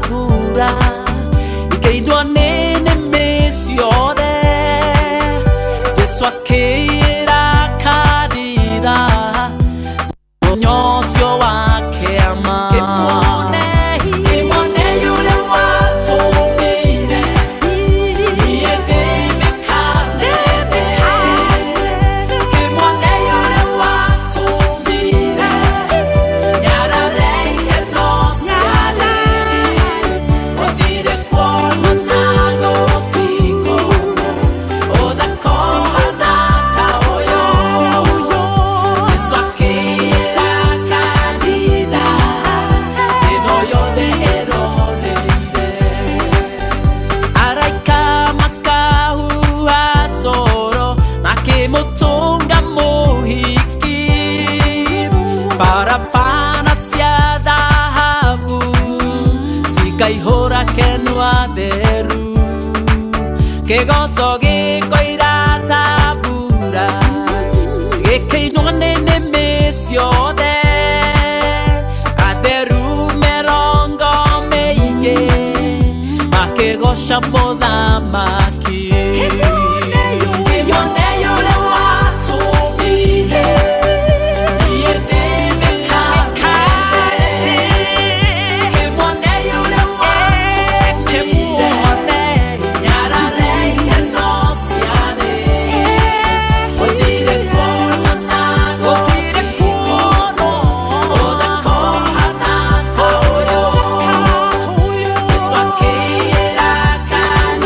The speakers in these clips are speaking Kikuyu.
mbura ikĩindwo nĩ nĩmĩ ciothe. Jesu akĩĩra kanitha mũthenya ũcio wa kĩama. Kĩmone ũrĩa watũmire niĩ ndĩmĩkanene. Kĩmone ũrĩa watũmire nyarare ikeno ciarĩ. Gũtirĩ kuonana gũtikorwo ũthaka ũhana ta ũyũ. Jesu akĩĩra kanitha ĩno yothe ĩroreire. Araika makahuha coro makĩmũtũnga mũhiki. Barabara cia thahabu cikaihũra kenwa theru. Kĩgoco gĩkoira ta mbura gĩkĩinwo nĩ nĩmĩ ciothe. Atheru mĩrongo mĩingĩ makĩgoca mũthamaki. Kĩmone ũrĩa watũmire niĩ ndĩmĩkanene. Kĩmone ũrĩa watũmire nyarare ikeno ciarĩ. Gũtirĩ kuonana gũtikorwo ũthaka ũhana ta ũyũ. Jesu akĩĩra kanitha.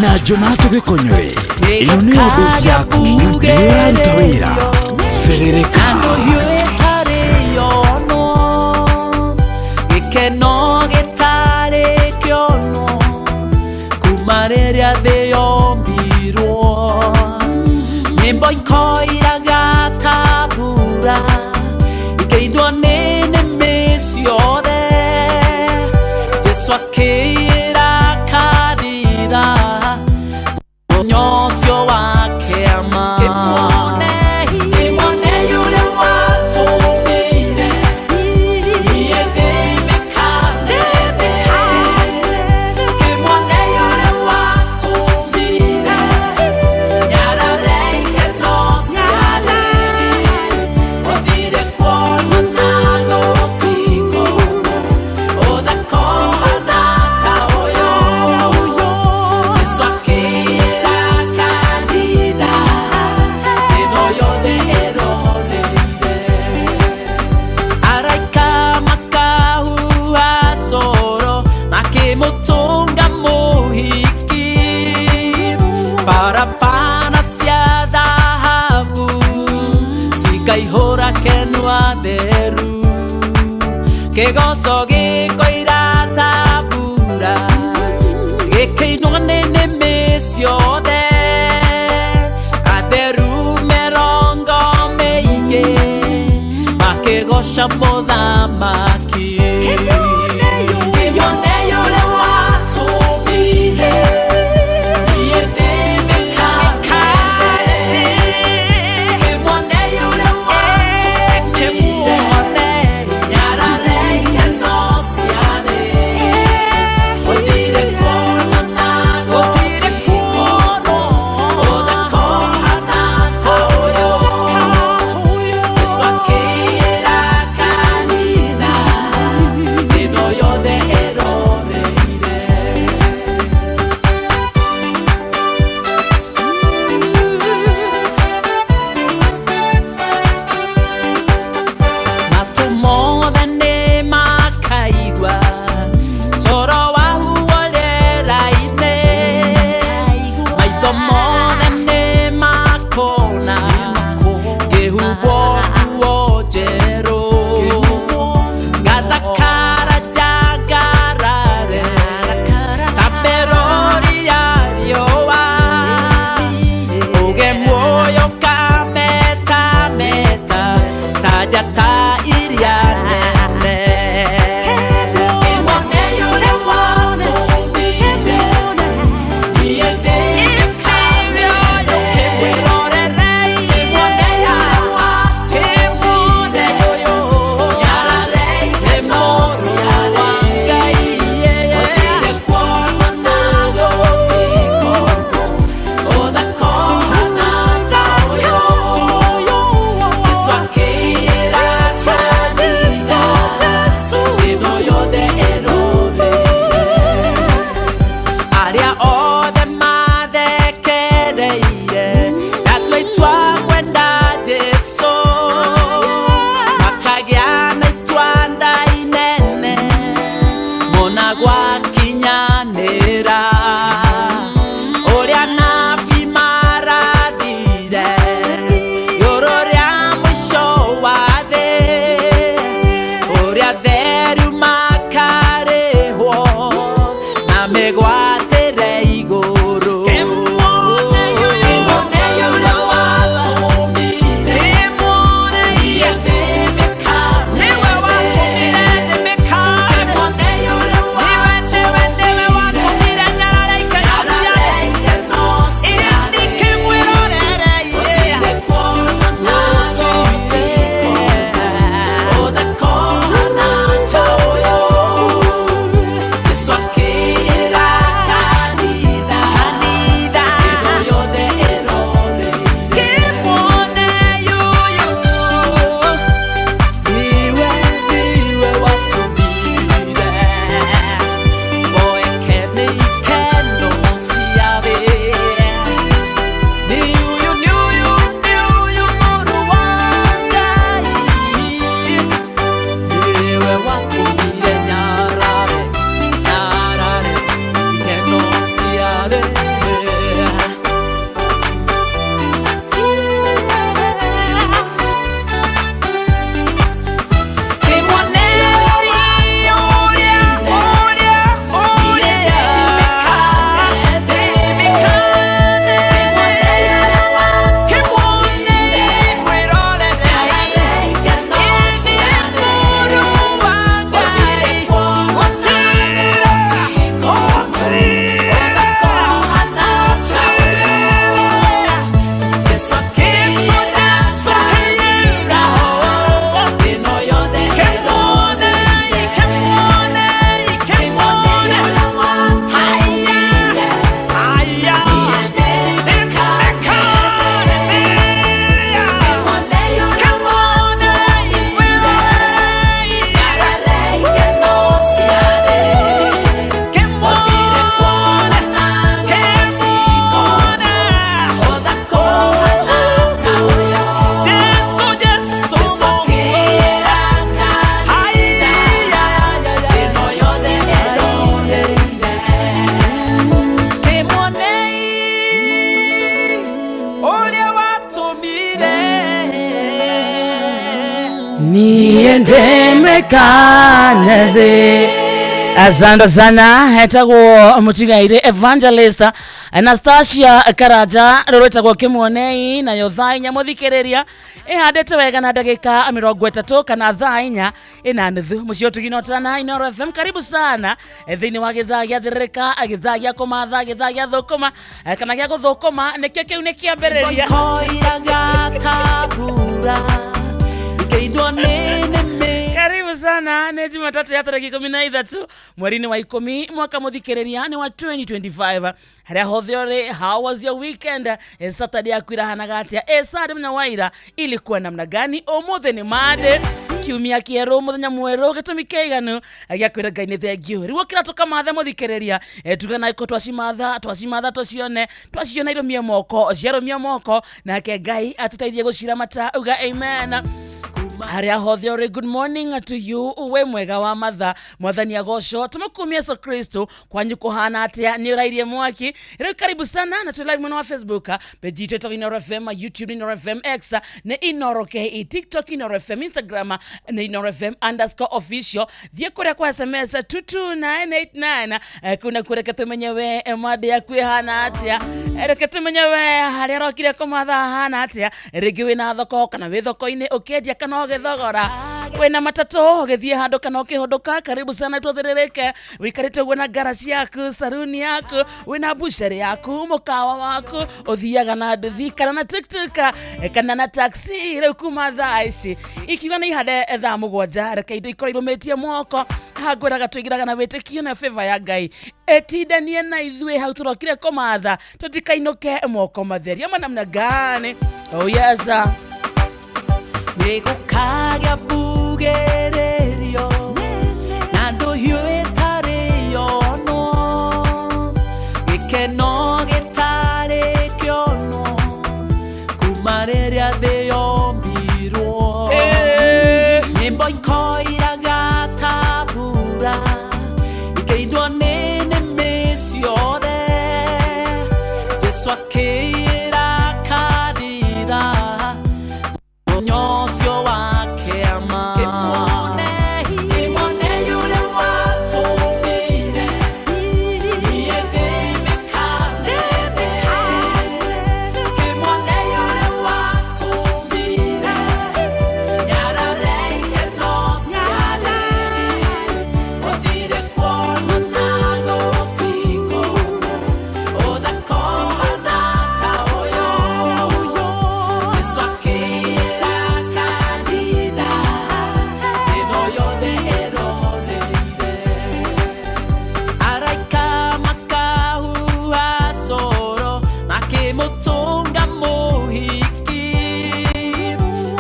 Na Jonato Gĩkonyore. Ĩno nĩyo ndosi yaku, nĩ ĩraruta wĩra. Berereka. Gĩkeno gĩtarĩ kĩonwo kuma rĩrĩa thĩ yombirwo, nyĩmbo ikoiraga ta mbura ikĩindwo nĩ nĩmĩ ciothe. Jesu akĩra kanitha mũthenya ũcio wa kĩama. Kĩmone yule watũmire niĩ ndĩmĩkanene. Kĩmone yule watũmire nyarare ikeno ciarĩ. Gũtirĩ kuonana, gũtikũ ũthakona ta ũyũ. Jesu akĩra kanitha ĩno yothe ĩroreire. Araika makahuha coro makĩmũtũnga mũhiki, barabara cia thahabu cikaihũra kenwa theru, kĩgoco gĩkoira ta mbura gĩkĩinwo nĩ nĩmĩ ciothe. Atheru mĩrongo mĩingĩ makĩgoca mũthamaki. Kĩmone yule watũmire niĩ ndĩmĩkanene. Kĩmone yule watũmire nyarare ikeno Niĩ ndĩmĩkane thĩ. Asante sana, etagwo Mũtigairĩ Evangelist Anastasia Karanja, rũrũ ĩtagwo Kĩmuonei, nayo thaa 4 mũthikĩrĩria ĩhandĩte wega na ndagĩka 30 kana thaa 4:30 mũciĩ ũtugino tana Inooro FM. Karibu sana thĩinĩ wa gĩthaa gĩa thĩrĩrĩka, gĩthaa gĩa kũmatha, gĩthaa gĩa thũkũma kana gĩa gũthũkũma, nĩkĩo kĩu nĩ kĩambĩrĩria. Koiraga ta mbura ikaindwo nĩ nĩmĩ. Karibu sana, nĩ Jumatatũ ya tarĩki 13 mweri-inĩ wa 10 mwaka mũthikĩrĩria nĩ wa 2025. Harĩa hothe ũrĩ, how was your weekend? Saturday yaku irahanaga atĩa? Saturday mũthenya wa ira ilikuwa namna gani? Ũmũthĩ nĩ Monday, kiumia kĩerũ, mũthenya mwerũ, gĩtũmi kĩiganu gĩa kwĩra Ngai nĩ thengiũ. Rĩu ũkĩra tũkamathe mũthikĩrĩria, tuga na iko twacimatha, twacimatha tũcione, twaciona irũmie moko, ciarũmia moko, nake Ngai atũteithie gũciramata. Uga amen harĩa hothe ũrĩ. Good morning to you, we mwega wa matha, Mwathani agocwo, tũmũkumie Yesu Kristo. Kwanyu kũhana atĩa? Nĩ ũrairie mwaki rĩu? Karibu sana, na tũrĩ live mwena wa Facebook, page itũ ĩtagwo Inooro FM, YouTube Inooro FM, X nĩ Inooro KE, TikTok Inooro FM, Instagram nĩ Inooro FM_official. Thiĩ kũrĩa kwa SMS 22989, kũu nakuo reke tũmenye we mande yaku ĩhana atĩa, reke tũmenye we harĩa ũrokire kũmatha hahana atĩa. Rĩngĩ wĩna thoko kana wĩ thoko-inĩ ũkĩendia kana ũgĩthogora, wĩna matatũ ũgĩthiĩ handũ kana ũkĩhũndũka, karibu sana tũthĩrĩrĩke. Wĩikarĩte ũguo na ngara ciaku, saruni yaku, wĩna bucere yaku, mũkawa waku, ũthiaga na nduthi kana na tuktuk kana na taxi. Rĩu kuma thaa ici ikiuga nĩ ihande thaa 7, reke indo ikorwo irũmĩtie moko. Haha ngwĩraga tũingĩraga na wĩtĩkio na favor ya Ngai ĩtindanie na ithuĩ hau tũrokire kũmatha, tũtikainũke moko matheri ama namna gani? Oh yes. Nĩgũkagĩa mbugĩrĩrio na ndũhiũ ĩtarĩ yonwo, gĩkeno gĩtarĩ kĩonwo kuma rĩrĩa thĩ yombirwo. Nyĩmbo ikoiraga ta mbura ikaindwo nĩ nĩmĩ ciothe. Jesu akĩĩra kanitha mũthenya ũcio wa kĩama, kĩmone ũrĩa watũmire niĩ ndĩmĩkane thĩ, kĩmone ũrĩa watũmire nyarare ikeno ciarĩ, gũtirĩ kuonana, gũtikũ ũthakona ta ũyũ. Yesu akĩra kanitha ĩno yothe ĩroreire, araika makahuha coro makĩmũtũnga mũhiki,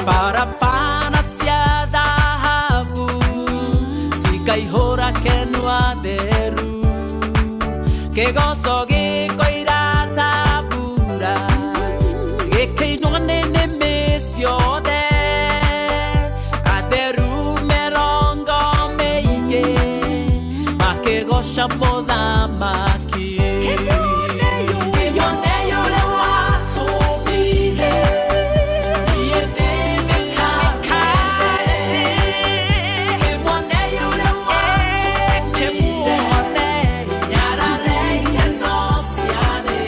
barabara cia thahabu cikaihũra kenwa theru, kĩgoco gĩkoira ta mbura gĩkĩinwo nĩ nĩmĩ ciothe, atheru 40 makĩgoca mũthamaki. Kĩmone ũrĩa watũmire niĩ ndĩmĩkane, kĩmone ũrĩa watũmire nyarare ikeno ciarĩ,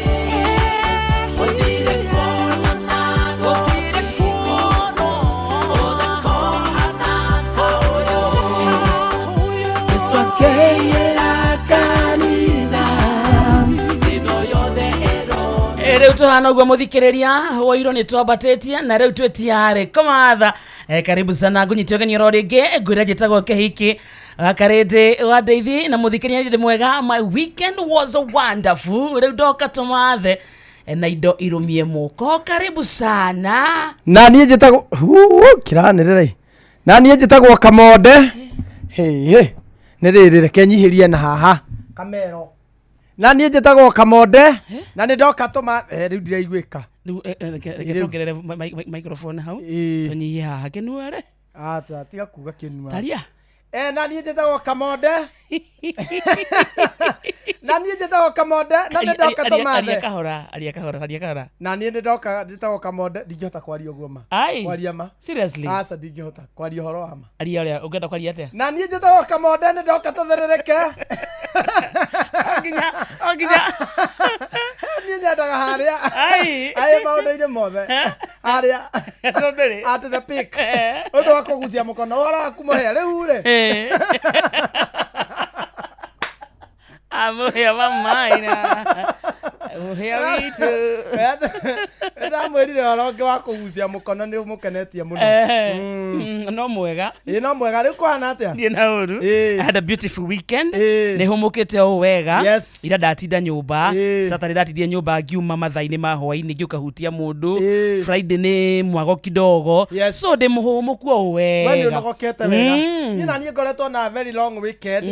gũtirĩ kuonana, gũtirĩ kuonwo ũthakona ta ũyũ. Yesu akĩra kanitha ĩno yothe ĩro Rĩu tũhana ũguo mũthikĩrĩria, woirwo nĩ twambatĩtie na rĩu twĩ tiarĩ kũmatha. Karibu sana, ngũnyite ũgeni oro rĩngĩ, ngwĩra njĩtagwo Kĩhiki Wakarĩndĩ wa Ndeithi na mũthikĩrĩria ndĩ mwega. My weekend was wonderful. Rĩu ndoka tũmathe na indo irũmie mũko. Karibu sana. Na niĩ njĩtagwo kĩranĩrĩra, na niĩ njĩtagwo Kamonde. Hĩ nĩ rĩrĩ, reke nyihĩrie na haha kamero. Na niĩ njĩtagwo Kamonde na nĩ ndoka tũma rĩu ndiraiguĩka. Rĩu reke Rĩu. tuongerere microphone hau. Ĩĩ. Tũnyihie haha kĩnuare. Ata tiga kuga kĩnua. Taria. Na niĩ njĩtagwo Kamonde. Na niĩ njĩtagwo Kamonde na nĩ ndoka Aria tũmathe. kahora, aria kahora, aria kahora. Na niĩ nĩ ndoka njĩtagwo Kamonde, ndingĩhota kwaria ũguo ma. Ai. Kwaria ma. Seriously. Aca ndingĩhota kwaria ũhoro wa ma. Aria ũrĩa ũngĩenda kwaria atĩa? Na niĩ njĩtagwo Kamonde nĩ ndoka tũtherereke. Nginya, o nginya. Niĩ nyendaga harĩa. Ai. Ai maũndũ-inĩ mothe. Harĩa. Gacũmbĩrĩ. At the peak. Ũndũ wa kũgucia mũkono ũhoro waku mũhĩa rĩu rĩ. Ah, mũhĩa wa maina. Mũhĩa witũ. Ndamwĩrire ũhoro ũngĩ wa kũgucia mũkono nĩ ũmũkenetie mũno. No mwega. Ĩ no mwega rĩu kũhana atĩa? Ndiĩ na ũru. Ĩĩ. I had a beautiful weekend. Ĩĩ. Nĩ hũmũkĩte o wega. Yes. Ira ndatinda nyũmba. Ĩĩ. Saturday ndatindire nyũmba ngiuma mathaa-inĩ ma hwaĩ-inĩ ngĩũka hutia mũndũ. Ĩĩ. Friday nĩ mwago kidogo. Yes. So ndĩ mũhũmũku o We nĩ wega. ũnogokete wega. Mm. Niĩ na niĩ ngoretwo na very long weekend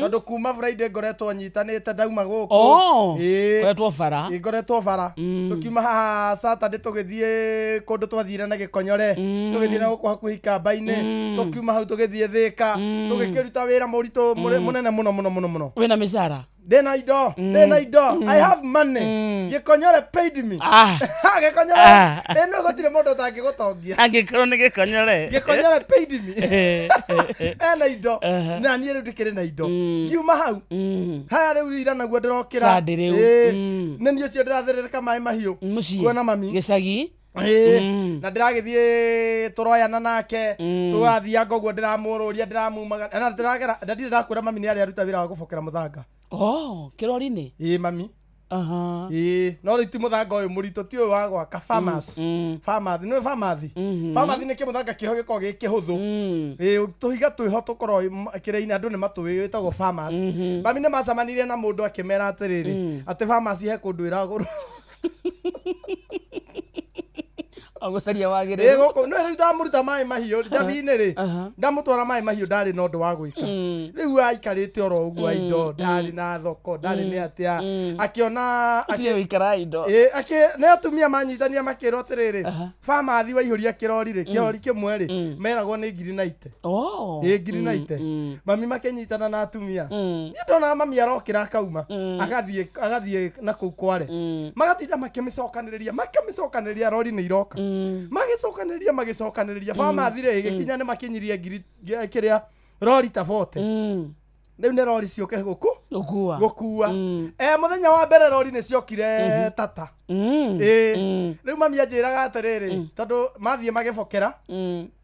tondũ kuma Friday ngoretwo nyitanĩte ndauma gũkũ. Oh. Ĩĩ. Koretwo bara. Ĩ, ngoretwo bara tũkiuma haha Saturday tũgĩthiĩ kũndũ twathire na gĩkonyore tũgĩthiĩ na gũkũ hakuhĩ ikamba-inĩ tũkiuma hau tũgĩthiĩ Thĩka tũgĩkĩruta wĩra mũritũ mũnene mũno mũno mũno mũno. Wĩna mĩcara. Ndĩna indo, ndĩna indo. I have money. Gĩkonyore paid me. Ah. Gĩkonyore Ah. ĩno gũtirĩ mũndũ ũtangĩgũtongia. Angĩkorwo nĩ gĩkonyore. Gĩkonyore paid me. Eh. Ena indo na niĩ rĩu ndĩkĩrĩ na indo ngiuma hau haya rĩu ira naguo ndĩrokĩra. Sunday rĩu. Ĩĩ. Mm. Nĩ niĩ ũcio ndĩratherereka maĩ mahiũ Mũciĩ. kuona mami. Gĩcagi. Ĩĩ. Mm. Na ndĩragĩthiĩ tũroyana nake tũgathianga ũguo ndĩramũrũria ndĩramumaga na ndĩragera ndirĩ ndakwĩra mami nĩ arĩa aruta wĩra wa gũbokera mũthanga. Oh, kĩrori-inĩ. Ĩĩ mami. Aha. Ĩĩ no rĩu ti mũthanga ũyũ mũritũ ti ũyũ wa gwaka farmers. Farmers nĩ farmers. Farmers nĩ kĩmũthanga kĩho gĩkoragwo gĩ kĩhũthũ. Ĩĩ tũhiga twĩho tũkorwo kĩrĩa-inĩ andũ nĩ matũĩ wĩtagwo farmers. Mami nĩ macemanirie na mũndũ akĩmera atĩrĩrĩ atĩ farmers he kũndũ ĩragũrwo. Ogũcaria Ĩĩ wagĩrĩru. gũkũ no rĩu ndamũruta maĩ mahiũ njabi-inĩ rĩ Aha. ndamũtwara maĩ mahiũ ndarĩ na ũndũ wa gwĩka rĩu aikarĩte oro ũguo aindo ndarĩ na thoko ndarĩ nĩ atĩa akĩona Ũtige gũikara indo. Ĩ, nĩ atumia manyitanire makĩrwo atĩrĩrĩ bamathi waihũria kĩrori rĩ kĩrori kĩmwe rĩ meragwo nĩ ngiri na ite. Oh. Ĩ ngiri na ite mami makĩnyitana na atumia niĩ ndonaga mami arokĩra akauma agathiĩ na kũu kware magatinda makĩmĩcokanĩrĩria makĩmĩcokanĩrĩria rori nĩ iroka magĩcokanĩrĩria magĩcokanĩrĩria bamathi rĩ ĩgĩkinya nĩ makinyirie ngiri kĩrĩa rori ta bote. Rĩu nĩ rori ciũke gũkũ Gũkua. gũkua. Mũthenya wa mbere rori nĩ ciokire tata. Ĩĩ rĩu mami anjĩraga atĩrĩrĩ tondũ mathiĩ magĩbokera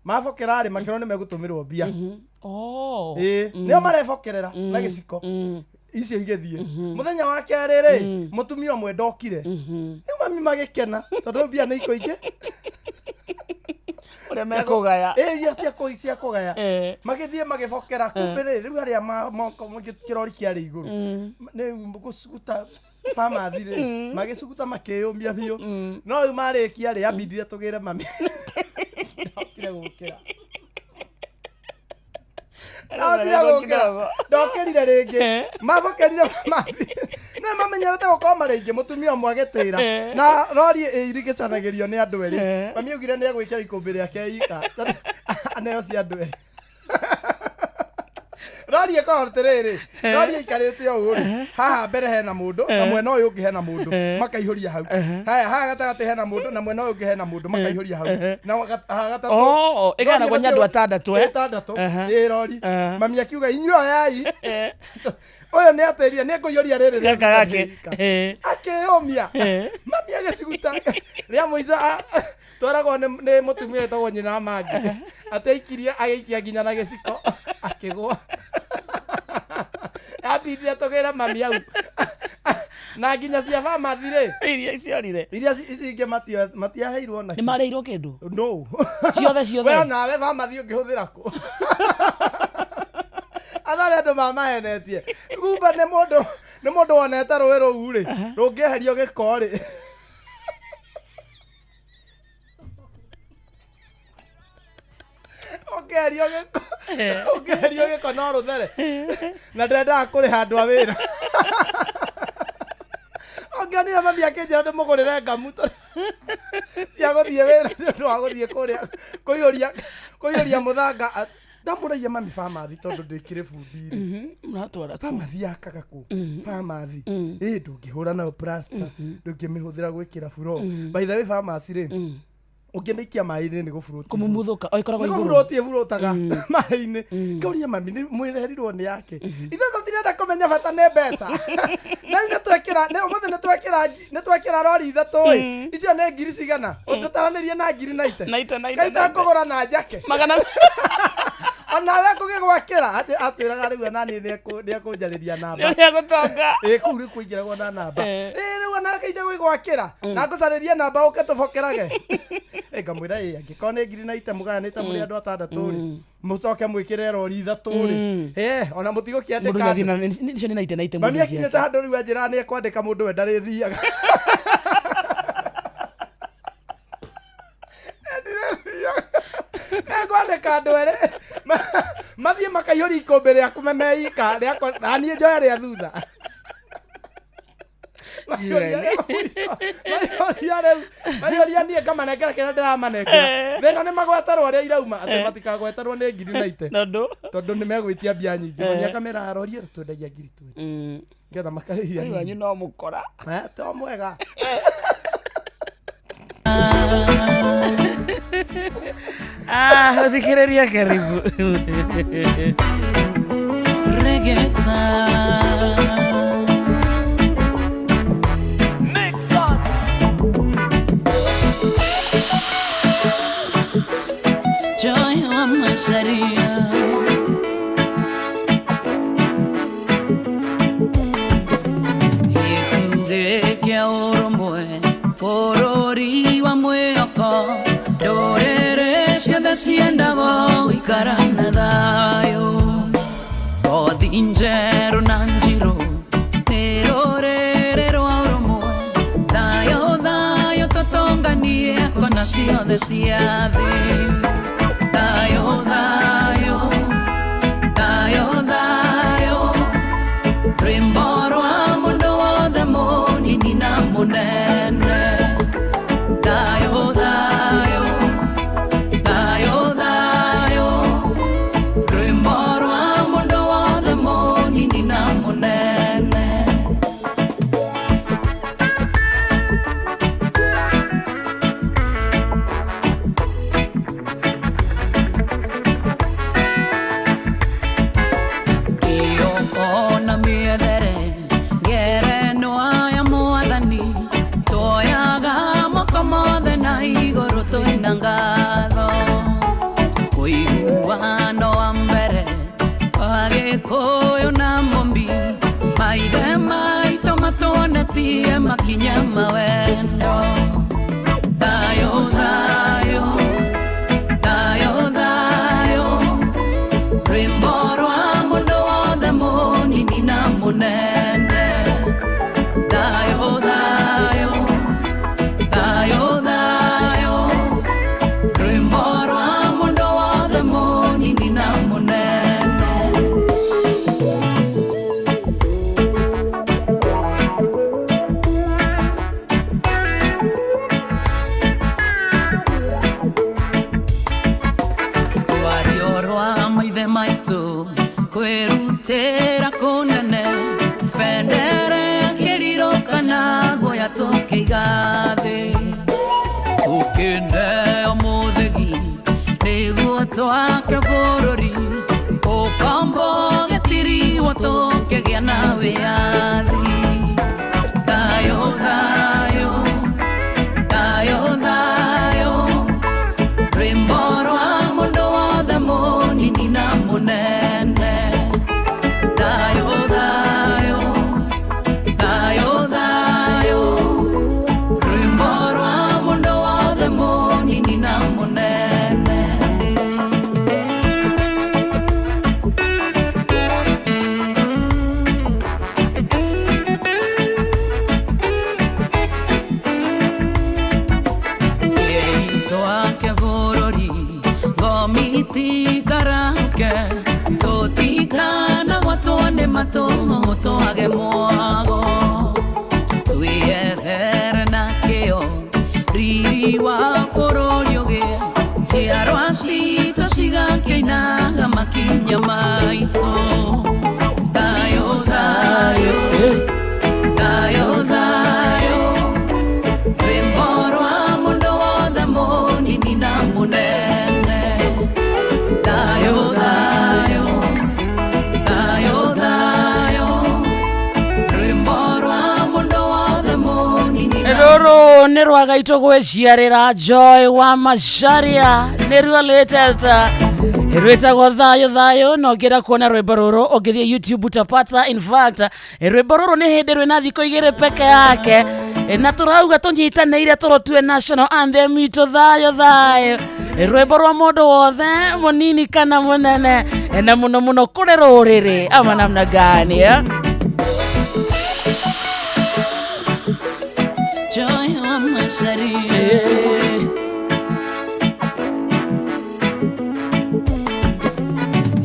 mabokera rĩ makĩrwo nĩ megũtũmĩrwo mbia. Oh. Ĩĩ nĩo marebokerera na gĩciko icio igĩthiĩ mũthenya wa kerĩ rĩ mũtumia ũmwe ndokire rĩu mami magĩkena tondũ rĩu mbia nĩ ikũingĩ. Ũrĩa mekũgaya. Ĩĩ iria cia kũgaya. Eh. Magĩthiĩ magĩbokera kumbe rĩ rĩu arĩa moko kĩrori kĩarĩ igũrũ nĩ gũcuguta bamathi rĩ magĩcuguta makĩyũmia biũ no rĩu marĩkia rĩ ambindire tũgĩre mami ndokire gũkĩra ndokire gũkĩra ndokĩrire rĩngĩ mabokerire bamathi nĩ mamenyerete gũkorwo marĩ aingĩ mũtumia ũmwe agĩtĩra na rori ĩirigĩcanagĩrio nĩ andũ erĩ mami augire nĩ egwĩkĩra ikũmbĩ rĩake ika aneo cia andũ erĩ rori ĩkorwo atĩrĩrĩ rori ĩikarĩte ũũ rĩ haha mbere hena mũndũ na mwena ũyũ ũngĩ hena mũndũ makaihũria hau haya haha gatagatĩ hena mũndũ na mwena ũyũ ũngĩ hena mũndũ makaihũria hau na haha gatatũ. Oh, ĩganagwo nĩ andũ atandatũ, eh? Ĩtandatũ Aha. ĩ rori. Aha. Mami akiuga inyuĩ oyai ũyũ nĩ atĩrire nĩ ngũiyũria rĩrĩ Gaka rĩa gake. ika. Akĩyũmia mami agĩciguta rĩa mũico twaragwo nĩ mũtumia wĩtagwo nyina wa mangi atĩ aikirie agĩikia nginya na gĩciko akĩgũa ambindire tũgĩre mami au na nginya cia bamathi rĩ Iria ciorire. iria ici ingĩ matiaheirwo na Nĩ marĩirwo kĩndũ? No. Ciothe ciothe. We nawe bamathi ũngĩhũthĩra kũ atharĩ andũ mamahenetie kumbe nĩ mũndũ wonete rũĩ rũu rĩ rũngĩeherio gĩko rĩ ũngĩeherio gĩko ũngĩeherio gĩko no rũthere na ndendaga kũrĩha andũ a wĩra ongenire mami akĩnjĩra ndĩmũgũrĩre ngamu tondũ cia gũthiĩ wĩra nĩ ũndũ wa gũthiĩ kũrĩa kũiyũria mũthanga Ndamũragia mami bamathi tondũ ndĩkĩrĩ bundi rĩ. Mũratwara kũ? Bamathi yakaga kũ? Bamathi ĩ ndũngĩhũra nayo plasta, ndũngĩmĩhũthĩra gwĩkĩra buro. By the way, bamaci rĩ, ũngĩmĩikia maĩ-inĩ nĩ gũburũti Kũmumuthũka o ĩkoragwo nĩ igũrũ. gũburũti ĩburũtaga maĩ-inĩ. Ngauria mami nĩ mwĩrerirwo nĩ yake, ithuĩ tũtirenda kũmenya bata nĩ mbeca. Na rĩu nĩtwekĩra ũmũthĩ nĩtwekĩra rori ithatũ ĩ, icio nĩ ngiri cigana ũtũtaranĩrie na ngiri naite Naite, naite, kaita naite. ngũgũra na njake Magana onawe ngũgĩgwakĩra. Atwĩraga rĩu onaniĩ nĩekũnjarĩria namba. Nĩ ũrĩa gũtonga. Ĩ kũu rĩu kũingĩragwo na namba. Eh. Ĩ rĩu onake ije gwĩgwakĩra na ngũcarĩrie namba ũke tũbokerage. Ĩ ngamwĩra ĩ angĩkorwo nĩ ngiri na ite mũgayanĩte mũrĩ andũ atandatũ rĩ, mũcoke mwĩkĩre rori ithatũ rĩ, ĩ ona Mũndũ mũtigũkĩandĩka nĩathiĩ andũ. na icio nĩ naite naite Mami mũndũ akinyĩte ciake. handũ rĩu anjĩra nĩ ekwandĩka mũndũ we ndarĩthiaga. Ndirĩthiaga. Ekwandĩka andũ erĩ mathiĩ makaihũria ikũmbĩ rĩaku memeika rĩakwa na niĩ njoe rĩa thutha. Maihũria rĩa mũico, maihũria rĩu, maihũria niĩ ngamanengera kĩrĩa ndĩramanengera. Thĩna nĩ magweterwo arĩa irauma atĩ matikagweterwo nĩ ngiri na ite Tondũ tondũ nĩ megwĩtia mbia nyingĩ. Mami akamera rorie twendagia ngiri 20 ngetha makarĩhia Rĩu nini. wanyu no mũkora. Eh, to mwega. Ah, thikĩrĩria karibu. Mix on. Joy wa Macharia. Gĩtugĩ kĩa ũrũmwe bũrũri wa mwĩhoko, ndũrĩrĩ ciothe ciendago gũikara na thayũ. Kothi njerũ na njirũ nĩ rũrĩrĩ rwa ũrũmwe, thayũ thayũ tũtũnganie kona ciothe cia thĩ. Thayũ thayũ thayũ thayũ, rwĩmbo rwa mũndũ wothe mũnini na mũnene. Thayũ thayũ thayũ thayũ, rwĩmbo rwa mũndũ wothe mũnini na mũnene. Kĩoko na mĩethere ngerenwa ya mwathani, tuoyaga moko mothe na igũrũ twĩna ngatho. Ũiguano wa mbere wa Gĩkũyũ na Mũmbi, maithe maitũ matuonetie makinya ma wendo. Thayũ thayũ thayũ thayũ, rwĩmbo rwa mũndũ wothe mũnini na mũnene. Thayũ thayũ thayũ thayũ, rwĩmbo rwa mũndũ wothe mũnini na mũnene. Rwario rwa maithe maitũ kwĩrutĩra kũnene, bendera ya kĩriro kana guoya tũkĩiga thĩ. Tũkĩneo mũthĩgi nĩguo twake bũrũri, ũkombo gĩtiriwo tũkĩgĩa na wĩyathi. Thayũ thayũ thayũ thayũ, rwĩmbo rwa mũndũ wothe mũnini na mũnene. Thayũ thayũ thayũ thayũ, rwĩmbo rwa mũndũ wothe mũnini na mũnene. Twake bũrũri ngomitikarahuke, tũtikanagwatwo nĩ matũhũhũ twage mwago. Twĩethere na kĩo riri wa bũrũri ũgĩe, njiarwa citũ cigakĩinaga Rũrũ nĩ rwa gaitũ gwĩciarĩra Joy wa Macharia nĩruo latest rwĩtagwo thayũ thayũ na ũngĩenda kuona rwĩmbo rũrũ ũngĩthiĩ YouTube utapata. In fact, rwĩmbo rũrũ nĩ hĩndĩ rwĩna thikũ igĩrĩ peke yake, na tũrauga tũnyitanĩire tũrũtue national anthem itũ thayũ thayũ, rwĩmbo rwa mũndũ wothe mũnini kana mũnene, na mũno mũno kũrĩ rũrĩrĩ ama namna gani, eh? Joy wa Macharia.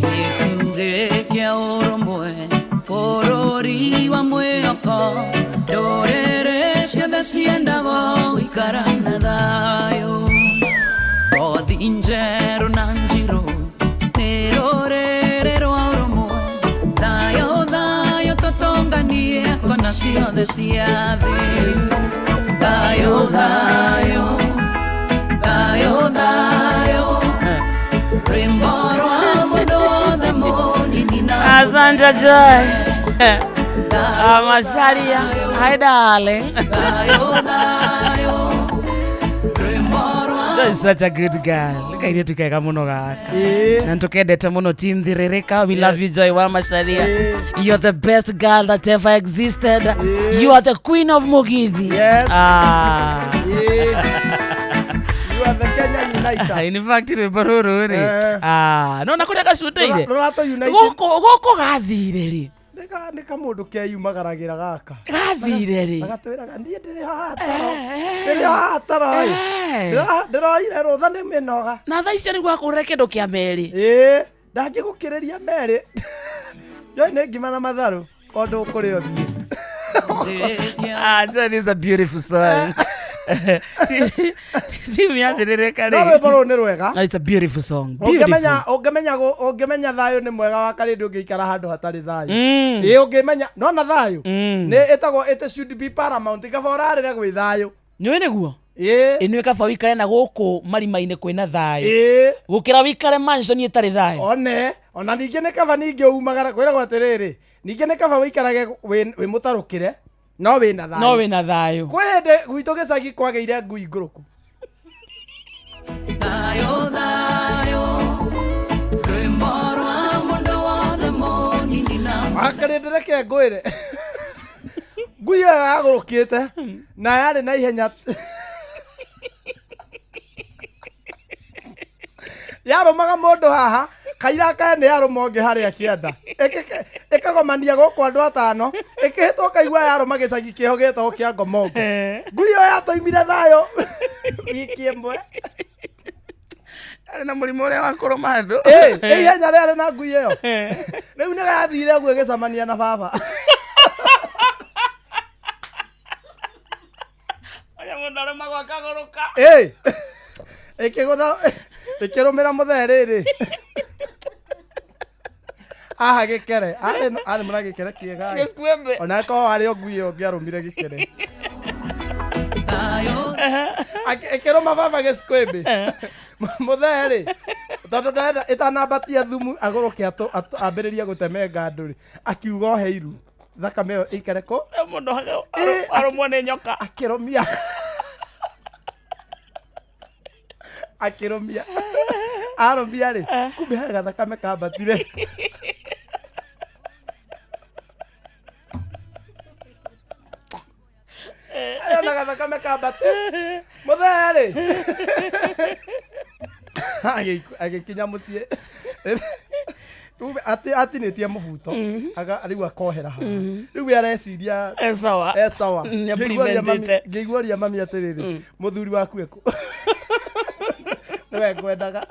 Gĩtugĩ kĩa ũrũmwe bũrũri wa mwĩhoko, ndũrĩrĩ ciothe ciendaga gũikara na thayũ. Kothi njerũ na njirũ nĩ rũrĩrĩ rwa ũrũmwe, thayũ thayũ tũtũnganie kona ciothe cia thĩ. Thayũ thayũ thayũ thayũ, rwĩmbo rwa mũndũ wothe mũnini na Asante Joy. Ah, Macharia. Hi darling. thayũ thayũ, rwĩmbo rwa Joy is such a good girl. Kairĩtu kega mũno gaka. Ĩĩ. Na nĩtũkendete mũno team Thiririka. We love you Joy wa Macharia. Ĩĩ. You're the best girl that ever existed. You are the queen of Mugithi. Yes. Ah. Ĩĩ. You are the Kenya Uniter. In fact rwĩmbo rũrũ rĩ. Eh. Ah, no na kũrĩa gacundĩire. Rũratũ United. Gũkũ gathire rĩ. Nĩ kamũndũ keyumagaragĩra gaka. Gathire rĩ. Agatwĩraga niĩ ndĩrĩ haha toro. Ndĩrĩ haha toro. Eh. Ndĩroire rũtha nĩ mĩnoga. Na thaa icio nĩguo akũrĩre kĩndũ kĩa merĩ. Ĩĩ, ndangĩgũkĩrĩria merĩ. Joy nĩ ngima na matharũ kondũ ũkũrĩa ũthiĩ. gĩkĩa Ah, Joy, this is a beautiful song. Timu ya Thiririka No rĩ. rwĩmbo rũrũ nĩ rwega. No, it's a beautiful song. Beautiful. Ũngĩmenya ũngĩmenya ũngĩmenya thayũ nĩ mwega wa karĩ ndũngĩikara handũ hatarĩ thayũ. Mm. Ĩĩ ũngĩmenya no na thayũ Mm. nĩ ĩtagwo it should be paramount kaba ũrarĩre gwĩ thayũ. Nĩũĩ nĩguo? Ĩĩ. Ĩnĩ kaba wĩikare na gũkũ marima-inĩ kwĩna thayũ. Ĩĩ. Gũkĩra wĩikare mansion ĩtarĩ thayũ. One ona ningĩ nĩ kaba ningĩ umagara kwĩragwo atĩrĩrĩ ningĩ nĩ kaba wĩikarage wĩ mũtarũkĩre no wĩna thayũ. No wĩna thayũ. Kwĩ hĩndĩ gwitũ gĩcagi kwagĩire ngui ngũrũku. Thayũ thayũ, rwĩmbo rwa mũndũ wothe mũnini na Wakarĩndĩ reke ngwĩre ngui ĩyo yagũrũkĩte na yarĩ na ihenya yarũmaga mũndũ haha kaira kae nĩ yarũma ũngĩ harĩa kĩanda. Ĩkagomania gũkũ andũ atano ĩkĩhĩtwo kaigua yarũma gĩcagi kĩho gĩtagwo kĩa Ngomongo. Ngui ĩyo yatũimire thayũ wiki ĩmwe. Arĩ na mũrimũ ũrĩa wa kũrũma andũ. Ĩ, ihenya rĩarĩ na ngui ĩyo rĩu nĩ gathire ũguo ĩgĩcemania na baba. Ũrĩa mũndũ arũmagwo akagũrũka. Ĩ, ĩkĩgũtha ĩkĩrũmĩra mũthee rĩrĩ haha gĩkere arĩ mũna gĩkere kĩega ĩ. Gĩcuembe. Ona korwo arĩ o ngui ĩyo ũngĩarũmire gĩkere thayũ Ĩkĩrũma baba gĩcukwĩmbĩ mũthee rĩ tondũ ndarenda ĩtanambatia thumu agũrũke ambĩrĩrie gũtemenga andũ rĩ akiuga ohe iru thakame ĩyo ĩikare kũ Ũrĩa mũndũ Ĩ, arũmwo nĩ nyoka. akĩrũmia akĩrũmia arũmia rĩ kumbe he gathakame kambatire arĩona gathakame kambate mũthee rĩ agĩkinya mũciĩ Rĩu atinĩtie mũbuto rĩu akohera haha rĩu we areciria Eh, sawa. e sawa. Nĩ Ngĩigua implementĩte. Ngĩigua ũria mami atĩrĩrĩ mũthuri waku ekũ nĩwe ngwendaga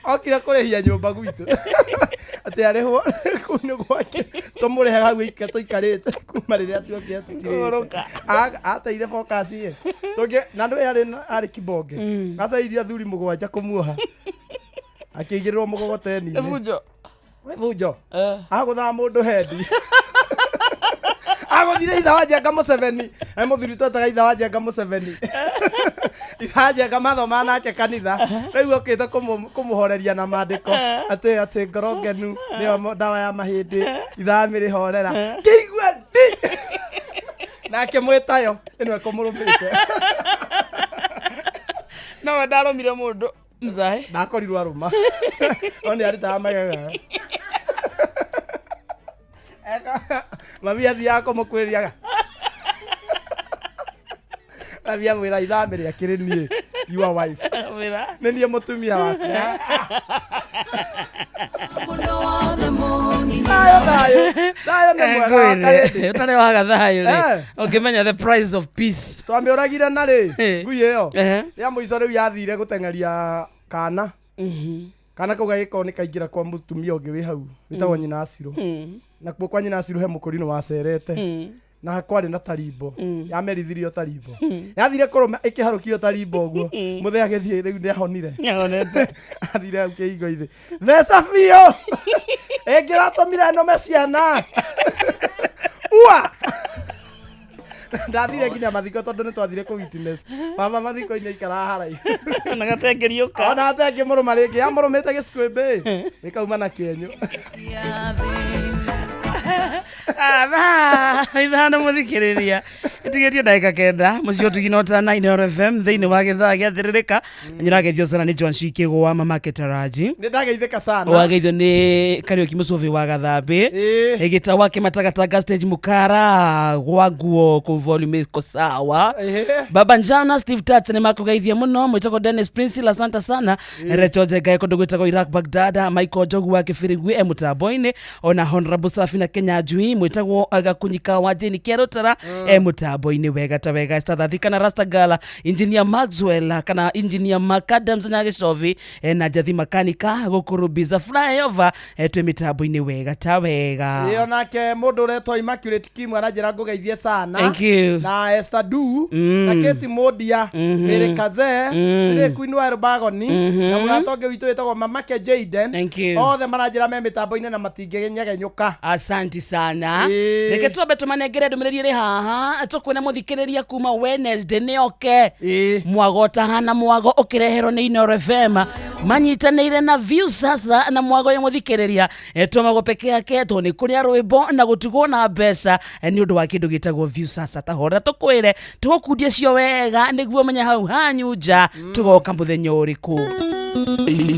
okire kũrĩhia nyũmba gwitũ atĩ arĩhwo kũu nĩ gwake tũmũrĩhe hau tũikarĩte kuma rĩrĩa tuokire Kũgũrũka. tũtirĩte ateire focus ĩ tũngĩ na nĩwe arĩ kibonge acairie athuri mũgwanja kũmuoha akĩigĩrĩrwo mũgogoteni-inĩ Bunjo. Nĩ bunjo Eh. agũthaga mũndũ hendi. Agũthire itha wa Njenga Museveni. E mũthuri twetaga itha wa Njenga Museveni. Itha wa Njenga mathoma nake kanitha. Rĩu okĩte kũmũhoreria na mandĩko atĩ ngoro ngenu nĩyo ndawa ya mahĩndĩ. Itha wa mĩrĩ horera. Kĩigua ndi. Nake mwĩtayo ĩno ĩkũmũrũmĩte. No ndarũmire mũndũ mzae. Ndakorirwo arũma. No nĩ arutaga magego. Mami athiaga kũmũkuĩriaga. Mami amwĩra ithamĩrĩ akĩrĩ niĩ your wife. Wĩra. Nĩ niĩ mũtumia waku. Mũndũ wothe mũnini Thayũ thayũ. Thayũ nĩ mwega wa karĩndĩ. Ũtarĩ waga thayũ rĩ. Eh. Ũngĩmenya the price of peace. Twamĩũragire na rĩ Eh. ngui ĩyo. Eh. Rĩa mũico rĩu yathire gũteng'eria kana. Kana kau gagĩkorwo nĩ kaingĩra kwa mũtumia ũngĩ wĩ hau wĩtagwo nyina Acirũ. Na kuo kwa nyina Acirũ he mũkũrinũ wacerete. Na kwarĩ na tarimbo. Yamerithirio tarimbo. Yathire kũrũma ĩkĩharũkio tarimbo ũguo. Mũthee agĩthiĩ rĩu nĩahonire. Nyonete. Athire hau kĩhingo-inĩ. Theca biũ. Ĩngĩratũmire nũme ciana. Ua! Ndathire nginya mathiko tondũ nĩ twathire kũ witness. Baba mathiko-inĩ aikaraga haraihu. Na gatengeriũka. Ona atengĩmũrũma rĩngĩ yamũrũmĩte gĩcumbĩ gĩkauma na kĩenyũ. cia thĩ. Thaa 5 mũthikĩrĩria ĩtigĩtie ndagĩka 9 mũciĩ ũtugi na ũtana Inooro FM thĩinĩ wa gĩthaa gĩa thĩrĩrĩka na nyũrageithio sana nĩ John Shikĩgwa mamake Taraji. Nĩ ndageithĩka sana. Wageithio nĩ Kariũki Mũcũbĩ wa Gathambĩ. Ĩĩ. Ĩgĩta wa Kĩmatagatanga stage mũkara gwa nguo kũu volume iko sawa. Ĩhĩ. Baba Njana Steve Touch nĩ makũgeithia mũno mwĩtagwo Dennis Prince la santa sana. Recho Njenga kũndũ gwĩtagwo Iraq Baghdad Michael Njogu wa Kĩbĩrĩgui e mũtambo-inĩ ona Honorable Safina Kenya Njui mwĩtagwo Gakunyika wa Jane Kĩarũtara e mũtambo-inĩ wega ta wega Esther Thathi kana Rasta Gala Engineer Maxwell kana Engineer Macadams na Gĩcovi na Njathi Makanika gũkũ Rubiza Flyover twĩ mĩtambo-inĩ wega ta wega. Ĩyo nake mũndũ ũretwo Immaculate Kim aranjĩra ngũgeithie sana. Thank you. Na Esther Du na Kate Modia Mary Kaze Sire Queen wa Bagoni na mũrata ũngĩ witũ wĩtagwo Mamake Jaden. Thank you. Othe maranjĩra me mĩtambo-inĩ na matingĩnyegenyũka. Asanti sana. Ĩĩ. Reke twambe tũmanengere ndũmĩrĩri ĩrĩ haha tũkwĩna mũthikĩrĩria kuma Wednesday nĩ oke. Ĩĩ. Mwago tahana mwago ũkĩreherwo nĩ Inooro FM manyitanĩire na view sasa na mwago ya mũthikĩrĩria twamago peke yake tondũ nĩ kũrĩa rwĩmbo na gũtigwo na mbeca nĩ ũndũ wa kĩndũ gĩtagwo view sasa tahora tũkwĩre tũgũkundie cio wega nĩguo menye hau hanyu nja tũgoka mũthenya ũrĩkũ.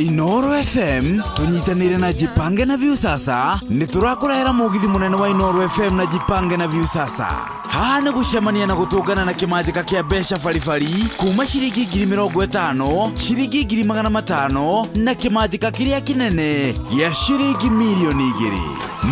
Inooro FM tũnyitanĩire na Jipange na Viusasa nĩ tũrakũrehera mũgithi mũnene wa Inooro FM na Jipange na Viusasa. Haha nĩ gũcemania na gũtũngana na kĩmanjĩka kĩa mbeca baribari kuma ciringi 50,000 ciringi 500,000 na kĩmanjĩka kĩrĩa kĩnene gĩa ciringi 2,000,000.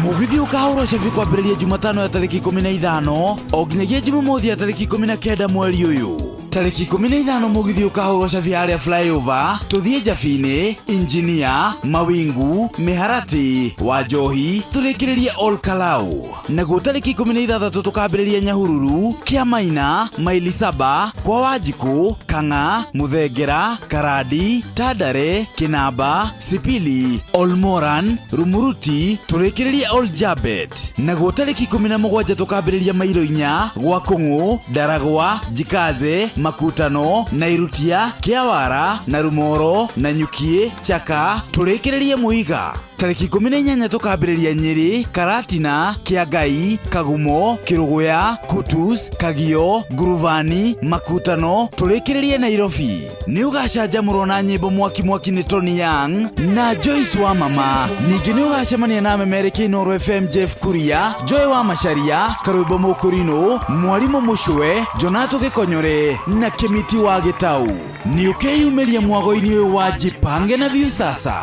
Mũgithi ũkahũrwo cabi kwambĩrĩria Jumatano ya tarĩki 15 o nginyagia Jumamothi ya tarĩki 19 mweri ũyũ. Tarĩki 15 mũgithi ũkahũrwo cabi harĩa flyover tũthiĩ Njabinĩ, Injinia, Mawingu, Mĩharatĩ, Wanjohi tũrĩkĩrĩrie Ol Kalou. Naguo tarĩki 16 tũkambĩrĩria Nyahururu, Kĩamaina, Maili Saba, kwa Wanjikũ, Kang'a, Mũthengera, Karandi, Tandare, Kĩnamba, Sipili, Olmoran, Rumuruti tũrĩkĩrĩrie Ol Jabet. Naguo tarĩki 17 tũkambĩrĩria Mairo 4 gwa Kũng'ũ, Ndaragwa, Njikaze, Makutano, Nairutia, Kĩawara, Narumoro, Nanyukie, Chaka tũrĩkĩrĩrie Mũiga. Tarĩki 18 tũkambĩrĩria Nyĩrĩ, Karatina, Kĩangai, Kagumo, Kĩrũgũya, Kutus, Kagio, Nguruvani, Makutano tũrĩkĩrĩrie Nairobi. Nĩ ũgacanjamũrwo na nyĩmbo mwaki mwaki nĩ Tony Young na Joyce wa Mama. Ningĩ nĩ ũgacemania na memereki Inooro FM Jeff Kuria, Joy wa Macharia, Karwĩmbo Mũkũrinũ, Mwarimũ Mũcwe, Jonato Gĩkonyore na Kĩmiti wa Gĩtau. Nĩ ũkeyumĩria mwago-inĩ ũyũ wa Jipange na Viusasa.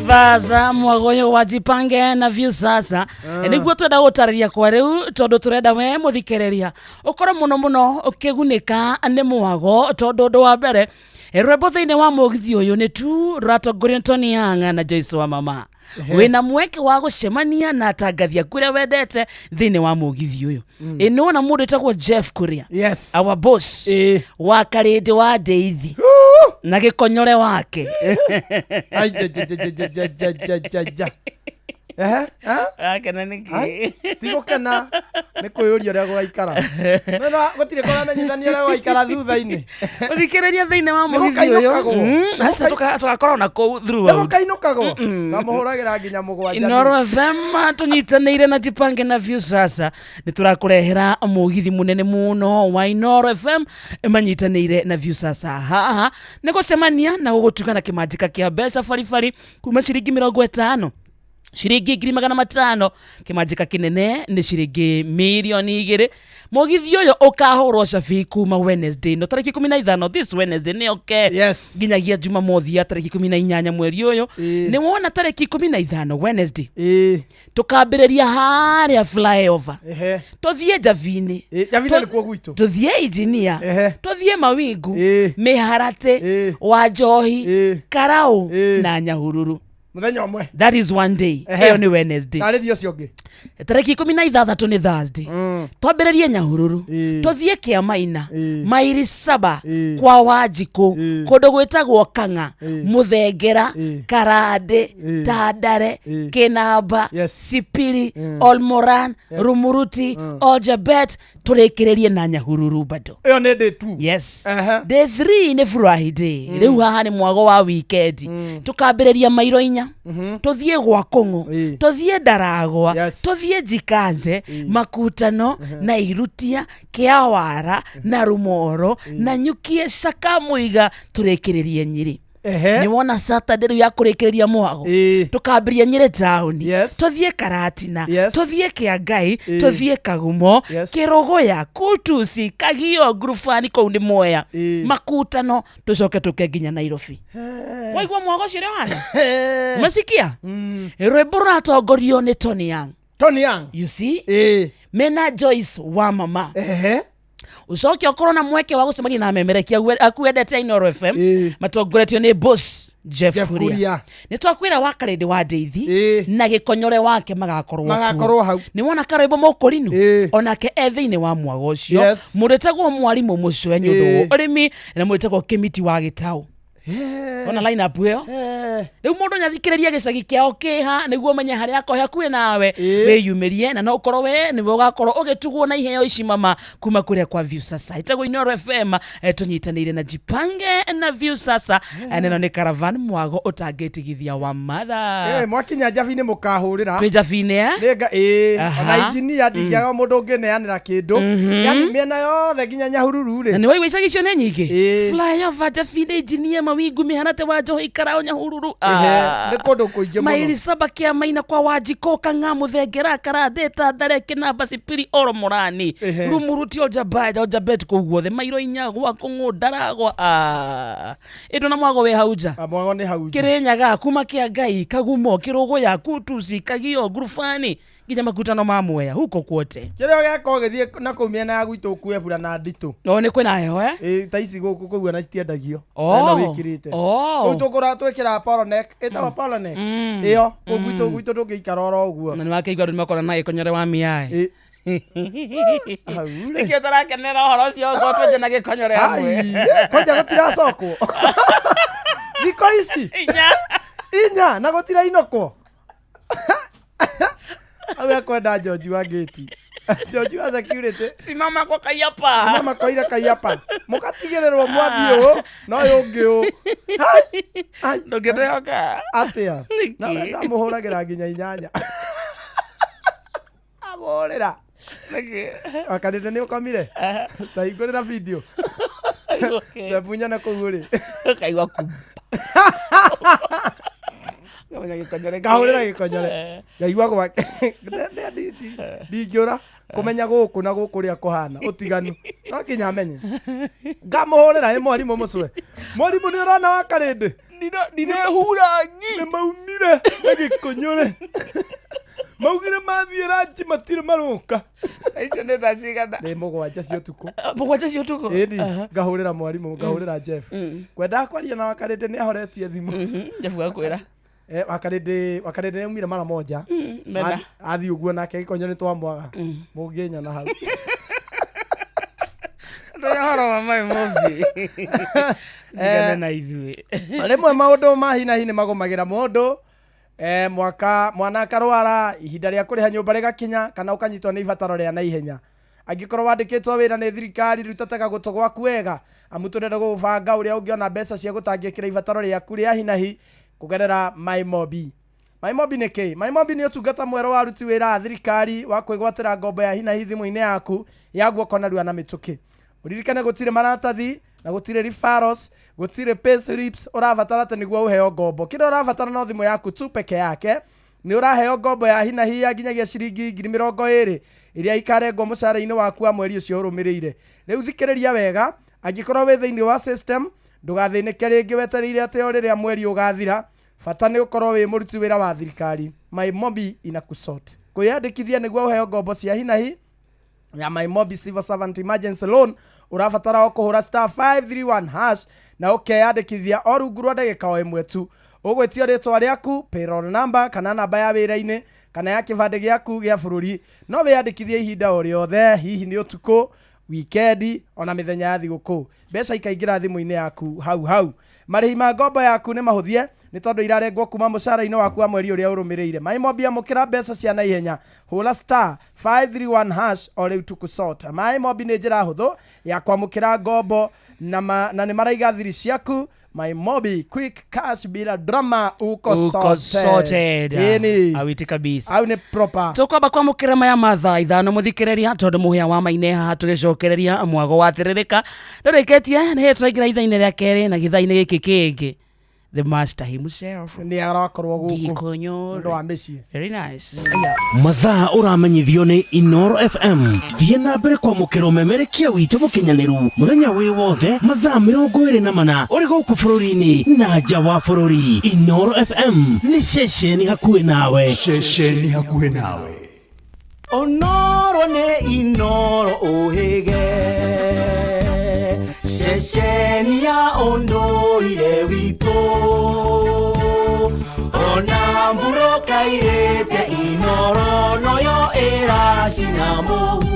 Vaza mwagoyo wa Jipange na Viusasa. Nĩguo twenda gũtarĩria kwa rĩu tondũ tũrenda we mũthikĩrĩria ũkorwo mũno mũno ũkĩgunĩka nĩ mwago tondũ ũndũ wa mbere rwĩmbo thĩinĩ wa mũgithi ũyũ nĩ tu rũratongorio nĩ Tony Young na Joyce wa Mama. Wĩna mweke wa gũcemania na atangathi aku ũrĩa wendete thĩinĩ wa mũgithi ũyũ. Ĩ nĩwona mũndũ wĩtagwo Jeff Kuria, Yes. our boss Ĩĩ. wa Karĩndĩ wa Ndeithi na gĩkonyore wake. Ai, ja, ja, ja, ja, ja, ja, ja, ja, ja. Ehe, eh? Akena nĩkĩ? Ai, ti gũkena. Nĩ kwĩyũria ũrĩa gũgaikara. No gũtirĩ kũramenyithania ũrĩa gũgaikara thutha-inĩ. Ũthikĩrĩria thĩinĩ wa Nĩ mũgithi ũyũ. gũkainũkagwo. Aca tũgakorwo na kũu Nĩ throughout. gũkainũkagwo. Ngamũhũragĩra nginya 7. Inoro FM tũnyitanĩire na Jipange na Viusasa nĩ tũrakũrehera mũgithi mũnene mũno wa Inoro FM manyitanĩire na Viusasa. Haha nĩ gũcemania na gũgũtuga na kĩmanjĩka kĩa mbeca baribari kuma ciringi 50, ciringi 500,000, kĩmanjĩka kĩnene nĩ ciringi 2 mirioni. Mũgithi ũyũ ũkahũrwo cabi kuma Wednesday no tarĩki 15, this Wednesday nĩ oke, Yes. nginyagia Jumamothi ya tarĩki 18 mweri ũyũ. Nĩ wona tarĩki 15 Wednesday, tũkambĩrĩria harĩa flyover, tũthiĩ Njabinĩ. Njabinĩ nĩkuo gwitũ. Tũthiĩ Injinia, tũthiĩ Mawingu, Mĩharatĩ, wa Njohi, Karaũ na Nyahururu. Mũthenya ũmwe. That is one day. Ĩyo nĩ Wednesday. Tarĩria ũcio ũngĩ. Tarĩki 16 nĩ Thursday. Twambĩrĩrie Nyahururu, tũthiĩ Kĩamaina, Mairi Saba, kwa Wanjikũ, kũndũ gwĩtagwo Kang'a, Mũthengera, Karandĩ, Tandare, Kĩnamba, Sipiri, Olmoran, Rumuruti, Oljabet, tũrĩkĩrĩrie na Nyahururu bado. Ĩyo nĩ day two. Yes. Day 3 nĩ Friday. Rĩu haha nĩ mwago wa weekend. Tũkambĩrĩria Mairo 4, tũthiĩ gwa Kũng'ũ, tũthiĩ Ndaragwa, tũthiĩ Njikaze, Makutano na Irutia, Kĩawara na Rumoro na Nyukie, Caka, Mũiga, tũrĩkĩrĩrie Nyĩrĩ. Nĩ wona Saturday rĩu ya kũrĩkĩrĩria mwago, tũkambĩrĩria Nyĩrĩ taũni, tũthiĩ Karatina, tũthiĩ Kĩangai, tũthiĩ Kagumo, Kĩrũgũya, Kutusi, Kagio, Ngurubani, kũu nĩ Mwea, Makutano, tũcoke tũke nginya Nairobi. Waigua mwago ũcio ũrĩa ũhana? Umesikia? Rwĩmbo rũratongorio nĩ Tony Young. Tony Young. You see, mena Joyce wa mama. Ũcoke ũkorwo na mweke wa gũcemania na amemerekia aku wendete Inoro FM, matongoretio nĩ boss Jeff, Jeff Kuria. Kuria. Nĩ twakwĩra wa Karĩndĩ wa Ndeithi na Gĩkonyore wake magakorwo kuo. Magakorwo hau. Nĩ wona karwĩmbo Mũkũrinũ, onake e thĩinĩ wa mwago ũcio. Mũndũ ĩtagwo mwarimũ Mũcwe nĩ ũndũ wa ũrĩmi, na mũndũ ĩtagwo Kĩmiti wa Gĩtaũ. Ona line up ĩyo, rĩu mũndũ nyathikĩrĩria gĩcagi kĩao kĩha nĩguo ũmenye harĩa akohe hakuhĩ nawe. Wĩyumĩrie na no ũkorwo we nĩwe ũgakorwo ũgĩtugwo na iheo ici mama kuma kũrĩa kwa Viusasa. Ĩtagwo Inoro FM, tũnyitanĩire na Jipange na Viusasa. Neno nĩ caravan mwago ũtangĩtigithia wa matha. Mwakinya Njabinĩ mũkahũrĩra. Twĩ Njabinĩ, eh? Nĩnga ĩĩ. Ona injinia ndingĩaga mũndũ ũngĩneanĩra kĩndũ. Yani mĩena yothe nginya Nyahururu Na rĩ. nĩ waigua icagi icio nĩ nyingĩ. Flyover, Njabinĩ, Injinia, Mawingu, Mĩharate, wa Njohi, Karaũ, Nyahururu. Nĩ kũndũ kũingĩ mũno. Maili saba, Kĩamaina, kwa Wanjikũ, Kang'a, Mũthengera, Karandĩ, Tandare, Kĩnamba, Sipiri, Oromorani, Rumuruti, Oljabet, Oljabet, kũu guothe, Mairo 4, gwa Kũng'ũ, Ndaragwa. Ĩndũ na mwago wĩ hau nja. Ah, mwago nĩ hau nja. Kĩrĩnyaga, kuma Kĩangai, Kagumo, Kĩrũgũya, Kutusi, Kagio, Ngurubani, nginya Makutano ma Mwea, huko kwote. Kĩrĩa ũgeka ũgĩthiĩ na kũu mĩena ya gwitũ ũkue burana nditũ. No nĩ kwĩna heho, eh? Ĩĩ, ta ici gũkũ kũu ona citiendagio. Oh. Ĩno wĩkĩrĩte. Oh. Kũu tũkũra twĩkĩraga polo neck, ĩtagwo polo neck. Ĩyo, kũu gwitũ ndũngĩikara oro ũguo. Na nĩ wakĩigua andũ nĩmakora na gĩkonyore wa miaĩ. Ĩĩ. Hau rĩ. Nĩkĩo tũrakenera ũhoro ũcio ũkorwo twenje na gĩkonyore hamwe. Ai, kwanja gũtiracokwo. Thikũ ici Inya. 4 na gũtirainũkwo. Hau ekwenda George wa gate. George wa security. Simama kwa Kaiapa. Mama koire Kaiapa. Mũgatigĩrĩrwo mwathiĩ ũũ na ũyũ ũngĩ ũũ. Hai, hai. Ndũngĩtwĩhoka. Atĩa? Nĩkĩ? Na we ngamũhũragĩra nginya 8. Amũhũrĩra. Nĩkĩ? Wakanĩte nĩ ũkomire? Ta hingũrĩra video. Okay. Ndambunyana kũu rĩ. Ũkaigua kumba. Ngamenya gĩkonyore. Ngahũrĩra gĩkonyore. Ngaigua gwa ndingĩũra kũmenya gũkũ na gũkũ ũrĩa kũhana ũtiganu no nginya menye. Ngamũhũrĩra, ĩ mwarimũ mũcwe, mwarimũ nĩ ũrona wa Karĩndĩ Ndirehura ngi. Nĩ maumire na gĩkonyore, maugire mathiĩ ranji matirĩ marũka. Icio nĩ thaa cigana? Nĩ 7 cia ũtukũ. 7 cia ũtukũ. Ĩni ngahũrĩra mwarimũ, ngahũrĩra Jeff, kwendaga kwaria na Wakarĩndĩ nĩ ahoretie thimũ. Jeff gakwĩra. Wakarĩndĩ nĩ aumire mara moja. Mena. Athiĩ ũguo nake gĩkonyo nĩ twamwaga mũngĩnyona hau. Ndũrĩ ũhoro wa mai mũmbi. Ndigane na ithuĩ. Rĩmwe maũndũ ma hi na hi nĩ magũmagĩra mũndũ. Mwaka mwana akarwara, ihinda rĩa kũrĩha nyũmba rĩgakinya, kana ũkanyitwo nĩ ibataro rĩa naihenya. Angĩkorwo wandĩkĩtwo wĩra nĩ thirikari, ruta tega gũtũ gwaku wega, amu tũrenda gũgũbanga ũrĩa ũngĩona mbeca cia gũtangĩkĩra ibataro rĩaku rĩa hinahi kũgerera MyMobi. MyMobi nĩ kĩ? MyMobi nĩ ũtungata mwerũ wa aruti wĩra a thirikari wa kwĩgwatĩra ngombo ya hinahi thimũ-inĩ yaku ya guoko narua na mĩtũkĩ. Ũririkane gũtirĩ maratathi na gũtirĩ referrals, gũtirĩ pay slips ũrabatara atĩ nĩguo ũheo ngombo. Kĩrĩa ũrabatara no thimũ yaku tu peke yake. Nĩ ũraheo ngombo ya hinahi ya nginyagia ciringi 20,000 ĩrĩa ikarengwo mũcara-inĩ waku wa mweri ũcio ũrũmĩrĩire. Rĩu thikĩrĩria wega, angĩkorwo wĩ thĩinĩ wa system, ndũgathĩnĩke rĩngĩ wetereire atĩ o rĩrĩa mweri ũgathira. Bata nĩ ũkorwo wĩ mũruti wĩra wa thirikari. MyMobi inakusort. Kwĩyandĩkithia nĩguo ũheo ngombo cia hinahi ya MyMobi Civil Servant Emergency Loan, ũrabatara o kũhũra *531# na ũkeyandĩkithia o rungu rwa ndagĩka o ĩmwe tu. Ũgwĩtio rĩtwa rĩaku, payroll number kana namba ya wĩra-inĩ kana ya kĩbandĩ gĩaku gĩa bũrũri. No wĩyandĩkithie ihinda o rĩothe, hihi nĩ ũtukũ, wikendi ona mĩthenya ya thigũkũ. Mbeca ikaingĩra thimũ-inĩ yaku hau hau. Marĩhi ma ngombo yaku nĩ mahũthie nĩ tondũ irarengwo kuma mũcara-inĩ waku wa mweri ũrĩa ũrũmĩrĩire. MyMobi, amũkĩra mbeca cia naihenya, hũra *531# o rĩu tukusort. MyMobi nĩ njĩra hũthũ ya kwamũkĩra ngombo na nĩ maraiga thiri ciaku. MyMobi, quick cash bila drama, uko Uko sorted. Ĩni. Awiti kabisa. Au nĩ proper. Tũkwamba kwamũkĩra maya ma thaa 5 mũthikĩrĩria, tondũ mũhĩa wa maine haha tũgĩcokereria mwago wathĩrĩrĩka ndũrĩkĩtie nĩ hĩndĩ tũraingĩra ithaa-inĩ rĩa kerĩ na gĩthaa-inĩ gĩkĩ kĩngĩ the master himself nĩ arakorwo gũkũ Gĩkũnyũrĩ. ũndũ wa mĩciĩ. Very nice. Mathaa ũramenyithio nĩ Inoro FM. Thiĩ na mbere kwamũkĩra ũmemerekia witũ mũkinyanĩru mũthenya wĩ wothe mathaa 24 ũrĩ gũkũ bũrũri-inĩ na nja wa bũrũri. Inoro FM nĩ ceceni hakuhĩ nawe. Ceceni hakuhĩ nawe. Onoro nĩ Inoro ũhĩge, ceceni ya ũndũire witũ, ona mbura ĩkairĩte Inoro noyo ĩracina mũhu.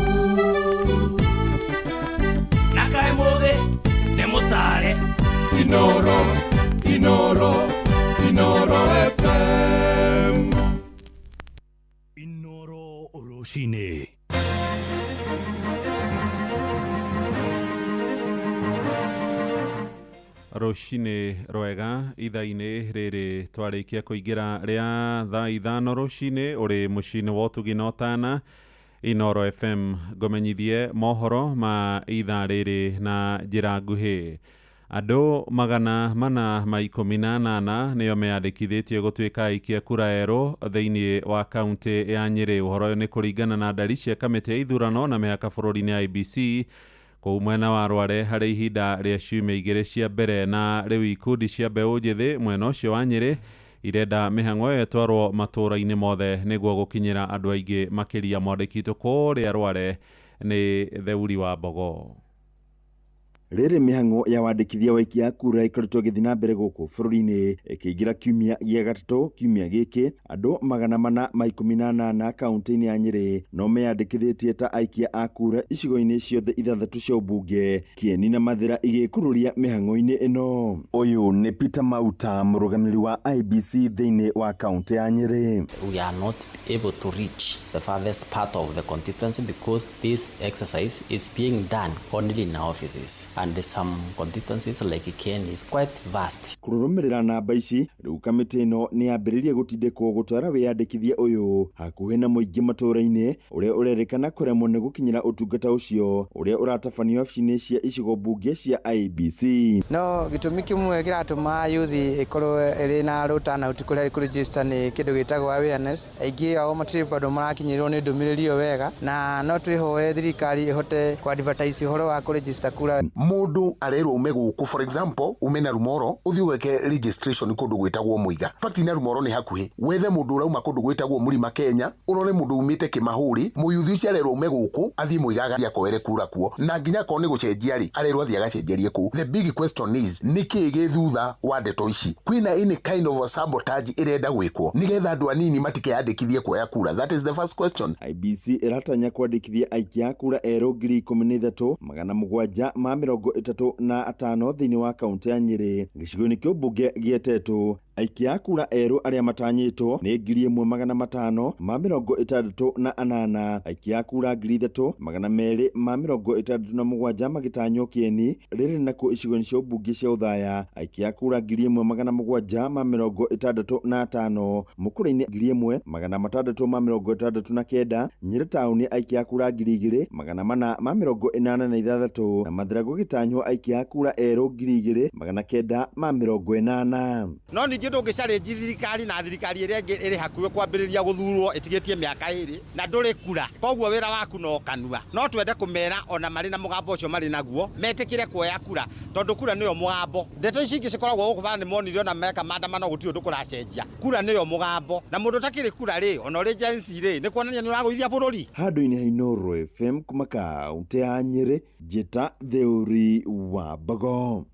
Na kaĩ mũthĩ nĩ mũtare. Inoro, Inoro, Inoro FM. Inoro rũcinĩ. Rũcinĩ rwega ithaa-inĩ rĩrĩ twarĩkia kũingĩra rĩa thaa 5 rũcinĩ ũrĩ mũciĩ-inĩ wa ũtugi na ũtana Inoro FM. Ngũmenyithie mohoro ma ithaa rĩrĩ na njĩra nguhĩ. Andũ 418 nĩo meyandĩkithĩtie gũtuĩka aikia kura erũ thĩinĩ wa kaunti ya Nyĩrĩ. Ũhoro ũyũ nĩ kũringana na ndari cia kamĩtĩ ya ithurano na mĩhaka bũrũri-inĩ IEBC kũu mwena wa Rware harĩ ihinda rĩa ciumia 2 cia mbere. Na rĩu ikundi cia mbeũ njĩthĩ mwena ũcio wa Nyĩrĩ irenda mĩhang'o ĩyo ĩtwarwo matũũra-inĩ mothe nĩguo gũkinyĩra andũ aingĩ makĩria. Mwandĩki witũ kũrĩa Rware nĩ Theuri wa Mbogo. Rĩrĩ mĩhang'o ya wandĩkithia wa aikia a kura ĩkoretwo ĩgĩthiĩ na mbere gũkũ bũrũri-inĩ ĩkĩingĩra kiumia gĩa gatatũ. Kiumia gĩkĩ andũ 418 kaunti-inĩ ya Nyĩrĩ no meyandĩkithĩtie ta aikia a kura icigo-inĩ ciothe 6 cia ũmbunge, Kĩeni na Mathĩra igĩkururia mĩhang'o-inĩ ĩno. Ũyũ nĩ Peter Mauta, mũrũgamĩrĩri wa IEBC thĩinĩ wa kaunti ya Nyĩrĩ. We are not able to reach the farthest part of the constituency because this exercise is being done only in our offices, and some constituencies like Kieni is quite vast. Kũrũmĩrĩra namba ici, rĩu kamĩtĩ ĩno nĩ yambĩrĩirie gũtindĩkwo gũtwara wĩyandĩkithia ũyũ hakuhĩ na mũingĩ matũũra-inĩ ũrĩa ũrerĩkana kũremwo nĩ gũkinyĩra ũtungata ũcio ũrĩa ũratabanio wabici-inĩ cia icigo mbunge cia IEBC. No gĩtũmi kĩmwe kĩratũma youth ĩkorwo ĩrĩ na rũtana ũtukũ kũregister nĩ kĩndũ gĩtagwo awareness. Aingĩ ao matirĩ bado marakinyĩrwo nĩ ndũmĩrĩri ĩyo wega, na no twĩhoe thirikari ĩhote kũ advertise ũhoro wa kũregister kura. Mũndũ arerwo ume gũkũ, for example, ume na Rumoro ũthiĩ ũgeke registration kũndũ gwĩtagwo Mũiga. In fact, na Rumoro nĩ hakuhĩ. Wethe mũndũ ũrauma kũndũ gwĩtagwo Mũrima Kenya, ũrore mũndũ umĩte Kĩmahũri, mũyuthi ũcio arerwo ume gũkũ athiĩ Mũiga agathiĩ akoere kura kuo, na nginya akorwo nĩ gũcenjia rĩ, arerwo athiĩ agacenjerie kũu. The big question is, nĩkĩĩ gĩ thutha wa ndeto ici? Kwĩna any kind of a sabotage ĩrenda gwĩkwo nĩgetha andũ anini matikeyandĩkithie kuoya kura? That is the first question. IEBC ĩratanya kwandĩkithia aikia a kura erũ 13,735 thĩinĩ wa kaunti ya Nyĩrĩ gĩcigo-inĩ kĩa ũmbunge gĩa Tetu Aikia a kura erũ arĩa matanyĩtwo nĩ 1568, aikia a kura 3267 magĩtanywo Kieni. Rĩrĩ nakuo icigo-inĩ cia ũmbunge cia Othaya aikia a kura 1765, Mũkũrwe-inĩ 1669, Nyĩrĩ taũni aikia a kura 2486 na Mathira gũgĩtanywo aikia a kura erũ 2980. No ningĩ ndũngĩcarĩnji thirikari na thirikari ĩrĩa ĩngĩ ĩrĩ hakuhĩ kwambĩrĩria gũthurwo ĩtigĩtie mĩaka 2 na ndũrĩ kura, koguo wĩra waku no kanua. No twende kũmera ona marĩ na mũgambo ũcio marĩ naguo metĩkĩre kuoya kura, tondũ kura nĩyo mũgambo. Ndeto ici ingĩ cikoragwo gũkũ bara nĩ monire ona meka maandamano gũtirĩ ũndũ kũracenjia. Kura nĩyo mũgambo, na mũndũ ũtakĩrĩ kura rĩ, ona ũrĩ Gen Z rĩ, nĩ kuonania nĩ ũragũithia bũrũri. Handũ-inĩ ha Inooro FM kuma kaũntĩ ya Nyĩrĩ, Njĩta Theuri wa Mbogo.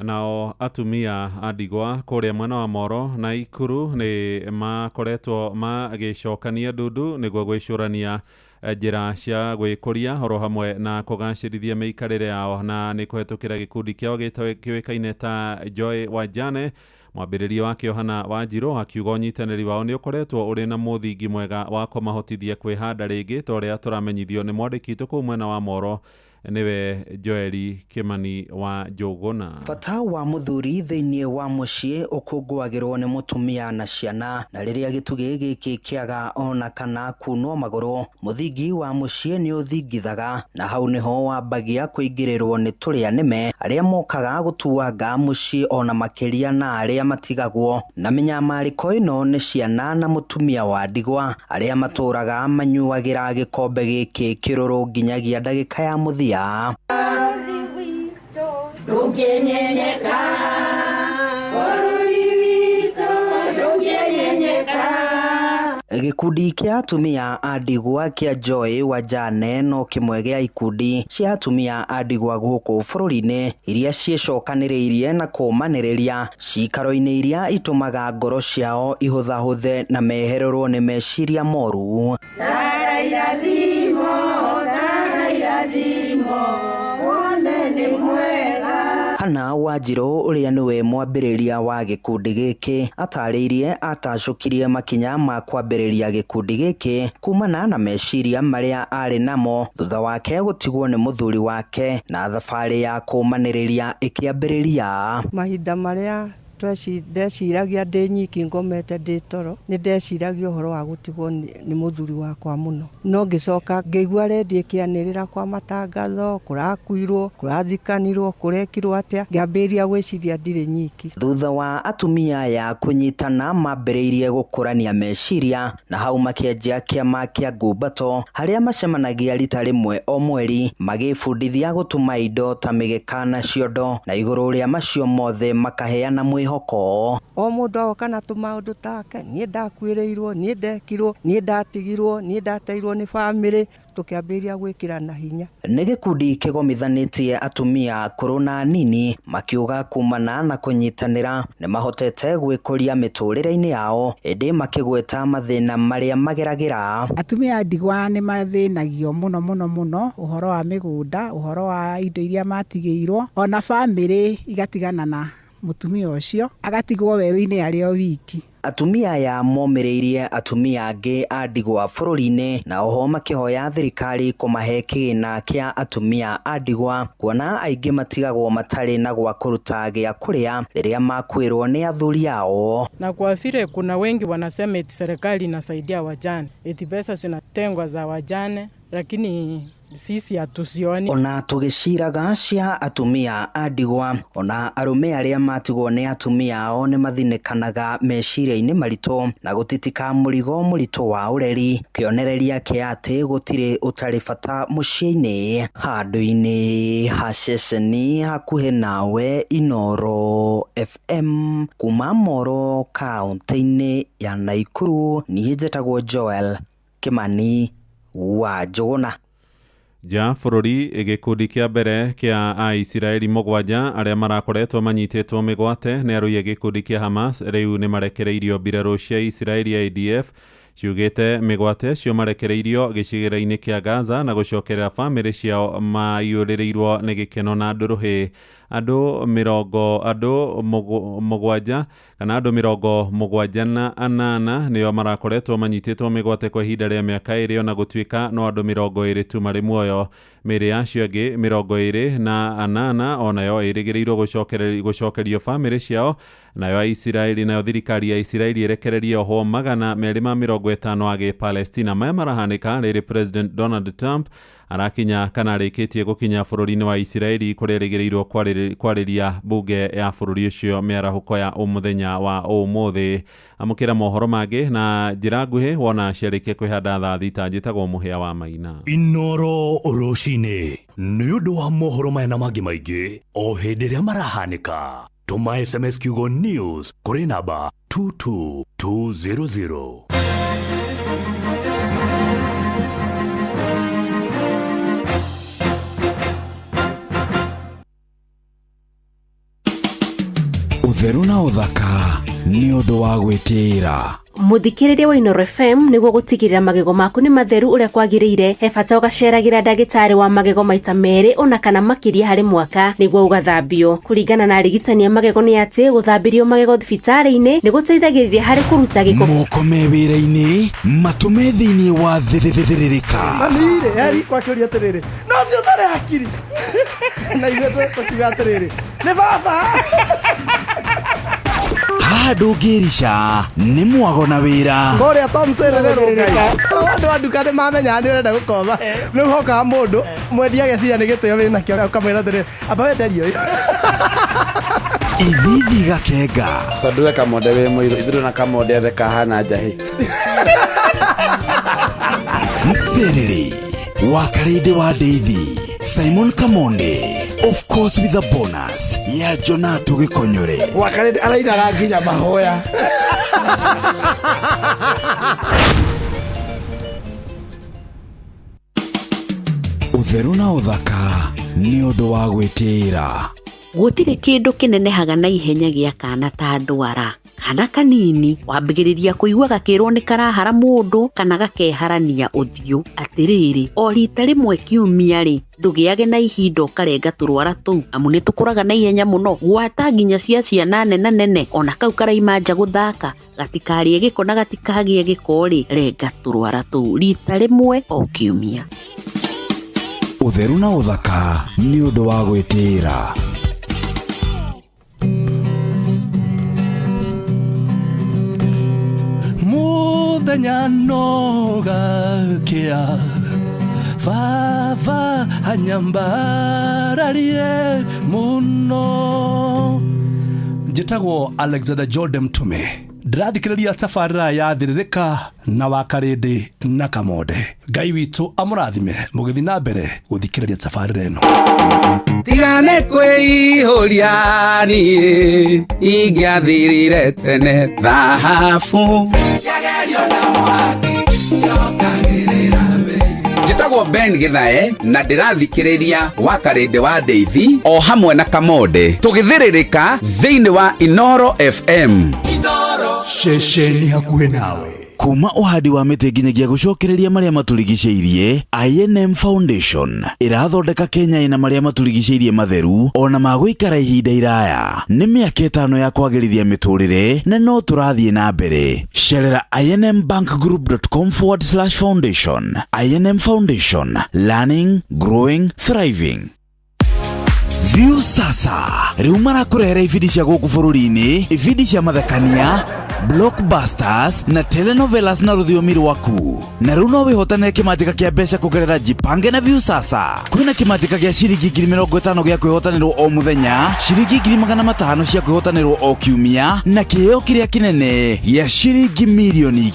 Nao atumia a ndigwa kũrĩa mwena wa Moro na Ikuru nĩ makoretwo magĩcokania ndundu nĩguo gwĩcũrania njĩra cia gwĩkũria oro hamwe na kũgacĩrithia mĩikarĩre yao, na nĩ kũhetũkĩra gĩkundi kĩao kĩũĩkaine ta Joy Wajane. Mwambĩrĩria wake Yohana Wanjirũ akiuga ũnyitanĩri wao nĩ ũkoretwo ũrĩ na mũthingi mwega wa kũmahotithia kwĩhanda rĩngĩ, ta ũrĩa tũramenyithio nĩ mwandĩki witũ kũu mwena wa Moro nĩwe Joeli Kimani wa Njũgũna. Bata wa mũthuri thĩinĩ wa mũciĩ ũkũngũagĩrwo nĩ mũtumia na ciana, na rĩrĩa gĩtugĩ gĩkĩ kĩaga ona kana kunwo magũrũ, mũthingi wa mũciĩ nĩ ũthingithaga, na hau nĩho wambagia kũingĩrĩrwo nĩ tũrĩa nĩme arĩa mokaga gũtuanga mũciĩ ona makĩria na arĩa matigagwo na mĩnyamarĩko ĩno nĩ ciana na mũtumia wa ndigwa arĩa matũraga manyuagĩra gĩkombe gĩkĩ kĩrũrũ nginyagia ndagĩka ya mũthia. Gĩkundi kĩa atumia a ndigwa kĩa Joy Wajane no kĩmwe gĩa ikundi cia atumia a ndigwa gũkũ bũrũri-inĩ iria ciĩcokanĩrĩirie na kũũmanĩrĩria ciikaro-inĩ iria itũmaga ngoro ciao ihũthahũthe na mehererwo nĩ meciria moru. Hana Wanjirũ ũrĩa nĩwe mwambĩrĩria wa gĩkundi gĩkĩ atarĩirie atacũkirie makinya ma kwambĩrĩria gĩkundi gĩkĩ kumana na meciria marĩa arĩ namo thutha wake gũtigwo nĩ mũthuri wake na thabarĩ ya kũũmanĩrĩria ĩkĩambĩrĩria. Mahinda marĩa ndeciragia ndĩ nyiki ngomete ndĩ toro nĩ ndeciragia ũhoro wa gũtigwo nĩ mũthuri wakwa mũno, no ngĩcoka ngĩigua redio ĩkĩanĩrĩra kwa matangatho kũrakuirwo, kũrathikanirwo, kũrekirwo atĩa, ngĩambĩrĩria gwĩciria ndirĩ nyiki. Thutha wa atumia ya kũnyitana mambĩrĩirie gũkũrania meciria na hau makĩanjia kĩama kĩa ngumbato harĩa macemanagia rita rĩmwe o mweri magĩbundithia gũtuma indo ta mĩgeka na ciondo, na igũrũ rĩa macio mothe makaheana mwĩhoko. O mũndũ agoka na tũmaũndũ take, niĩ ndakuĩrĩirwo, niĩ ndekirwo, niĩ ndatigirwo, niĩ ndateirwo nĩ bamĩrĩ, tũkĩambĩrĩria gwĩkĩrana hinya. Nĩ gĩkundi kĩgomithanĩtie atumia akũrũ na anini makiuga kumana na kũnyitanĩra nĩ mahotete gwĩkũria mĩtũrĩre-inĩ yao, ĩndĩ makĩgweta mathĩna marĩa mageragĩra. Atumia a ndigwa nĩ mathĩnagio mũno mũno mũno ũhoro wa mĩgũnda, ũhoro wa indo iria matigĩirwo, ona bamĩrĩ igatigana na mũtumia ũcio agatigwo werũ-inĩ arĩ o wiki. Atumia aya momĩrĩirie atumia angĩ a ndigwa bũrũri-inĩ na oho makĩhoya thirikari kũmahe kĩgĩna kĩa atumia a ndigwa kuona aingĩ matigagwo matarĩ na gwa kũruta gĩa kũrĩa rĩrĩa makuĩrwo nĩ athuri ao. Na kwa vile kuna wengi wanasema eti serikali inasaidia wajane, eti pesa zinatengwa za wajane, lakini sisi hatuzioni. Ona tũgĩciraga cia atumia a ndigwa, ona arũme arĩa matigwo nĩ atumia ao nĩ mathinĩkanaga meciria-inĩ maritũ na gũtitika mũrigo mũritũ wa ũreri, kĩonereria kĩa atĩ gũtirĩ ũtarĩ bata mũciĩ-inĩ. Handũ-inĩ ha ceceni hakuhĩ nawe Inooro FM kuma Moro kaũntĩ-inĩ ya Naikuru, niĩ njĩtagwo Joel Kimani wa Njũgũna. Nja bũrũri, gĩkundi kĩa mbere kĩa Aisiraeli 7 arĩa marakoretwo manyitĩtwo mĩgwate nĩ arũi a gĩkundi kĩa Hamas rĩu nĩ marekereirio. Mbirarũ cia Isiraeli IDF ciugĩte mĩgwate acio marekereirio gĩcigĩrĩra-inĩ kĩa Gaza na gũcokerera bamĩrĩ ciao maiyũrĩrĩirwo nĩ gĩkeno na ndũrũhĩ. Andũ mĩrongo andũ mũgwanja kana andũ 78 nĩo marakoretwo manyitĩtwo mĩgwate kwa ihinda rĩa mĩaka 2, ona gũtuĩka no andũ 20 tu marĩ muoyo. Mĩĩrĩ ya acio angĩ 28 onayo ĩrĩgĩrĩirwo gũcokerio bamĩrĩ ciao. Nayo Isiraeli, nayo thirikari ya Isiraeli ĩrekererie ohwo 250 a Gĩpalestina. Maya marahanĩka rĩrĩ President Donald Trump arakinya kana arĩkĩtie gũkinya bũrũri-inĩ wa Isiraeli kũrĩa erĩgĩrĩirwo kwarĩria bunge ya bũrũri ũcio mĩarahũko ya mũthenya wa ũmũthĩ. Amũkĩra mohoro mangĩ na njĩra nguhĩ wona ciarĩkia kwĩhanda thaa 6. Njĩtagwo Mũhĩa wa Maina. Inoro rũcinĩ nĩ ũndũ wa mohoro maya na mangĩ maingĩ o hĩndĩ ĩrĩa marahanĩka, tũma SMS kiugo news kũrĩ namba 22200. Ũtheru na ũthaka nĩ ũndũ wa gwĩtĩĩra. Muthikĩrĩria wa Inooro FM, nĩguo gũtigĩrĩra magego maku nĩ matheru ũrĩa kwagĩrĩire, he bata ũgaceragĩra ndagĩtarĩ wa magego maita 2 ona kana makĩria harĩ mwaka nĩguo ũgathambio. Kũringana na arigitani a magego nĩ atĩ gũthambĩrio magego thibitarĩ-inĩ nĩ gũteithagĩrĩria harĩ kũruta gĩko. Moko me wĩra-inĩ, matũ me thĩinĩ wa thĩrĩrĩka. Mami-rĩ, heri kwakĩũria atĩrĩrĩ, no ti ũtarĩ hakiri. Na ithuĩ tũkiuga atĩrĩrĩ, nĩ baba. Haha ndũngĩrica nĩ mwago na wĩra. Kũrĩa Tom Serererwo Ngai. Andũ a nduka nĩ mamenyaga nĩ ũrenda gũkomba. Rĩu hokaga mũndũ mwendia ageciria nĩ gĩtĩo wĩnakĩo, ũkamwĩra atĩrĩrĩ, amba wenderie ũyũ. Ithithi gakenga. Tondũ we Kamonde wĩ mũirũ, ithuĩ na Kamonde othe kahana njahĩ. Mserere wa Karĩndĩ wa Ndeithi, Simon Kamonde, of course with a bonus ya Jonato Gĩkonyore. Wakarĩndĩ arainaga nginya mahoya. Ũtheru na ũthaka nĩ ũndũ wa gwĩtĩĩra. Gũtirĩ kĩndũ kĩnenehaga na ihenya gĩa kana ta ndwara. Kana kanini wambĩgĩrĩria kũigua gakĩrwo nĩ karahara mũndũ kana gakeharania ũthiũ. Atĩrĩrĩ, o rita rĩmwe kiumia rĩ, ndũgĩage na ihinda ũkarenga tũrwara tũu, amu nĩ tũkũraga na ihenya mũno, gwata nginya cia ciana nena nene. Ona kau karaima nja gũthaka gatikarĩe gĩko na gatikagĩe gĩko rĩ, renga tũrwara tũu rita rĩmwe o kiumia. Ũtheru na ũthaka nĩ ũndũ wa gwĩtĩĩra. Mũthenya no gakĩa, baba anyambararie mũno. Njĩtagwo Alexander Jordan Mtume, ndĩrathikĩrĩria tabarĩra ya Thĩrĩrĩka na Wakarĩndĩ na Kamonde. Ngai witũ amũrathime mũgĩthiĩ na mbere gũthikĩrĩria tabarĩra ĩno. Tigane kwĩihũria niĩ ingĩathirire tene thahabu. Njĩtagwo Ben Githae na ndĩrathikĩrĩria Wakarĩndĩ wa Ndeithi o hamwe na Kamonde tũgĩthĩrĩrĩka thĩinĩ wa Inoro FM. Ceceni hakuhĩ nawe. Kuma ũhandi wa mĩtĩ nginyagia gũcokereria marĩa matũrigicĩirie, INM Foundation ĩrathondeka Kenya ĩna marĩa matũrigicĩirie matheru ona ma gũikara ihinda iraya. Nĩ mĩaka 5 ya kwagĩrithia mĩtũrĩre na no tũrathiĩ na mbere. Cerera inmbankgroup.com/foundation. INM Foundation, learning, growing, thriving. View sasa rĩu marakũrehera ibindi cia gũkũ bũrũri-inĩ, ibindi cia mathekania, blockbusters na telenovelas na rũthiomi rwaku. Na rĩu no wĩhotanĩre kĩmanjĩka kĩa mbeca kũgerera Jipange na View sasa. Kwĩna kĩmanjĩka gĩa ciringi 50,000 gĩa kwĩhotanĩrwo o mũthenya, ciringi 500,000 cia kwĩhotanĩrwo o kiumia, na kĩheo kĩrĩa kĩnene gĩa ciringi 2 million.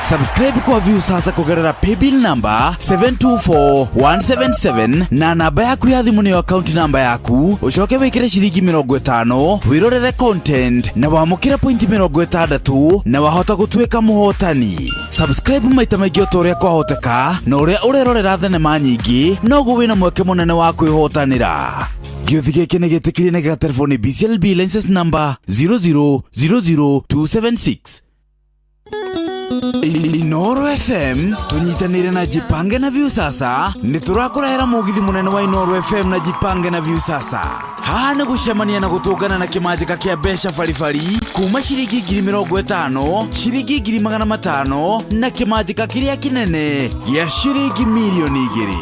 Subscribe kwa View sasa kũgerera paybill number 724177 na namba yaku ya thimũ nĩyo account namba yaku, ũcoke wĩkĩre ciringi 50 wĩrorere content na wamũkĩre pointi 60 na wahota gũtuĩka mũhotani. Subscribe maita maingĩ o ta ũrĩa kwahoteka, na ũrĩa ũrerorera thenema nyingĩ noguo wĩna mweke mũnene wa kwĩhotanĩra. Gĩũthi gĩkĩ nĩ gĩtĩkĩrie na gĩgaterwo nĩ BCLB license number 0000276. Inoro FM tunyitanire na Jipange na Viusasa nĩ tũrakũrehera mũgithi mũnene wa Inoro FM na Jipange na Viusasa. Haha nĩ gũcemania na gũtũngana na kĩmanjĩka kĩa mbeca baribari kuma ciringi 50,000, ciringi 500,000 na kĩmanjĩka kĩrĩa kĩnene gĩa ciringi 2,000,000.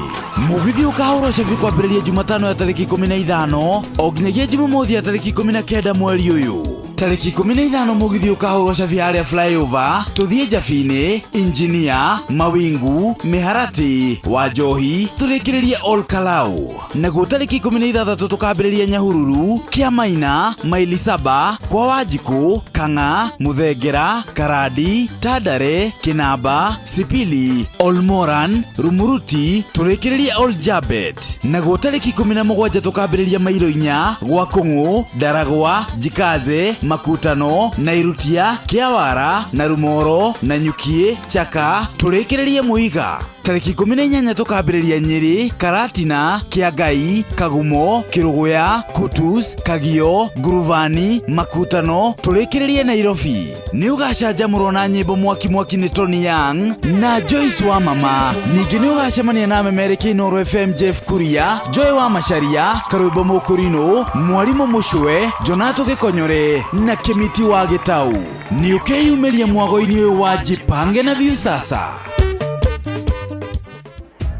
Mũgithi ũkahũrwo cabi kwambĩrĩria Jumatano ya tarĩki 15 o nginyagia Jumamothi ya tarĩki 19 mweri ũyũ. Tarĩki 15 mũgithi ũkahũrwo cabi harĩa flyover tũthiĩ Njabini, Injinia, Mawingu, Mĩharatĩ, Wanjohi, tũrĩkĩrĩrie Ol Kalou. Naguo tarĩki 16 tũkambĩrĩria Nyahururu, Kĩamaina, Maili Saba, kwa Wanjikũ, Kang'a, Mũthengera, Karandi, Tandare, Kĩnamba, Sipili, Olmoran, Rumuruti, tũrĩkĩrĩrie Ol Jabet. Naguo tarĩki 17 tũkambĩrĩria Mairo inya, gwa Kũng'ũ, Ndaragwa, Jikaze, Makutano, Nairutia, Kĩawara, Narumoro, Nanyukie, Chaka, tũrĩkĩrĩrie Mũiga. Tarĩki 18 tũkambĩrĩria Nyĩrĩ, Karatina, Kĩangai, Kagumo, Kĩrũgũya, Kutus, Kagio, Nguruvani, Makutano, tũrĩkĩrĩrie Nairobi. Nĩ ũgacanjamũrwo na nyĩmbo mwaki mwaki nĩ Tony Young na Joyce wa Mama. Ningĩ nĩ ũgacemania na memereki Inooro FM Jeff Kuria, Joy wa Macharia, Karwĩmbo Mũkũrinũ, Mwarimũ Mũcwe, Jonato Gĩkonyore na Kĩmiti wa Gĩtau. Nĩ ũkeyumĩria mwago-inĩ ũyũ wa Jipange na Viusasa.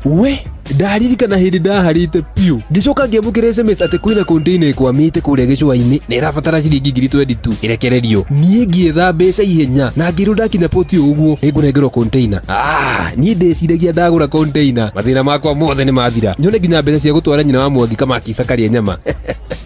We ndaririkana hĩndĩ ndaharĩte piũ ngĩcoka ngĩamũkĩra SMS atĩ kwĩna container ĩkwamĩte kũrĩa gĩcũa-inĩ na ĩrabatara ciringi 22,000 ĩrekererio. Niĩ ngĩetha mbeca ihenya na ngĩrwo ndakinya poti o ũguo nĩngũnengerwo container. Niĩ ndeciragia ndagũra container mathĩna makwa mothe nĩ mathira, nyone nginya mbeca cia gũtwara nyina wa Mwangi Kamakisa karĩe nyama.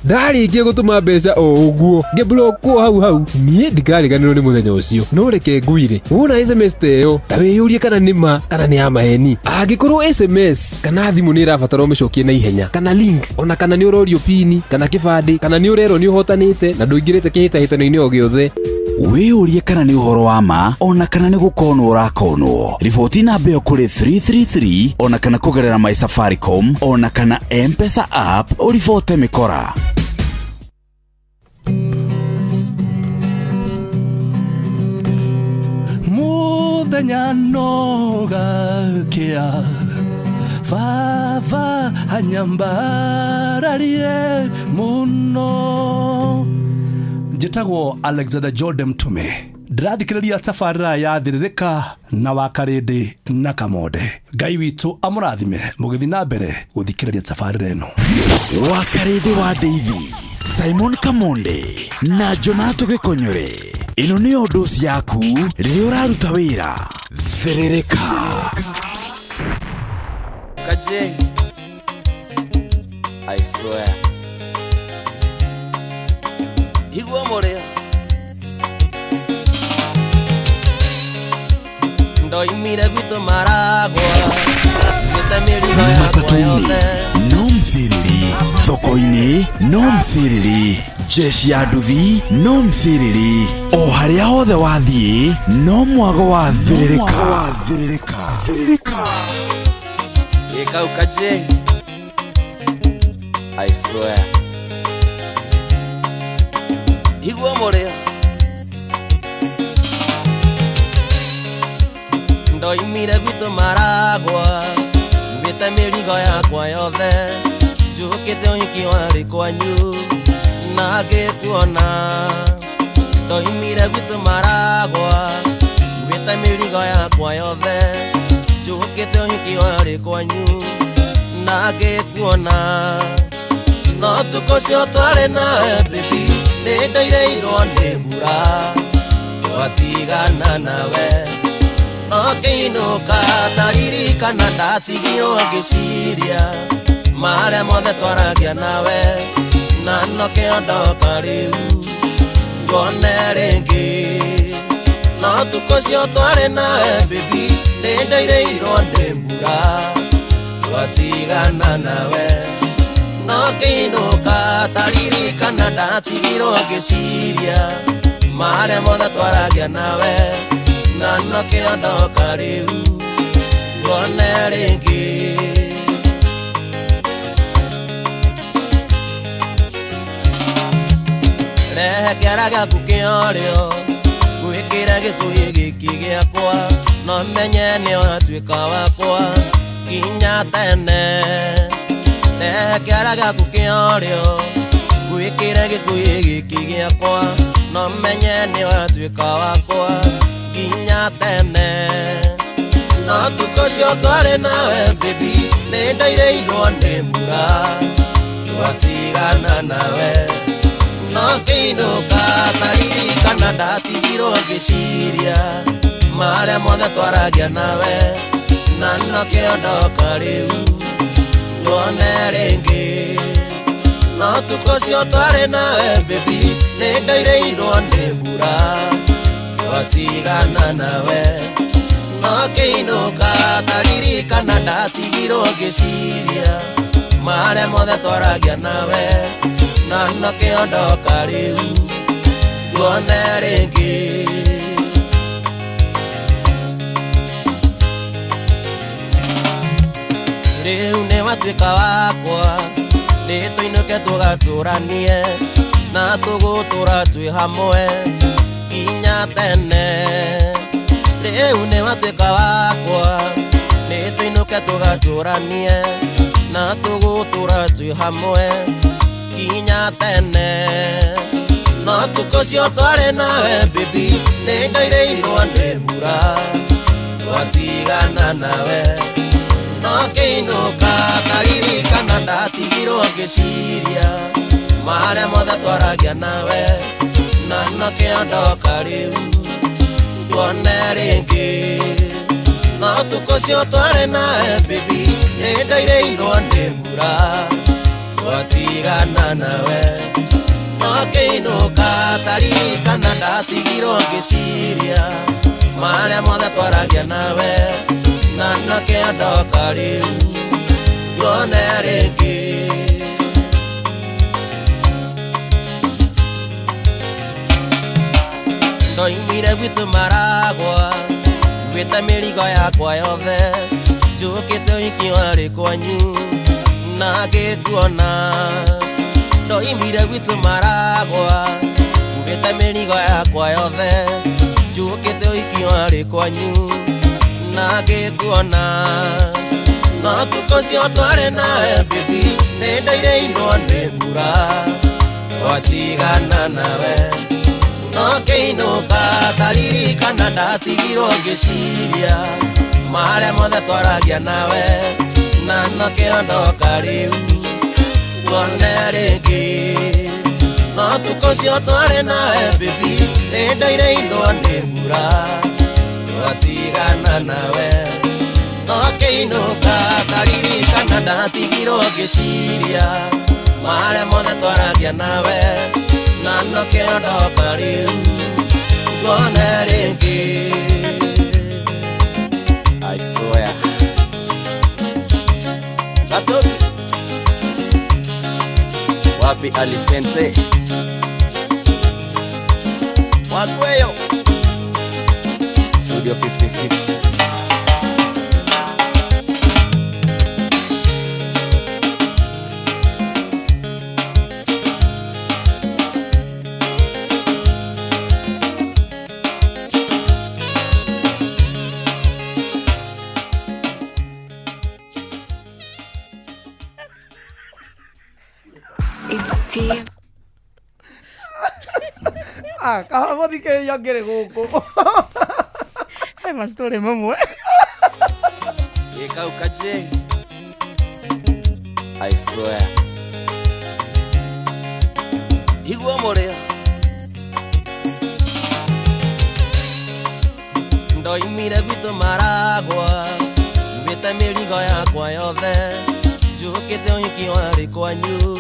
Ndarĩkia gũtũma mbeca o ũguo ngĩblockwo hau hau. Niĩ ndikariganĩrwo nĩ mũthenya ũcio, no reke ngwire, wona SMS ta ĩyo ta wĩyũrie kana nĩ ma kana nĩ ya maheni. Angĩkorwo SMS kana thimũ nĩ ĩrabatara ũmĩcokie na ihenya, kana link, ona kana nĩ ũrorio pini kana kĩbandĩ, kana nĩ ũrerwo nĩ ũhotanĩte na ndũingĩrĩte kĩhĩtahĩtano-inĩ o gĩothe, wĩyũrie kana nĩ ũhoro wa ma ona kana nĩ gũkonwo ũrakonwo. Riboti namba ĩyo kũrĩ 333 ona kana kũgerera My Safaricom ona kana M-Pesa app ũribote mĩkora. Mũthenya no gakĩa baba anyambararie mũno. Njĩtagwo Alexander Jordan Mtume, ndĩrathikĩrĩria tabarĩra ya Thĩrĩrĩka na Wakarĩndĩ na Kamonde. Ngai witũ amũrathime mũgĩthiĩ na mbere gũthikĩrĩria tabarĩra ĩno. Wakarĩndĩ wa Ndeithi, Simon Kamonde na Jonato Gĩkonyore. Ĩno nĩyo ndoci yaku rĩrĩa ũraruta wĩra. Thĩrĩrĩka. Kaje, I swear. Igua mũrĩo ndoimire gwitũ Maragwa ngĩte mĩrigo yakwa Matatũ-inĩ yothe. no mthiriri, thoko-inĩ no mthiriri, jeshi ya nduthi no mthiriri, o harĩa hothe wathiĩ no mwago wa thĩrĩrĩka. Thĩrĩrĩka. Ĩkau Kaje, I swear. Igua mũrĩo ndoimire gwitũ Maragwa ngĩte mĩrigo yakwa yothe, njũkĩte ũhiki warĩ kwanyu na ngĩkuona. Ndoimire gwitũ Maragwa ngĩte mĩrigo yakwa yothe, njũkĩte ũhiki warĩ kwanyu na ngĩkuona. No tukũ ũcio twarĩ nawe baby, nĩ ndoirĩirwo nĩ mbura twatigana nawe. No ngĩinũka ndaririkana ndatigirwo ngĩciria marĩa mothe twaragia nawe, na nokĩo ndoka rĩu ngone rĩngĩ. No tukũ ũcio twarĩ nawe baby, nĩ ndoirĩirwo nĩ mbura twatigana nawe. No ngĩinũka ndaririkana ndatigirwo ngĩciria marĩa mothe twaragia nawe, na nokĩo ndoka rĩu ngone rĩngĩ. Rehe kĩara gĩaku kĩa ũrĩo ngwĩkĩre gĩcũhĩ gĩkĩ. gĩkĩ gĩakwa no menye nĩ watuĩka wakwa nginya tene rehe kĩara gĩaku kĩa ũrĩo ngwĩkĩre gĩcũhĩ gĩkĩ gĩakwa no menye nĩ watuĩka wakwa nginya tene no tukũ ũcio twarĩ nawe baby nĩ ndairĩirwo nĩ mbura twatigana nawe no kĩinũka taririkana ndatigirwo ngĩciria marĩa mothe twaragia nawe na nokĩo ndoka rĩu nguone rĩngĩ no tukũ ũcio twarĩ nawe baby nĩ ndairĩirwo nĩ mbura twatigana nawe no kĩinũka taririkana ndatigirwo ngĩciria marĩa mothe twaragia nawe na nokĩo ndoka rĩu nguone rĩngĩ rĩu nĩ watuĩka wakwa nĩ tũinũke tũgatũranie na tũgũtũra twĩ hamwe nginya tene rĩu nĩ watuĩka wakwa nĩ tũinũke tũgatũranie na tũgũtũra twĩ hamwe nginya tene no tukũ ũcio twarĩ nawe baby nĩ ndairĩirwo nĩ mbura twatigana nawe no kĩinũka taririkana ndatigirwo ngĩciria marĩa mothe twaragia nawe na nokĩo ndoka rĩu nguone rĩngĩ no tukũ ũcio twarĩ nawe baby nĩ ndairĩirwo nĩ mbura twatigana nawe no kĩinũka taririkana ndatigirwo ngĩciria marĩa mothe twaragia nawe na nokĩo ndoka rĩu nguone rĩngĩ ndoimire gwitũ Maragwa nguĩte mĩrigo yakwa yothe njũkĩte ũhiki warĩ kwanyu na ngĩkuona ndoimire gwitũ Maragwa nguĩte mĩrigo yakwa yothe njũkĩte ũhiki warĩ kwanyu na ngĩkuona no tukũ ũcio twarĩ nawe baby nĩ ndairĩirwo nĩ mbura twatigana nawe no kĩinũka taririkana ndatigirwo ngĩciria marĩa mothe twaragia nawe na nokĩo ndoka rĩu nguone rĩngĩ no tukũ ũcio twarĩ nawe baby nĩ ndairĩirwo nĩ mbura twatigana nawe no kĩinũka taririkana ndatigirwo ngĩciria marĩa mothe twaragia nawe na nokĩo ndoka rĩu nguone rĩngĩ I swear Gatoki wapi Alicente Wagweyo Studio 56 It's tea. Ah, kaba mũthikĩrĩria ngĩrĩ gũkũ he mastori mamwe Gĩkauka J I swear igua mũrĩo ndoimire gwitũ Maragwa nguĩte mĩrigo yakwa yothe njũkĩte ũhiki warĩ kwanyu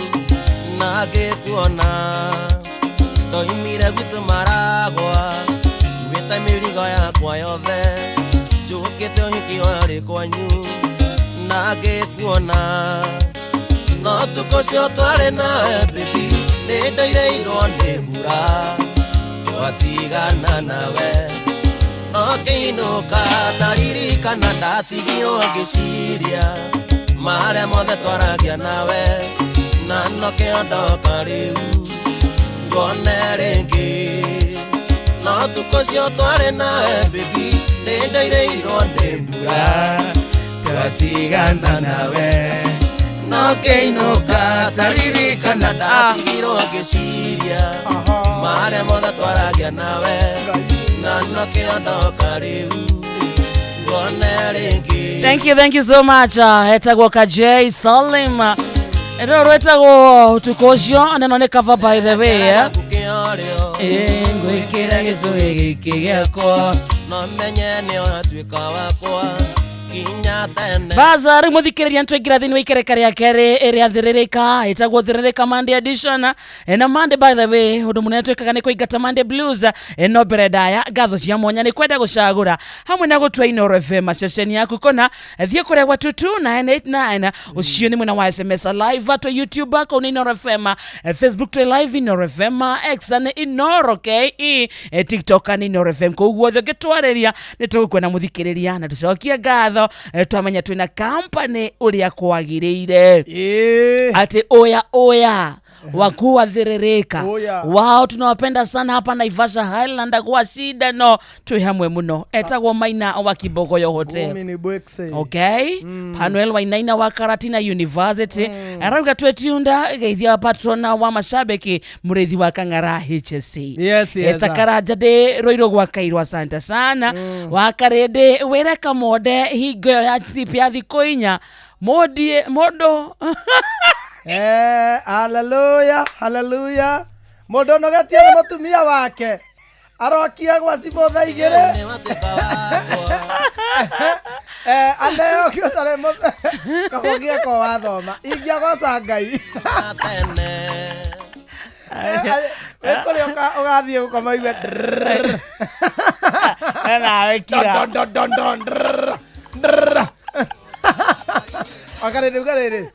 na ngĩkuona ndoimire gwitũ Maragwa nguĩte mĩrigo yakwa yothe njũkĩte ũhiki warĩ kwanyu na ngĩkuona no tukũ ũcio twarĩ nawe baby nĩ ndairĩirwo nĩ mbura twatigana nawe no kĩinũka taririkana ndatigirwo ngĩciria marĩa mothe twaragia nawe na nokĩo ndoka rĩu nguone rĩngĩ no No tukũ cio twarĩ nawe baby nĩndairĩirwo nĩ mbura twatigana nawe no kĩinũka taririkana ndatigirwo ngĩciria marĩa mothe twaragia nawe na nokĩo ndoka rĩu ngone rĩngĩ. Thank you so much. Etagwo Kajay Salim. Ero rwetagwo utuko ucio neno nĩ cover by the way. Ngwĩkĩre gĩcũhĩ gĩkĩ gĩakwa no menye nĩ ũratuĩka wakwa kinya tene. Baza rĩu mũthikĩrĩria nĩtwaingĩra thĩinĩ wa ikereka rĩa kerĩ ĩrĩa thĩrĩrĩka ĩtagwo thĩrĩrĩka Monday edition. Na Monday by the way ũndũ mũnene twĩkaga nĩ kũingata Monday blues. No mbere ndaya ngatho cia mwanya nĩ kwenda gũcagũra hamwe na gũtua Inooro FM ceceni yaku kona thiĩ kũrĩa gwa 22989 ũcio nĩ mwena wa SMS live twĩ YouTube kũu nĩ Inooro FM, Facebook twĩ live Inooro FM, X nĩ Inooro KE, TikTok nĩ Inooro FM. Kũu guothe ũngĩtwarĩria nĩ tũgũkuona mũthikĩrĩria na tũcokie ngatho. Twamenya twĩna company ũrĩa kwagĩrĩire atĩ oya oya wakuu wa thĩrĩrĩka wao tunawapenda sana hapa Naivasha Highland kwa shida no twĩ hamwe muno. Etagwo Maina wa Kibogoyo Hotel. Okay. Panuel Wainaina wa Karatina University. Arauga twetiunda geithia patrona wa mashabiki mũrĩithi wa Kang'ara HSC. Yes, yes. Sakaraja de Roiro gwa Kairwa asante sana. Wa Karĩndĩ wĩre Kamode hingo ya trip ya thikũ inya modie modo. Hallelujah, hallelujah. Mũndũ ũnogetie nĩ mũtumia wake arokia gwa cimũ thaa igĩrĩ. Aneo kĩũtare kabũgie ko wathoma ingĩagoca Ngai. Wĩ kũrĩa ũgathiĩ gũkoma igue nawe kira. Don, don, don, don. Wakarĩrĩ uga rĩrĩ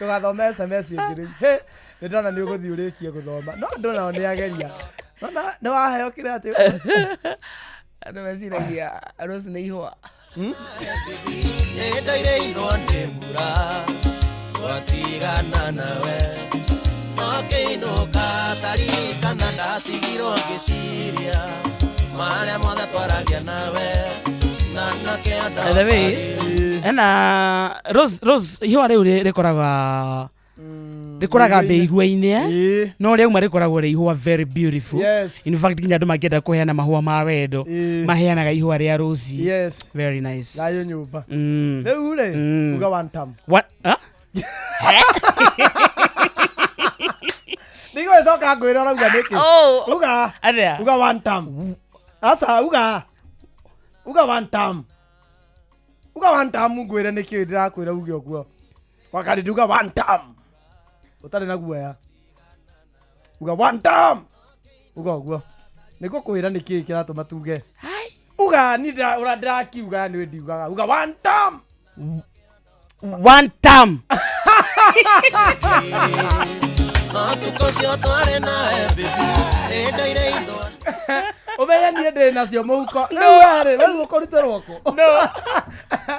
ndũgathome SMS ĩngĩ rĩu. Hĩ, nĩ ndona nĩ ũgũthiĩ ũrĩkie gũthoma no andũ nao nĩ ageria. Nona nĩ waheo kĩrĩa atĩ andũ meciragia Rose nĩ ihũa. Nĩndairĩirwo nĩ mbura twatigana nawe no kĩinũka taririkana ndatigirwo ngĩciria marĩa mothe twaragia nawe na nokĩo By the way, ena Rose ihũa rĩu rĩkoraga rĩkũraga mĩigua-inĩ no rĩauma rĩkoragwo rĩ ihũa very beautiful. Yes. In fact nginya andũ mangĩenda kũheana mahũa ma wendo maheanaga ihũa rĩa rose. Yes. Very nice. Thayũ nyũmba. Rĩu rĩ uga one term. What? Huh? Ndigũgĩcoka ngwĩre ũrauga nĩkĩ. Uga. Atĩa? Uga one term. Aca uga. Uga one term. Uga one term ngwĩre nĩkĩ ndĩrakwĩra uge ũguo. Wakarĩndĩ uga one term. Ũtarĩ na guoya. Uga one term. Uga ũguo. Nĩngũkwĩra nĩkĩ kĩratũma tuge. Uga ni ũrĩa ndĩrakiuga nĩ ndiugaga. Uga one term. One term. No tukũ cio twarĩ nawe baby nĩndairĩirwo. Ũmenye niĩ ndĩ nacio mũhuko. Rĩu werĩ rĩu ũkũrutĩrwo kũ? No.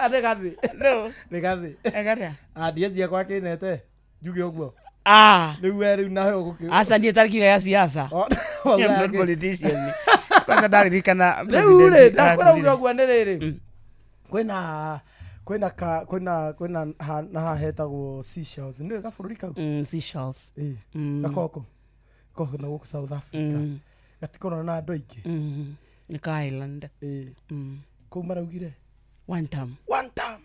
Nĩ gathĩ. No. Nĩ gathĩ. Ĩgatĩa? Ndienjia kwa kĩnete njuge ũguo. Ah. Rĩu we rĩu nawe ũgũkĩ. Aca niĩ tarĩki ya siasa. I'm not politician. Kwanza ndaririkana Rĩu rĩ ndakwĩra uge ũguo nĩ rĩrĩ. Kwĩna kwĩna ka kwĩna kwĩna na haha hetagwo Seychelles. Nĩũĩ gabũrũri kau? Seychelles. Gakoko. Gakoko na gũkũ South Africa. Gatikoragwo na andũ aingĩ. Nĩ ka island. Kũu maraugire one term. One term.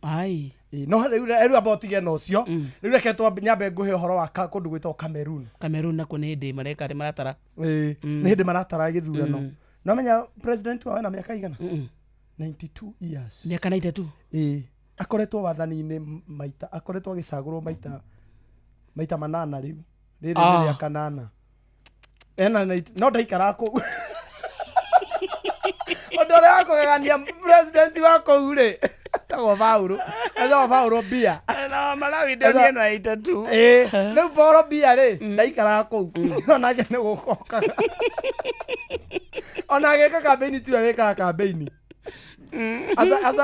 Ai. No rĩu rĩu amba ũtige na ũcio. Rĩu reke nyambe ngũhe ũhoro wa kũndũ gwĩtagwo Cameroon. Cameroon nakuo nĩ hĩndĩ mareka atĩ maratara. Nĩ hĩndĩ maratara gĩthurano. No menya president wao ena mĩaka igana? 92 years. Mĩaka 92. Akoretwo wathani-inĩ maita akoretwo agĩcagũrwo maita manana rĩu. Rĩrĩ nĩ rĩa kanana. Ena no ndaikara kũu. Ũndũ ũrĩa wa kũgegania president wa kũu rĩ etagwo Paulo. Etagwo Paulo Biya. Na Malawi ndonire na 82. Rĩu Paulo Biya rĩ ndaikaraga kũu. Onake nĩ gũkokaga. Ona agĩka campaign tiwe wĩkaga campaign.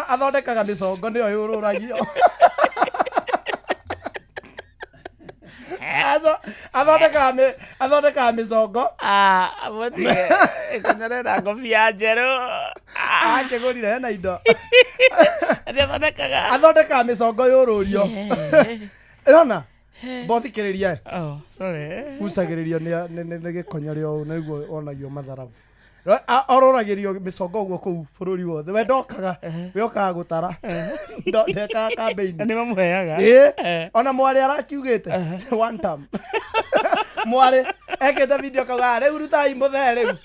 Athondekaga mĩcongo nĩyo yũrũragio. Athondekaga mĩcongo. Mũtige ĩkonyore ngobia njerũ. Akĩgũrire hena indo. Atĩ athondekaga. Athondekaga mĩcongo yũrũrio. Ĩrona? Mbothikĩrĩria. Oh, sorry. Gucagĩrĩrio nĩ gĩkonyore ũũ nĩguo onagio matharabu. Ororagĩrio mĩcongo ũguo kũu bũrũri wothe. We ndokaga, we okaga gũtara. Ndekaga kambĩini. Nĩ mamũheaga. Ĩĩ. Ona mwarĩ arakiugĩte one term. Mwarĩ ekĩte video kauga rĩu rutai mũthee rĩu.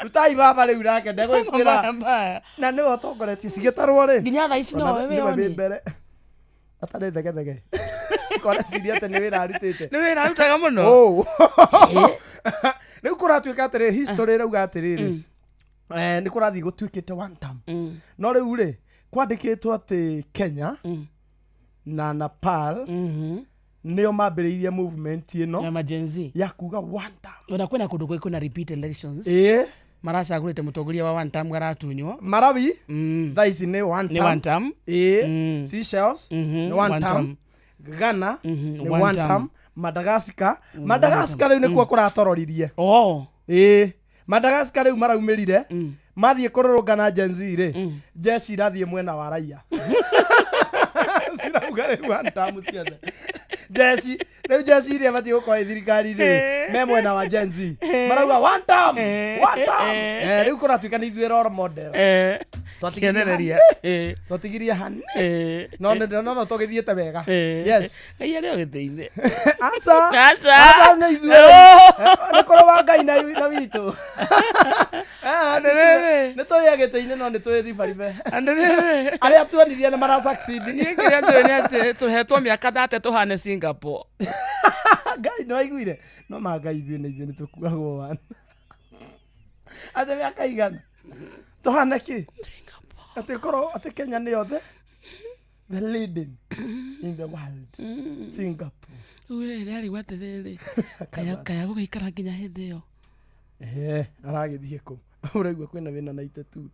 Rutai baba rĩu nake ndegwĩkĩra. Na nĩwe ũtongoretie cigĩtarwo rĩ. Nginya thaa ici nowe wĩ oni. Mbere. Atarĩ thegethege. Kwareciria atĩ nĩ wĩra arutĩte. Nĩ wĩra arutaga mũno. Rĩu kũratuĩka atĩrĩ history ĩrauga atĩrĩrĩ. Nĩ kũrathiĩ gũtuĩkĩte one term. No rĩu rĩ kwandĩkĩtwo atĩ Kenya na Nepal nĩo mambĩrĩirie movement ĩno ya Gen Z ya kuga one term. Ona kwĩna kũndũ kwĩ kwĩna repeat elections. Ĩĩ. Maracagũrĩte mũtongoria wa one term aratunywo. Malawi thaa ici nĩ one term. Nĩ one term. Ĩĩ. Seychelles nĩ one term. Ghana nĩ one term. Madagascar. Madagascar rĩu nĩkuo kũratororirie. Ĩĩ. Madagascar rĩu maraumĩrire. Mathiĩ kũrũrũngana Gen Z rĩ. Jeshi irathiĩ mwena wa raia. Cirauga rĩu one term ciothe. Jeshi rĩu jeshi iria batiĩ gũkorwo ĩ thirikari-inĩ me mwena wa Gen Z. Marauga one term. One term. Rĩu kũratuĩka nĩ ithuĩ role model. Twatigirie hani. No no tũgĩthiĩte wega. Yes. Ngai arĩ o gĩtĩ-inĩ. Aca. Aca nĩ ithuĩ. Nĩ kũrĩ wa Ngai na witũ. Nĩ tũrĩ gĩtĩ-inĩ no nĩ tũrĩ thibaribe. Arĩa tuonirie nĩ mara succeed. Niĩ kĩrĩa njũĩ nĩ atĩ tũhetwo mĩaka 30 tũhane Singapore. Ngai nĩ waiguire? No ma Ngai ithuĩ na ithuĩ nĩ tũkuagwo wana. Atĩ mĩaka igana. Tũhane kĩ? Atĩ korwo atĩ Kenya nĩ yothe the leading in the world. Singapore. Rĩu rĩ arigwo atĩrĩrĩ kaya gũgĩikara nginya hĩndĩ ĩyo. Aragĩthiĩ kũ? Ũraigua kwĩna wĩna 92.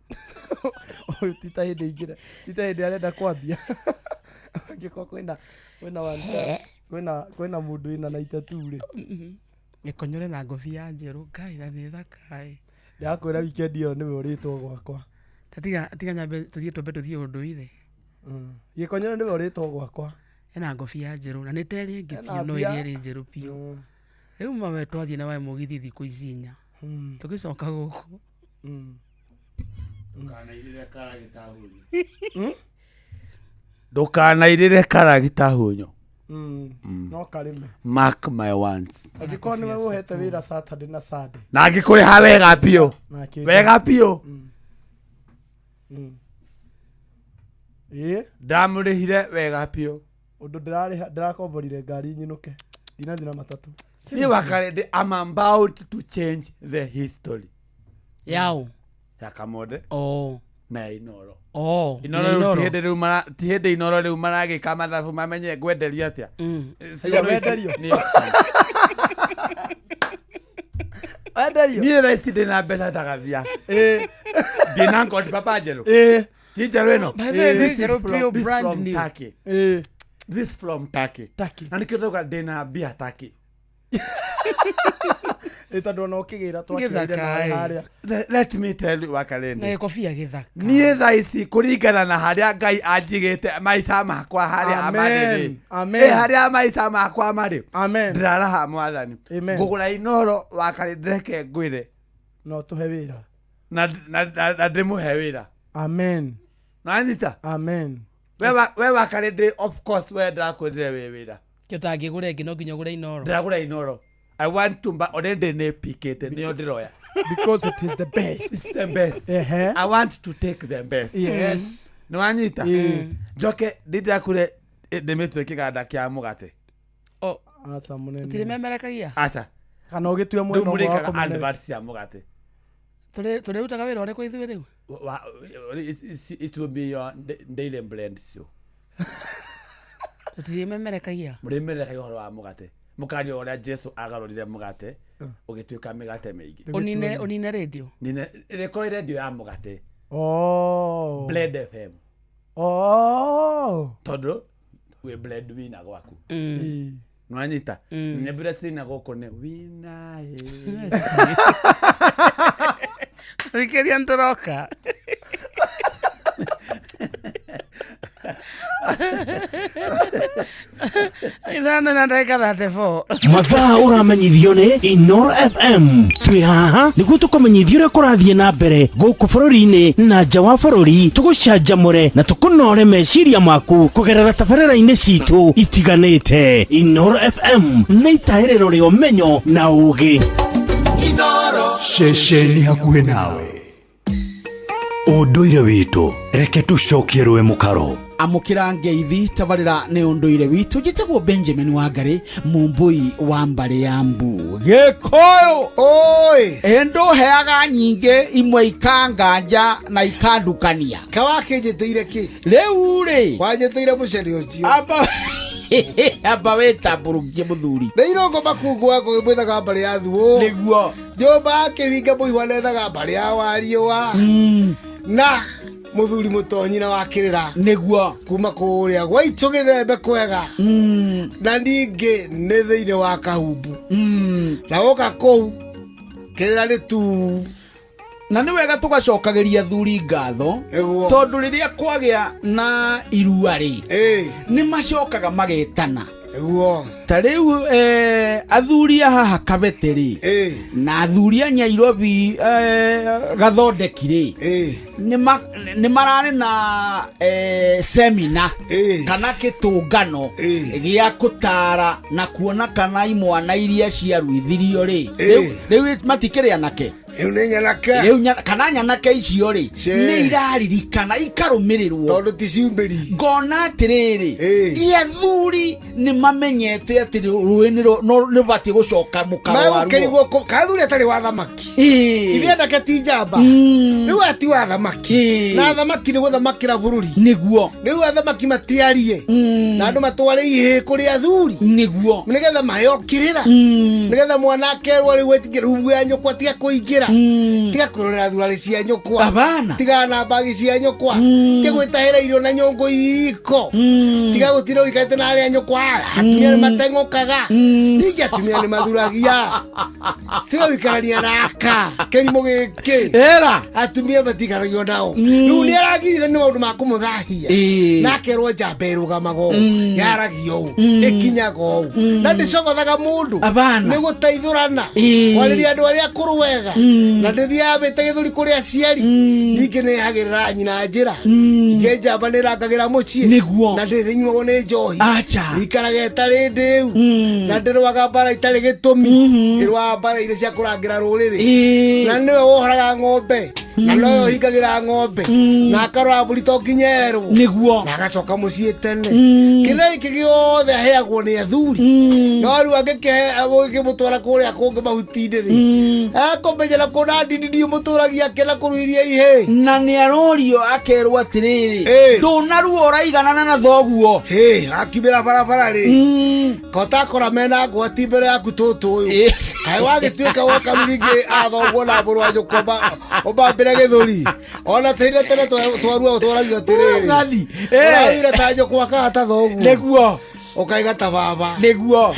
Ũyũ ti ta hĩndĩ ingĩra. Ti ta hĩndĩ arenda kwambia. Angĩkorwo kwĩna kwĩna mũndũ wĩna 92 rĩ. Gĩkonyore na ngobia njerũ Ngai na nĩ thaka ĩ. Ndakwĩra weekend ĩyo nĩwe ũrĩtwo gwakwa. Tiga nyambe tũthiĩ twambe tũthiĩ ũndũire. Gĩkonyore nĩwe ũrĩtwo gwakwa. Ena ngobia njerũ na nĩ ta ĩrĩa ĩngĩ biũ no ĩrĩa ĩrĩ njerũ biũ. Rĩu mawe twathiĩ na wae mũgithi thikũ ici inya. Tũgĩcoka gũkũ. Ndũkanairĩre karagita hunyo. No karĩme. Mark my words. Angĩkorwo nĩwe ũhete wĩra Saturday na Sunday. Na angĩkũrĩha wega biũ. Wega biũ. Ĩĩ. Ndamũrĩhire wega biũ. Ũndũ ndĩrarĩha ndĩrakomborire ngari nyinũke. Ndinathiĩ na matatũ. Niĩ wakarĩndĩ I'm about to change the history. Yao. Ya Kamode. Oh. Na ya Inoro. Oh. Inoro rĩu ti hĩndĩ rĩu mara ti hĩndĩ Inoro rĩu maragĩka mathabu mamenye ngwenderio atĩa. Wenderio. Wenderio. Niĩ thaa ici ndĩna mbeca ta gathia. Ĩĩ. Ndĩna ngodi papa njerũ. Ĩĩ. Ti njerũ ĩno. Nĩ njerũ biũ brand new. Turkey. Ĩĩ. This from Turkey. Turkey. Na nĩkĩo ndauga ndĩna mbia Turkey. Tondũ ona ũkĩgĩra twakĩgĩire nawe harĩa. Let me tell you Wakarende. Na gĩkobia gĩthaka. Niĩ thaa ici kũringana na harĩa Ngai anjigĩte maica makwa harĩa marĩ rĩ. Amen. Harĩa maica makwa marĩ. Amen. Ndĩraraha mwathani. Amen. Ngũgũra Inoro Wakarende reke ngwĩre. No tũhe wĩra. Na ndĩmũhe wĩra. Amen. Nanyita? Amen. We Wakarende of course we ndakwĩrire wĩ wĩra. Kĩo ũtangĩgũra ĩngĩ no nginya ũgũre Inoro. Ndĩragũra Inoro. I want to buy already ne pikete nĩyo ndĩroya. Because it is the best. It's the best. I want to take the best. Yes. Nĩ wanyita? Njoke ndĩndakure ndĩmĩtue kĩganda kĩa mũgate. Aca mũnene. Tũtirĩmemerekagia? Aca. Kana ũgĩtue mwena Rĩu ũmwe wa mũrĩkaga kũmemerekia. advert cia mũgate. Tũrĩrutaga wĩra ũrĩkũ ithuĩ rĩu? It will be your daily blend show. Tũtirĩmemerekagia? Mũrĩmemerekagia ũhoro wa mũgate. Mũkaria ũrĩa Jesu agarũrire mũgate ũgĩtuĩka mĩgate mĩingĩ. Ũnine radio? Nine ĩrĩkorwo radio ya mũgate. Oh. Blend FM. Oh. Tondũ wĩ blend wina gwaku. Nwanyita nyĩmbo iria cirina gũkũ nĩ winaĩ. Thikĩria nĩtũroka. Ithano na ndagĩka 34. Mathaa ũramenyithio nĩ Inoro FM. Twĩ haha nĩguo tũkũmenyithia ũrĩa kũrathiĩ na mbere gũkũ bũrũri-inĩ na nja wa bũrũri, tũgũcanjamũre na tũkũnore meciria maku kũgerera tabarĩra-inĩ citũ itiganĩte. Inoro FM nĩ itahĩrĩro rĩa ũmenyo na ũgĩ. Inoro ceceni hakuhĩ nawe. Ũndũire witũ reke tũcokie rũĩ mũkaro. Amũkĩra ngeithi tabarĩra nĩ ũndũire witũ. Njĩtagwo Benjamin Wangari, mũmbũi wa mbarĩ ya mbu Gĩkũyũ. Oi ĩndũheaga nyingĩ imwe ikanganja na ikandukania. Kawakĩnjĩtĩire kĩ? Rĩu rĩ wanjĩtĩire mũcere ũcio. Amba wĩtambũrũkie mũthuri. Nĩ irongo makungu wa ngũgĩ mwĩthaga mbarĩ ya thuo. Nĩguo. Nyũmba ya kĩringa mũihwa nethaga mbarĩ ya wariũa. Na mũthuri mũtonyi na wa kĩrĩra. Nĩguo. Kuma kũrĩa gwa itũ gĩthembe kwega. Na ningĩ nĩ thĩinĩ wa kahumbu. Na woka kũu kĩrĩra nĩ tu. Na nĩ wega tũgacokagĩria thuri ngatho tondũ rĩrĩa kwagĩa na irua rĩ, nĩ macokaga magetana. Nĩguo. Ta rĩu athuri a haha Kabete rĩ, na athuri a Nyairobi Gathondeki rĩ, nĩ mararĩ na semina kana kĩtũngano gĩa kũtara na kuona kana imwana iria ciaruithirio rĩ, rĩu matikĩrĩ anake. Rĩu nĩ nyanake. Rĩu kana nyanake icio rĩ, nĩ iraririkana ikarũmĩrĩrwo tondũ ti ciumbĩri. Ngona atĩrĩrĩ, athuri nĩ mamenyete atĩ rũĩ nĩ rũbatiĩ gũcoka mũkaro waruo. Megũkĩrigwo kathuri atarĩ wa thamaki. Ithuĩ anake ti njamba. Rĩu ati wa thamaki. Na thamaki nĩ gũthamakĩra bũrũri. Nĩguo. Rĩu athamaki matiarie. Na andũ matware ihĩĩ kũrĩ athuri. Nĩguo. Nĩgetha maheo kĩrĩra. Nĩgetha mwana akerwo rĩu etigĩre rungu ya nyũkwa tiga kũingĩra. Tiga kwĩrorera thurarĩ cia nyũkwa. Abana. Tiga na mbagi cia nyũkwa. Tiga gwĩtahĩra irio na nyũngũ iko. Tiga gũtinda ũikarĩte na arĩa nyũkwa. Atumia nĩ mateng'ũkaga. Ningĩ atumia nĩ mathuragia. Tiga gũikarania naka kĩrimũ gĩkĩ. Era. Atumia matiikaragio nao. Rĩu nĩ aragirire nĩ maũndũ ma kũmũthahia. Na akerwo njamba ĩrũgamaga ũũ, yaragia ũũ, ĩkinyaga ũũ. Na ndĩcogothaga mũndũ. Abana. Nĩ gũteithũrana. Kwarĩria andũ arĩa akũrũ wega. Na ndĩthiaga mbĩte gĩthũri kũrĩ aciari. Ningĩ nĩ ĩhagĩrĩra nyina njĩra. Ningĩ njamba nĩ ĩrangagĩra mũciĩ. Nĩguo. Na ndĩrĩnyuagwo nĩ njohi. Acha. Ikaraga ĩtarĩ ndĩu. Na ndĩrũaga mbara itarĩ gĩtũmi. Ĩrũaga mbara iria cia kũrangĩra rũrĩrĩ. Na nĩwe wohoraga ng'ombe. Na nowe ũhingagĩra ng'ombe. Na akarora mbũri to nginya erwo. Nĩguo. Na agacoka mũciĩ tene. Kĩrĩa gĩkĩ gĩothe aheagwo nĩ athuri. No rĩu angĩkĩmũtwara kũrĩa kũngĩ mahuti-inĩ rĩ, ekũmenyera kũna ndini ndiũ mũtũragia ake na kũruiria ihĩĩ. Na nĩ arorio akerwo atĩrĩrĩ, ndũnaruo ũraiganana na thoguo. Akiumĩra barabara rĩ, kotakora mena ngwati mbere yaku tũtũ ũyũ. Kaĩ wagĩtuĩka woka rĩu rĩngĩ athoguo na mũrũ wa nyũkwa ũmbambĩre gĩthũri. Ona tene tene twarua twaragio atĩrĩrĩ. Ũraruire ta nyũkwa kana ta thoguo. Nĩguo. Ũkaiga ta baba. Nĩguo.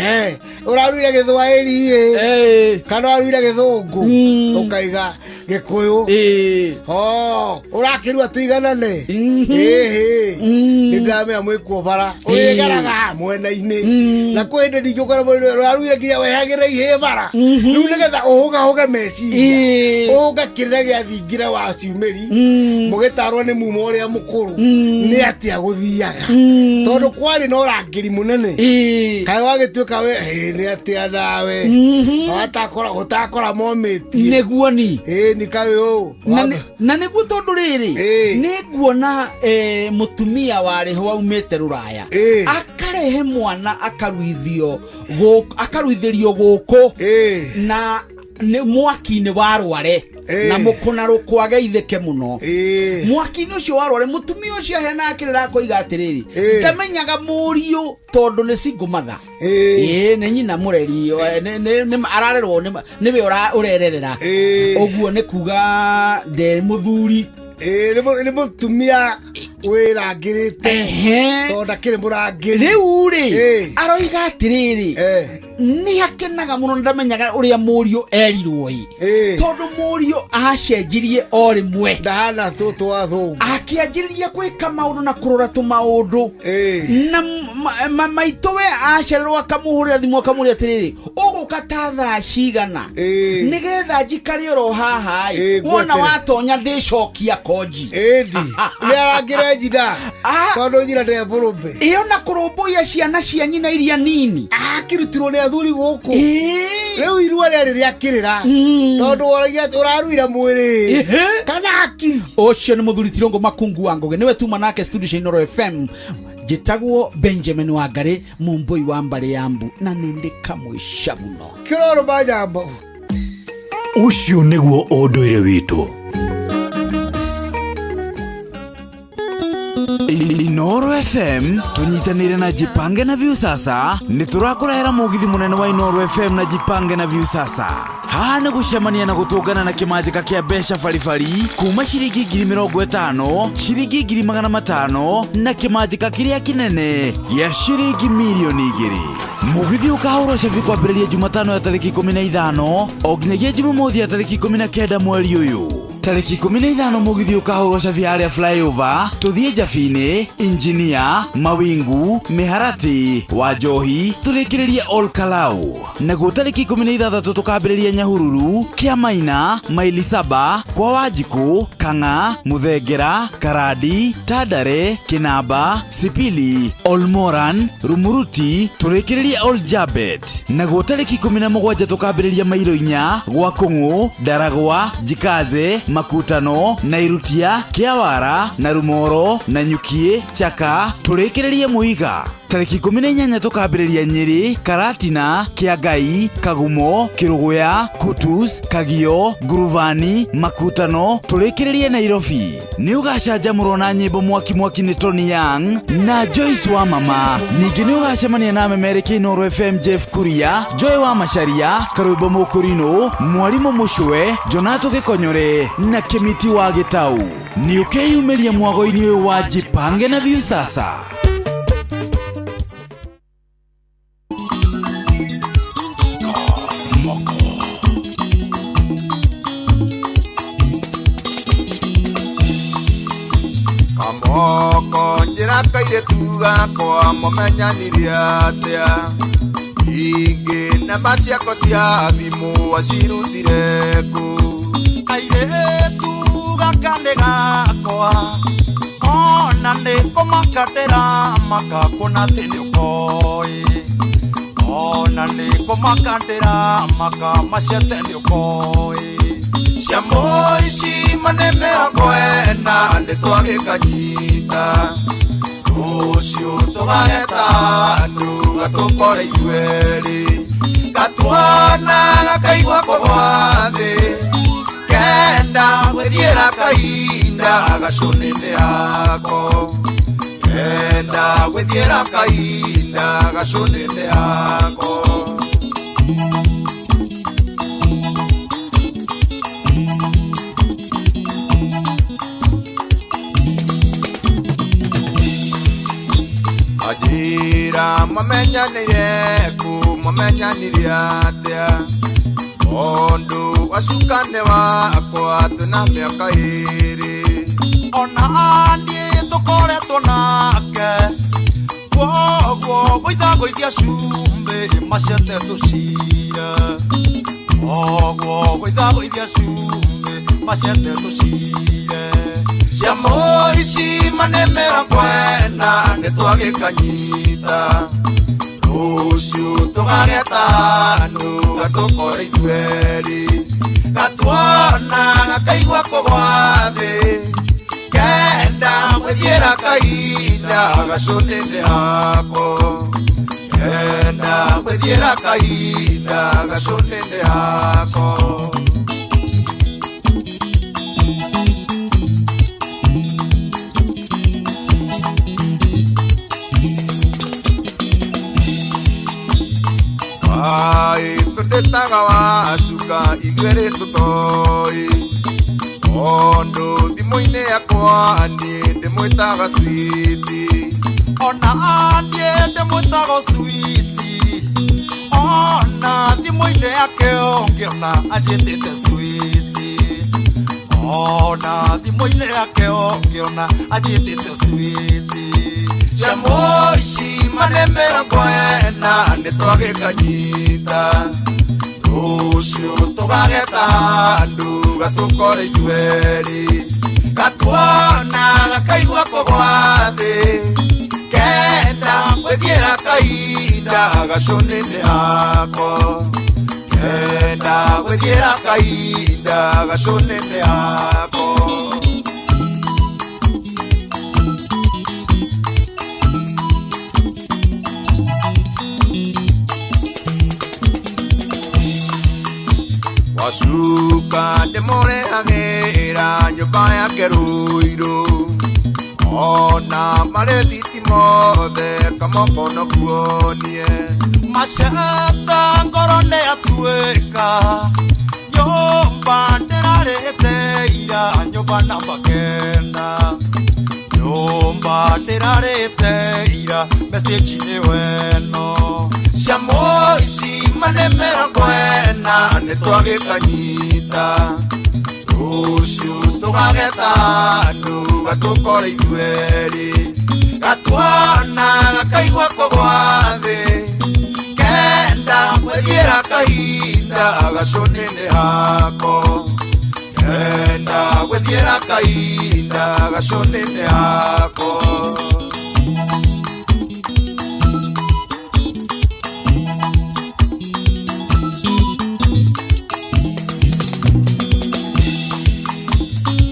Ũraruire gĩthwaĩri ĩ. Kana ũraruire gĩthũngũ. Ũkaiga gĩkũyũ. Ũrakĩrua tũiganane. Ĩhĩ. Nĩ ndĩramenya mwĩkuo bara. Ũrĩgeraga mwena-inĩ. Na kwĩ hĩndĩ ningĩ ũkora mũndũ ũraruire nginya wehagĩre ihĩĩ bara. Rĩu nĩgetha ũhũgahũge meciria. Ũhũga kĩrĩra gĩa thingira wa ciumĩri. Mũgĩtarwo nĩ mumo ũrĩa mũkũrũ. Nĩ atĩa gũthiaga. Tondũ kwarĩ na ũrangĩri mũnene. Kaĩ wagĩtuĩka we, nĩ atĩa nawe. Ũtakora momĩtie. Nĩguo ni. Nĩ kaĩ ũũ. Na nĩguo tondũ rĩrĩ, nĩ nguona mũtumia warĩ ho aumĩte rũraya. Akarehe mwana akaruithĩrio gũkũ. Na nĩ mwaki-inĩ wa rware. Na mũkũna rũkũ ageithĩke mũno. Mwaki-inĩ ũcio wa rware, mũtumia ũcio aheanaga kĩrĩra akoiga atĩrĩrĩ, ndamenyaga mũriũ tondũ nĩ single mother. Nĩ nyina mũreri, ararerwo nĩwe ũrererera. Ũguo nĩ kuga nde mũthuri. Nĩ mũtumia Wĩrangĩrĩte. Tondũ ndakĩrĩ mũrangĩri. Rĩu rĩ, aroiga atĩrĩrĩ, nĩ akenaga mũno, ndamenyaga ũrĩa mũriũ erirwo ĩ, tondũ mũriũ acenjirie o rĩmwe. Ndahana tũtũ wa thũngũ. Akĩanjĩrĩria gwĩka maũndũ na kũrora tũmaũndũ na maitũ we acererwo akamũhũrĩra thimũ akamũria atĩrĩrĩ, ũgũka ta thaa cigana nĩgetha njikare oro haha ĩ, wona ngwetere. Watonya ndĩcokia konji. Ĩndi nĩ arangĩre njina tondũ njina ndĩ mũrũme. Ĩyo na kũrũmbũiya ciana cia nyina iria nini. Akĩrutirwo nĩ athuri gũkũ. Rĩu irua rĩarĩ rĩa kĩrĩra tondũ woragia atĩ ũraruira mwĩrĩ kana hakiri. Ũcio nĩ mũthuri Tirũngũ Makungu wa Ngũgĩ, nĩwe tuma nake studio cia Inooro FM. Njĩtagwo Benjamin Wangarĩ, mũmbũi wa mbarĩ ya mbu, na nĩ ndĩ kamwĩca mũno. Kĩroro majambo. Ũcio nĩguo ũndũire witũ. Inoro FM tunyitanire na Jipange na Viusasa nĩ tũrakũrehera mũgithi mũnene wa Inoro FM na Jipange na Viusasa. Haha nĩ gũcemania na gũtũngana na kĩmanjĩka kĩa mbeca baribari kuma ciringi 50,000, ciringi 500,000 na kĩmanjĩka kĩrĩa kĩnene gĩa ciringi 2,000,000. Mũgithi ũkahũrwo cabi kwambĩrĩria Jumatano ya tarĩki 15 o nginyagia Jumamothi ya tarĩki 19 mweri ũyũ. Tarĩki 15 mũgithi ũkahũrwo cabi harĩa flyover, tũthiĩ Njabinĩ, Injinia, Mawingu, Mĩharatĩ, Wanjohi, tũrĩkĩrĩrie Ol Kalou. Naguo tarĩki 16 tũkambĩrĩria Nyahururu, Kĩamaina, Maili Saba, kwa Wanjikũ, Kang'a, Mũthengera, Karandi, Tandare, Kĩnamba, Sipili, Olmoran, Rumuruti, tũrĩkĩrĩrie Ol Jabet. Naguo tarĩki 17 tũkambĩrĩria Mairo 4, gwa Kũng'ũ, Ndaragwa, Jikaze, Makutano, Nairutia, Kĩawara, na Rumoro, na Nyukie, Chaka, tũrĩkĩrĩrie Mũiga. Tarĩki 18 tũkambĩrĩria Nyĩrĩ, Karatina, Kĩangai, Kagumo, Kĩrũgũya, Kutus, Kagio, Ngurubani, Makutano, tũrĩkĩrĩrie Nairobi. Nĩ ũgacanjamũrwo na nyĩmbo mwaki mwaki nĩ Tony Young na Joyce wa Mama. Ningĩ nĩ ũgacemania na memerĩkia Inooro FM Jeff Kuria, Joy wa Macharia, Karwĩmbo Mũkũrinũ, Mwarimũ Mũcwe, Jonato Gĩkonyore na Kĩmiti wa Gĩtau. Nĩ ũkeyumĩria mwago-inĩ ũyũ wa Jipange na Viusasa. Kamoko njĩra kairĩtu gakwa mũmenyanirie atĩa, ingĩ namba ciako cia thimũ acirutire kũ? Kairĩtu gaka nĩ gakwa, ona nĩ kũmaka ndĩramaka kuona atĩ nĩ ũkoĩ, ona nĩ kũmaka ndĩramaka macete nĩ ũkoĩ. Cia mũici mane 40 nĩ twagĩkanyita, rũciũ tũgageta andũ gatũkore ithuerĩ, gatuona gakaigua kũgwa thĩ, kenda gwĩthiĩra kahinda gacũnĩ-inĩ yako, kenda gwĩthiĩra kahinda gacũnĩ-inĩ yako. Ajira mamenyanire ku mamenyanire atĩa, tondũ wacukane wakwa twĩna mĩaka 2. Ona niĩ tũkoretwo nake, kwoguo gũithagũithia cumbĩ macete tũcire, kwoguo gũithagũithia cumbĩ macete tũcire. Cia mũici mane 40 nĩ twagĩkanyita, rũciũ tũgageta andũ gatũkore ithuerĩ, gatuona gakaigua kũgwa thĩ, kenda gwĩthiĩra kahinda gacũnĩ-inĩ yako, kenda gwĩthiĩra kahinda gacũnĩ-inĩ yako. Ai tũndĩtaga wacuka ithuerĩ tũtoĩ, tondũ thimũ-inĩ yakwa niĩ ndĩ Ndĩmwĩtaga switi. Ona niĩ ndĩmwĩtaga switi. Ona thimũ-inĩ yake ũngĩona anjĩtĩte switi. Ona thimũ-inĩ yake ũngĩona anjĩtĩte switi. Ciamũ ici mane 40 nĩtwagĩkanyita. Rũciũ tũgageta andũ gatũkore ithuerĩ. Gatuona gakaigua kũgwa thĩ. Kenda gwĩthiĩra kahinda gacũnĩ-inĩ hako. Kenda gwĩthiĩra kahinda gacũnĩ-inĩ hako. Wacuka ndĩmũrehagĩra nyũmba yake Ruiru. Ona marĩthiti mothe kamoko no kuonie. Macata ngoro nĩyatuĩka. Nyũmba ndĩrarĩte ira nyũmba namba 9. Nyũmba ndĩrarĩte ira message nĩ weno. Ciamũ ici mane 40 nĩtwagĩkanyita. Rũciũ tũgageta andũ gatũkore ithuerĩ. Gatuona gakaigua kũgwa thĩ. Kenda gwĩthiĩra kahinda gacũnĩ-inĩ hako. Kenda gwĩthiĩra kahinda gacũnĩ-inĩ hako.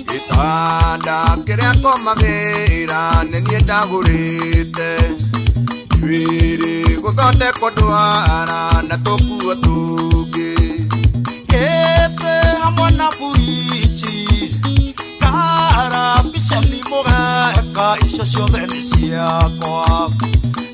Gĩtanda kĩrĩa ngomagĩra nĩ niĩ ndagũrĩte. Njuĩrĩ gũthondekwo ndwara na tũkuo tũngĩ. Gĩtĩ hamwe na buriji karabiceni mũgeka icio ciothe nĩ ciakwa.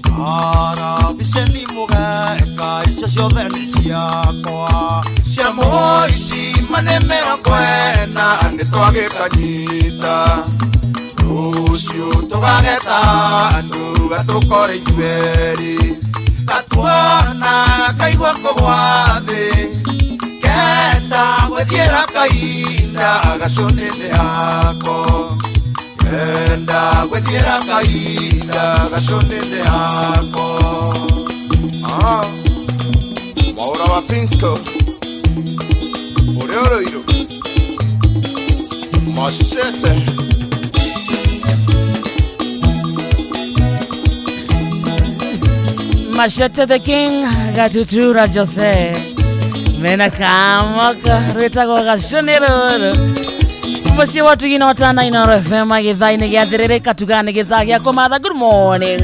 Karabiceni mũgeka icio ciothe nĩ ciakwa. Ciamũ ici mane 40 nĩtwagĩkanyita. Rũciũ tũgageta andũ gatũkore ithuerĩ. Gatuona kaigua kũgwa thĩ. Kenda gwĩthiĩra kahinda gacũnĩ-inĩ hako. Kenda gwĩthiĩra kahinda gacũnĩ-inĩ hako. Mwaũra wa Finsco ũrĩa ũrũirũ Machete. Machete the King Gatutura Jose mena kamaka rwĩtagwo gacũnĩ rũrũ. Mũciĩ wa Tugina wa Tana Inooro FM gĩthaa-inĩ gĩa thĩrĩrĩka tugaga nĩ gĩthaa gĩa kũmatha. Good morning.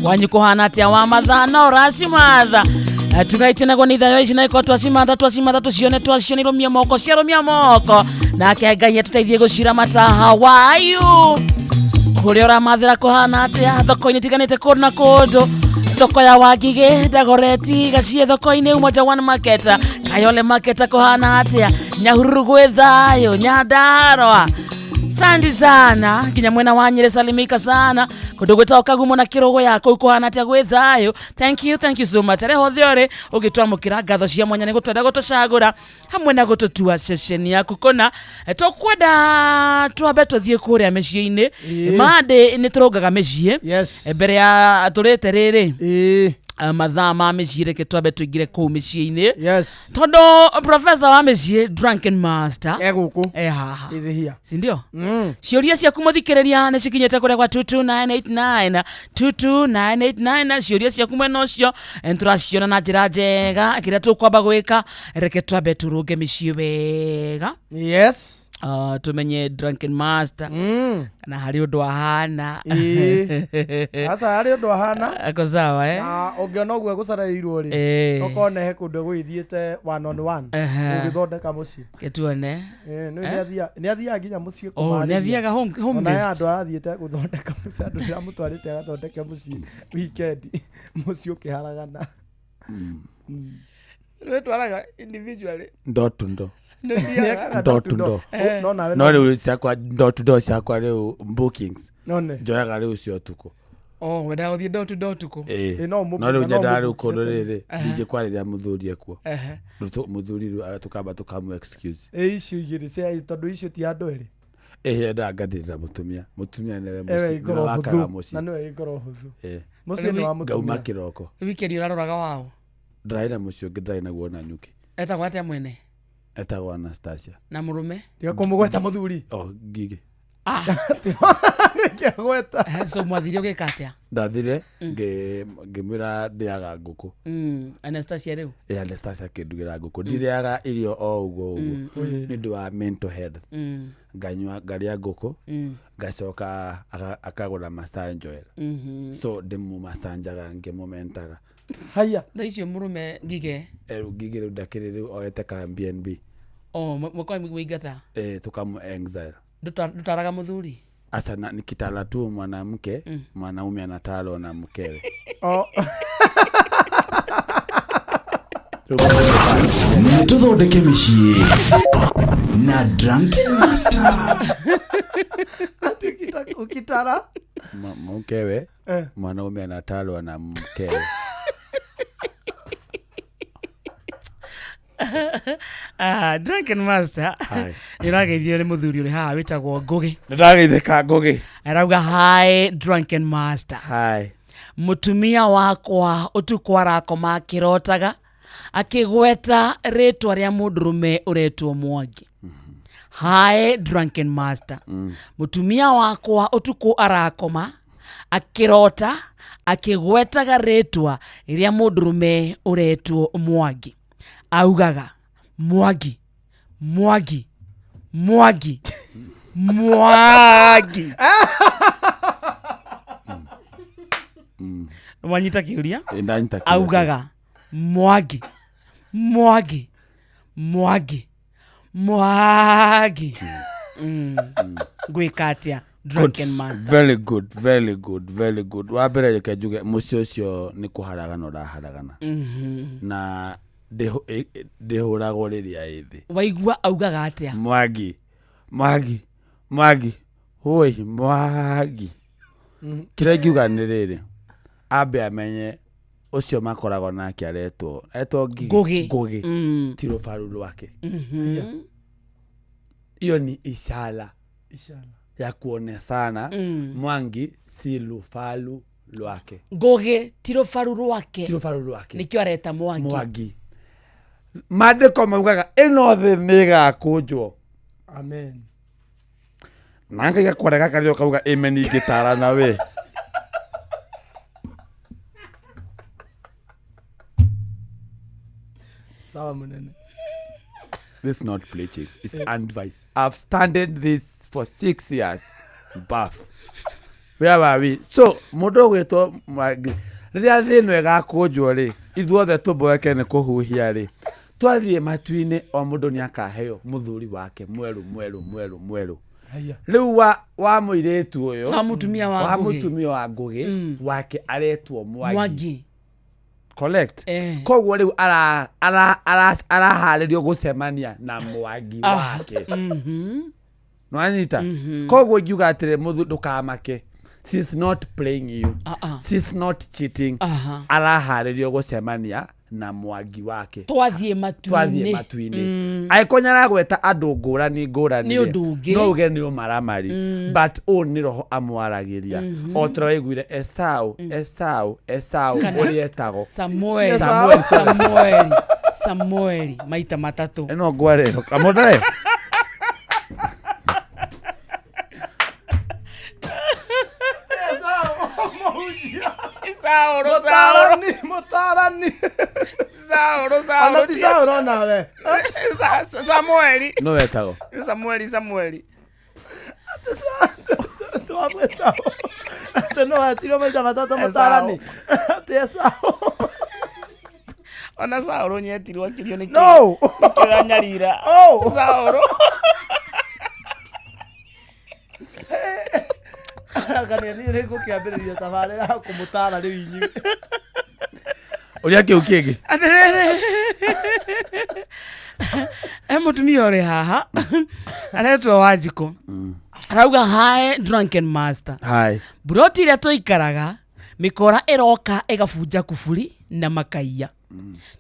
Wanyu kũhana atĩa wa mathaa no ũracimatha. Tugaitio naguo nĩ ithayo ici na ikorwo twacimatha twacimatha tũcione twacione moko ciarũmia moko. Nake Ngai atũteithie gũciramata. How are you? Kũrĩa ũramathĩra kũhana atĩa thoko-inĩ tiganĩte kũndũ na kũndũ. Thoko ya Wangigĩ, Dagoretti, Gacie thoko-inĩ, Umoja One Market, Kayole Market kũhana atĩa, Nyahururu gwĩ thayũ, Nyandarua. Sandi sana nginya mwena wa Nyĩrĩ salimika sana kũndũ gwĩtagwo Kagumo na Kĩrũgũ ya kũu kũhana atĩa gwĩ thayũ. Thank you so much. Arĩa hothe ũrĩ ũgĩtwamũkĩra ngatho cia mwanya nĩ gũtwenda gũtũcagũra hamwe na gũtũtua ceceni yaku kũna. Tũkwenda twambe tũthiĩ kũrĩa mĩciĩ-inĩ. Monday nĩ tũrũngaga mĩciĩ. Mbere ya tũrĩte rĩrĩ mathaa ma mĩciĩ reke twambe tũingĩre kũu mĩciĩ-inĩ. Tondũ professor wa mĩciĩ Drunken Master egũkũ haha. Is here. Si ndio? Ciũria ciaku mũthikĩrĩria nĩ cikinyĩte kũrĩa kwa 22989 22989 ciũria ciaku mwena ũcio nĩtũraciona na njĩra njega. Kĩrĩa tũkwamba gwĩka reke twambe tũrũnge mĩciĩ wega. Yes. Tumenye Drunken Master kana harĩ ũndũ ahana. Aca harĩ ũndũ ahana. Ako sawa eh? Na ũngĩona ũguo gũcereirwo rĩ, ũkona he kũndũ gũgĩthiĩte one on one gũgĩthondeka mũciĩ. Gĩtuone. Nĩ athiaga nginya mũciĩ Oh, nĩ athiaga home Ona he based. handũ arathiĩte gũthondeka mũciĩ, andũ ndĩramũtwarĩte agathondeke mũciĩ weekend, mũciĩ ũkĩharagana. Wetwaraga individually. Door to door. Nĩũthiaga? Door to door. Eh. No nawe No rĩu ciakwa door to door ciakwa rĩu bookings. None. Njoyaga rĩu cia ũtukũ. Oh, wendaga gũthiĩ door to door ũtukũ? Ĩĩ. no ũmũ- No rĩu no nyendaga rĩu ũmũbukire kũndũ tene. rĩrĩ Ehe. ndingĩkwarĩria mũthuri ekuo. Ehe. Rĩu mũthuri rĩu tũkamba tũkamũ excuse. Ĩ icio igĩrĩ cia tondũ icio ti andũ erĩ. Ĩhĩ endaga ngandirĩra mũtumia. Mũtumia nĩwe Ewe mũciĩ. ngoro Nĩwe wakaga hũthũ. mũciĩ. Na nĩwe ngoro hũthũ. Ĩĩ. Mũciĩ nĩ wa Ngauma mũtumia. kĩroko. Weekend ũraroraga waũ? Ndĩrarĩ na mũciĩ ũngĩ ndĩrarĩ naguo na nyuki. Etagwo atĩa mwene? Etagwo Anastasia. Na mũrũme? Tiga kũmũgweta mũthuri. Oh, ngigĩ. Nĩkĩagweta. So mwathire ũgĩka atĩa? Ndathire ngĩmwĩra ndĩaga ngũkũ. Anastasia rĩu? Ĩ Anastasia akĩndugĩra ngũkũ. Ndirĩaga irio o ũguo ũguo. Nĩ ũndũ wa mental health. Nganyua ngarĩa ngũkũ. Ngacoka akagũra massage oil. So ndĩmũmacanjaga ngĩmũmentaga. Haya. Thaa icio mũrũme ngige? Rĩu ngigĩ rĩu ndakĩrĩ rĩu oete ka BNB. Oh, mwakwa mũingata? Eh, tukamu exile. Ndũtaraga mũthuri? Asa na nikitala tu mwanamke, mwanaume anatalwa na mkewe. Oh. Nĩ tũthondeke mĩciĩ na Drunken Master. Ati ũkitara. Mkewe, Eh. mwanaume anatalwa na mkewe. Ah, Drunken Master. Hi. Nĩ ũrageithio nĩ mũthuri ũrĩ haha wĩtagwo Ngũgĩ. Nĩndageithĩka Ngũgĩ. Arauga hi Drunken Master. Hi. Mũtumia wakwa ũtukũ arakoma akĩrotaga akĩgweta rĩtwa rĩa mũndũrũme ũretwo Mwangi. Hi Drunken Master. Mũtumia wakwa ũtukũ arakoma akĩrota akĩgwetaga rĩtwa rĩa mũndũrũme ũretwo Mwangi. Augaga Mwangi, Mwangi, Mwangi, Mwangi. Wanyita kĩũria? Ĩ, ndanyita kĩũria. Augaga Mwangi, Mwangi, Mwangi, Mwangi. Ngwĩka atĩa Drunken Good. Master? Very good, very good, very good. Wa mbere reke njuge mũciĩ ũcio nĩ kũharagana ũraharagana. Na ndĩhũragwo rĩrĩa ĩ thĩ. Waigua augaga atĩa? Mwangi, Mwangi, Mwangi, hũi, Mwangi. Kĩrĩa ingiuga nĩ rĩrĩ, ambe amenye ũcio makoragwo nake aretwo etwo Ngigĩ. Ngũgĩ. Ngũgĩ. Ti rũbaru rwake. Hiyo ni ishara Ishara. ya kuonesana Mwangi si rũbaru rwake. Ngũgĩ ti rũbaru rwake. Ti rũbaru rwake. Nĩkĩo areta Mwangi. Mwangi. Maandĩko maugaga ĩno thĩ nĩ ĩgakũnjwo. Amen. Na ngaiga kwarega karĩo kauga amen ingĩtara na we. Sawa mũnene. This is not preaching. It's advice. I've standed this for 6 years. Buff. Where were we? So, mũndũ ũgwĩtwo Mwangi, rĩrĩa thĩ ĩno ĩgakũnjwo rĩ, ithuothe tũmboeke nĩ kũhuhia rĩ, twathiĩ matu-inĩ o mũndũ nĩ akaheo mũthuri wake mwerũ mwerũ mwerũ mwerũ. Haya. Rĩu wa mũirĩtu ũyũ, Wa mũtumia wa wa Ngũgĩ. mũtumia wa Ngũgĩ wake aretwo Mwangi. Mwangi. Correct. Eh. Koguo rĩu araharĩrio gũcemania na Mwangi wake. Nĩwanyita? Koguo ingiuga atĩrĩ mũthu ndũkamake. She's not playing you. She's not cheating. Araharĩrio gũcemania na Mwangi wake. Twathiĩ matu-inĩ. Twathiĩ matu-inĩ. Angĩkorwo nĩaragweta andũ ngũrani ngũrani Nĩ rĩ, ũndũ ũngĩ. no uge nĩ ũmaramari. But ũũ nĩ roho amwaragĩria. O ta ũrĩa waiguire Esau, Esau, Esau Kana ũrĩa etagwo. Samueli. Samueli, sorry. Samueli. Samueli maita matatũ. Ĩno ngwarĩro. Kamũndae. Saũrũ, Mũtarani, mũtarani. Saũrũ, Saũrũ. Ona ti Saũrũ nawe. Samueli. No wetagwo. Samueli, Samueli. Twamwĩta. Atĩ no etirwo maita matatũ mũtarani. Atĩ Esau. Ona Saũrũ nĩetirwo akĩrio nĩkĩ. No. Nĩkĩ ũranyarira. Oh. Saũrũ. Anga niĩ nĩ ngũkĩambĩrĩria thabarĩ ya kũmũtara rĩu inyuĩ. Ũrĩa kĩu kĩngĩ. Atĩrĩrĩ. He mutumia ũrĩ haha aretwo Wanjikũ, arauga, "Hi Drunken Master." Hi. Mburoti ĩrĩa tũikaraga mĩkora ĩroka ĩgabunja kuburi na makaiya.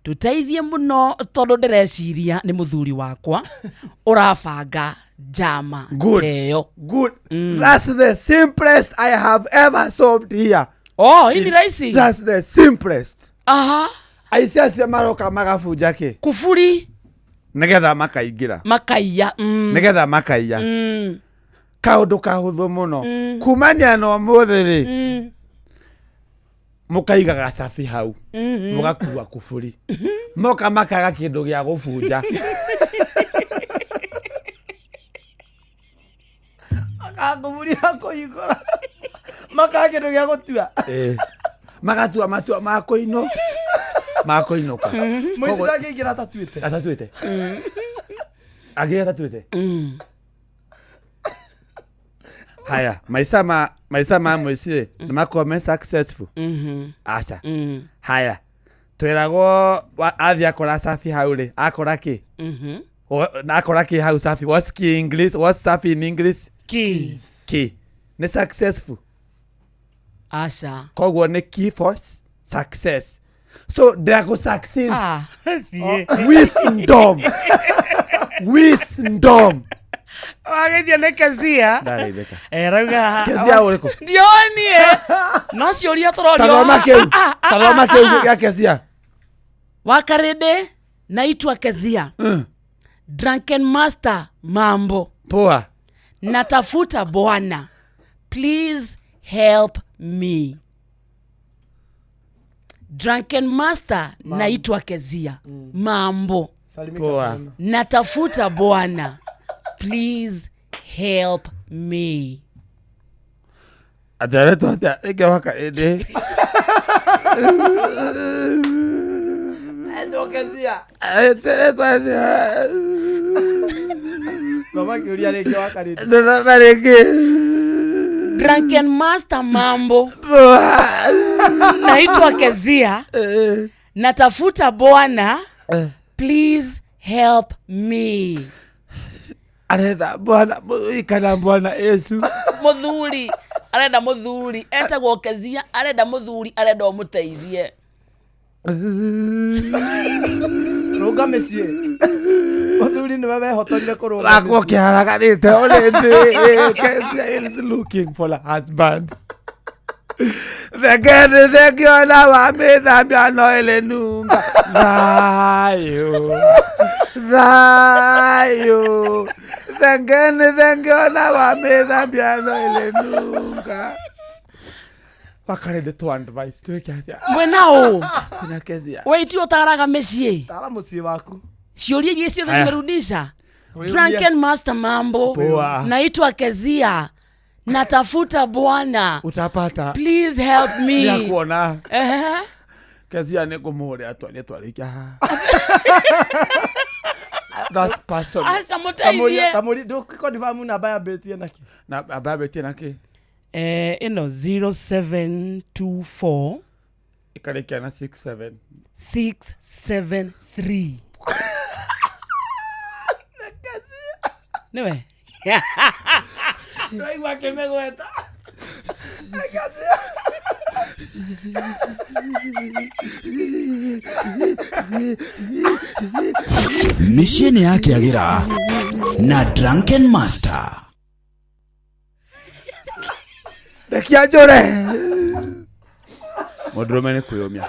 Tũteithie mũno tondũ ndĩreciria nĩ mũthuri wakwa ũrabanga njama Good. teyo. Good. That's the simplest I have ever solved here. Oh, hii ni rahisi. That's the simplest. Aha. Aici acio maroka magabunja kĩ? Kuburi. Nĩgetha makaingĩra. Makaiya. Nĩgetha makaiya. Kaũndũ kahũthũ mũno. Kumania na ũmũthĩ rĩ, mũkaigaga cabi hau. Mũgakua kuburi. Moka makaga kĩndũ gĩa gũbunja. Makakũburi kũhingũra, makaga kĩndũ gĩa gũtua. Ĩĩ. Magatua matua ma kũinũ ma kũinũka. Mũici ndangĩingĩra atatuĩte. Atatuĩte, angĩ atatuĩte. Haya, maica ma mũici rĩ, nĩ makorwo me successful? Aca. Haya, twĩragwo athiĩ akora cabi hau rĩ, akora kĩ? Na akora kĩ hau cabi? What's key English? What's cabi in English? Key. Key nĩ successful? Aca. Koguo nĩ key for success, so ndĩrakũ succeed. Ah, thiĩ. Wisdom, wisdom. Wageithio nĩ Kezia. Ndageithĩka. Rauga Kezia ũrĩkũ? Ndionie no ciũria tũrorio. Tathoma kĩu, tathoma kĩu gĩa Kezia. Wakarĩndĩ, naitwa Kezia. Drunken Master, mambo? Poa. Natafuta bwana, please help me. Drunken Master, naitwa Kezia, mambo? Poa. Natafuta bwana, please help me. Atĩ aretwo atĩa rĩngĩ waka ĩndĩ? Kezia. Aretwo atĩa? Thoma kĩũria rĩngĩ wakarĩte. Thoma rĩngĩ. Drunken Master, mambo? Naitwa Kezia, natafuta bwana, please help me. Aretha bwana mũthuri kana bwana Yesu? Muthuri, arenda muthuri. Etagwo Kezia, arenda muthuri, arenda ũmũteithie. Rũnga mĩciĩ, mũthuri nĩwe wehotorire kũrũnga. Wakwo kĩharaganĩte already. Kezia is looking for a husband. Thengeni thengiona wa mĩthambia no ĩrĩ nunga thayũ thayũ, thengeni thengiona wa mĩthambia no ĩrĩ nunga. Wakarende to advice twĩke atĩa? Mwena ũ? Twĩna Kezia. We itio ũtaraga mĩciĩ. Tara mũciĩ waku. Ciũria iria ciothe Aya. zimerudisha. Wewe. Drunken Master, mambo? Poa. Naitwa Kezia, natafuta bwana, utapata. Please help me. Nĩakuona. Ehe. Kezia nĩ ngũmũhũrĩra twarie twarĩkia haha. That's personal. Aca, mũteithie. Kamũria ndũkĩkondibamu namba yambĩtie nakĩ? Na namba yambĩtie nakĩ? Ĩno 0724. Ĩkarĩkia na 67. 673 nĩwe. Ndĩraigua akĩmĩgweta. Mĩciĩ nĩ yakĩagĩra na Drunken Master. Rekia njũre. Mũndũrũme nĩ kwĩyũmia.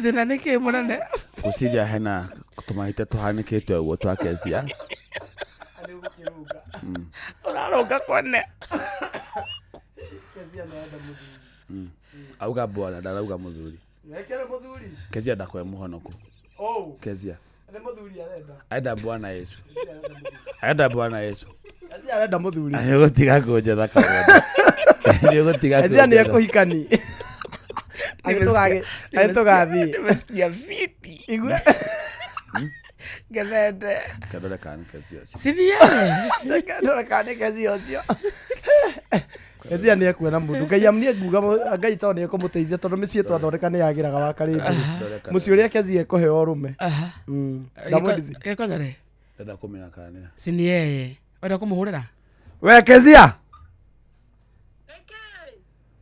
Thĩna nĩ kĩ mũnene? Ngwĩciria hena tũmahĩtia tũhanĩkĩte ũguo twa Kezia. Ũrarũnga kwene. Auga bwana, ndarauga mũthuri. Wekere mũthuri. Kezia ndakwe mũhonoku. Oh. Kezia Nĩ mũthuri arenda. Arenda bwana Yesu, arenda bwana Yesu. Kezia arenda mũthuri. Nĩũgũtiga kũnjetha kamũndũ, nĩũgũtiga. Kezia nĩ ekũhikani. Agĩtũgathiĩ. Nimesikia viti. Igue. Ngethete. Kandore kana nĩ Kezia ũcio. Sithiere. Ndore kana nĩ Kezia ũcio. Kezia nĩ ekuona mũndũ. Ngai am niĩ nguga Ngai to nĩ ekũmũteithia tondũ mĩciĩ twathondeka nĩ yagĩraga wa karĩndĩ. Mũciĩ ũrĩa Kezia ekũheo ũrũme. Ndamwendithia. Gĩkonyore Ndenda kũmenya kana nĩ. si ni yeye wenda kũmũhũrĩra We Kezia.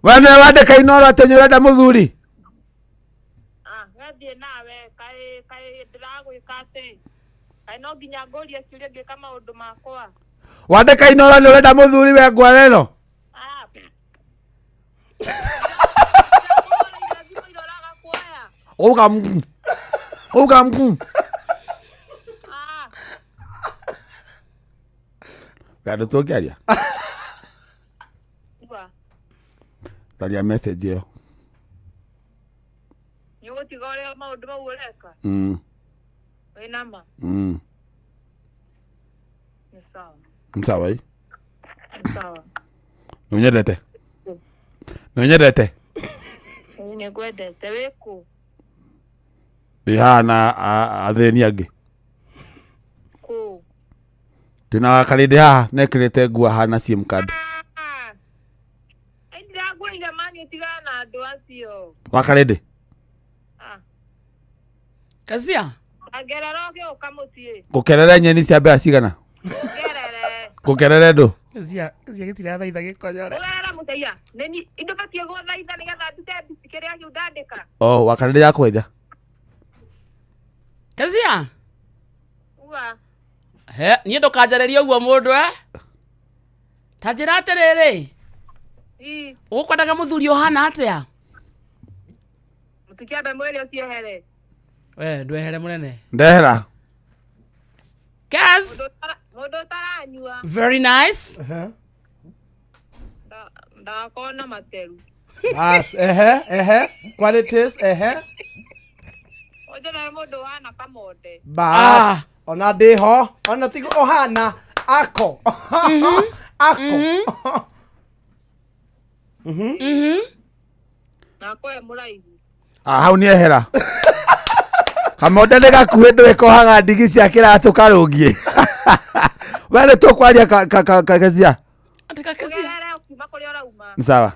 We nĩwe wandĩka Inooro atĩ nĩ ũrenda mũthuri. Gathiĩ nawe kaĩ kaĩ ndĩragwĩka atĩ kaĩ no nginya ngũrie kĩũria ngĩka maũndũ makwa. Wandĩka Inooro nĩ ũrenda mũthuri we ngwara ĩno. Uga mkuu. Uga mkuu. Gandũ tũngĩaria. Tharia message ĩyo. Nĩ ũgũtiga ũrĩa maũndũ mau ũreka wĩna ma nĩ sawa. Nĩ sawa ĩ. Nĩ sawa. Nĩ ũnyendete? Nĩ ũnyendete? Ĩĩ nĩ ngwendete wĩkũ? Ndĩ haha na athĩni angĩ. Kũ? Ndĩna wakarĩndĩ haha nekĩrĩte nguo hana sim card. Ĩ ndĩrakwĩrire mani ũtigane na andũ acio. Wakarĩndĩ? Kezia Ngerera ũgĩũka mũciĩ. Ngũkerere nyeni cia mbea cigana? Ngũkerere ndũ? Kezia Kezia gĩtirathaitha gĩkonyore Ũgerera mũceia. Nĩ indo batiĩ gũthaitha nĩgetha ndute mbici kĩrĩa kĩu ndandĩka. Oh, wakarĩndĩ yakwenja. Kezia Uga. he niĩ ndũkanjarĩrie ũguo mũndũ eh ta njĩra atĩrĩrĩ Ĩ ũgũkwendaga mũthuri ũhana atĩa mũtikĩambe mwĩrĩ ũcio ehere. we ndwehere mũnene Ndehera. Kez Mũndũ ũtaranyua. very nice Ndagakorwo na materu. Bas, ehe, ehe. Qualities, ehe. Ũnjĩre mũndũ ũhana kamonde. Bas. Ona ndĩho. Ona tigo ũhana ako. Ako. Na akorwo e mũraihu. Ah, hau nĩ ehera. Kamonde nĩ gakuhĩ ndũĩ kohaga ndigi cia kĩratũ karũngiĩ. We nĩ tũkwaria Kezia. Ũgerere ũkiuma kũrĩa ũrauma. Nĩ sawa.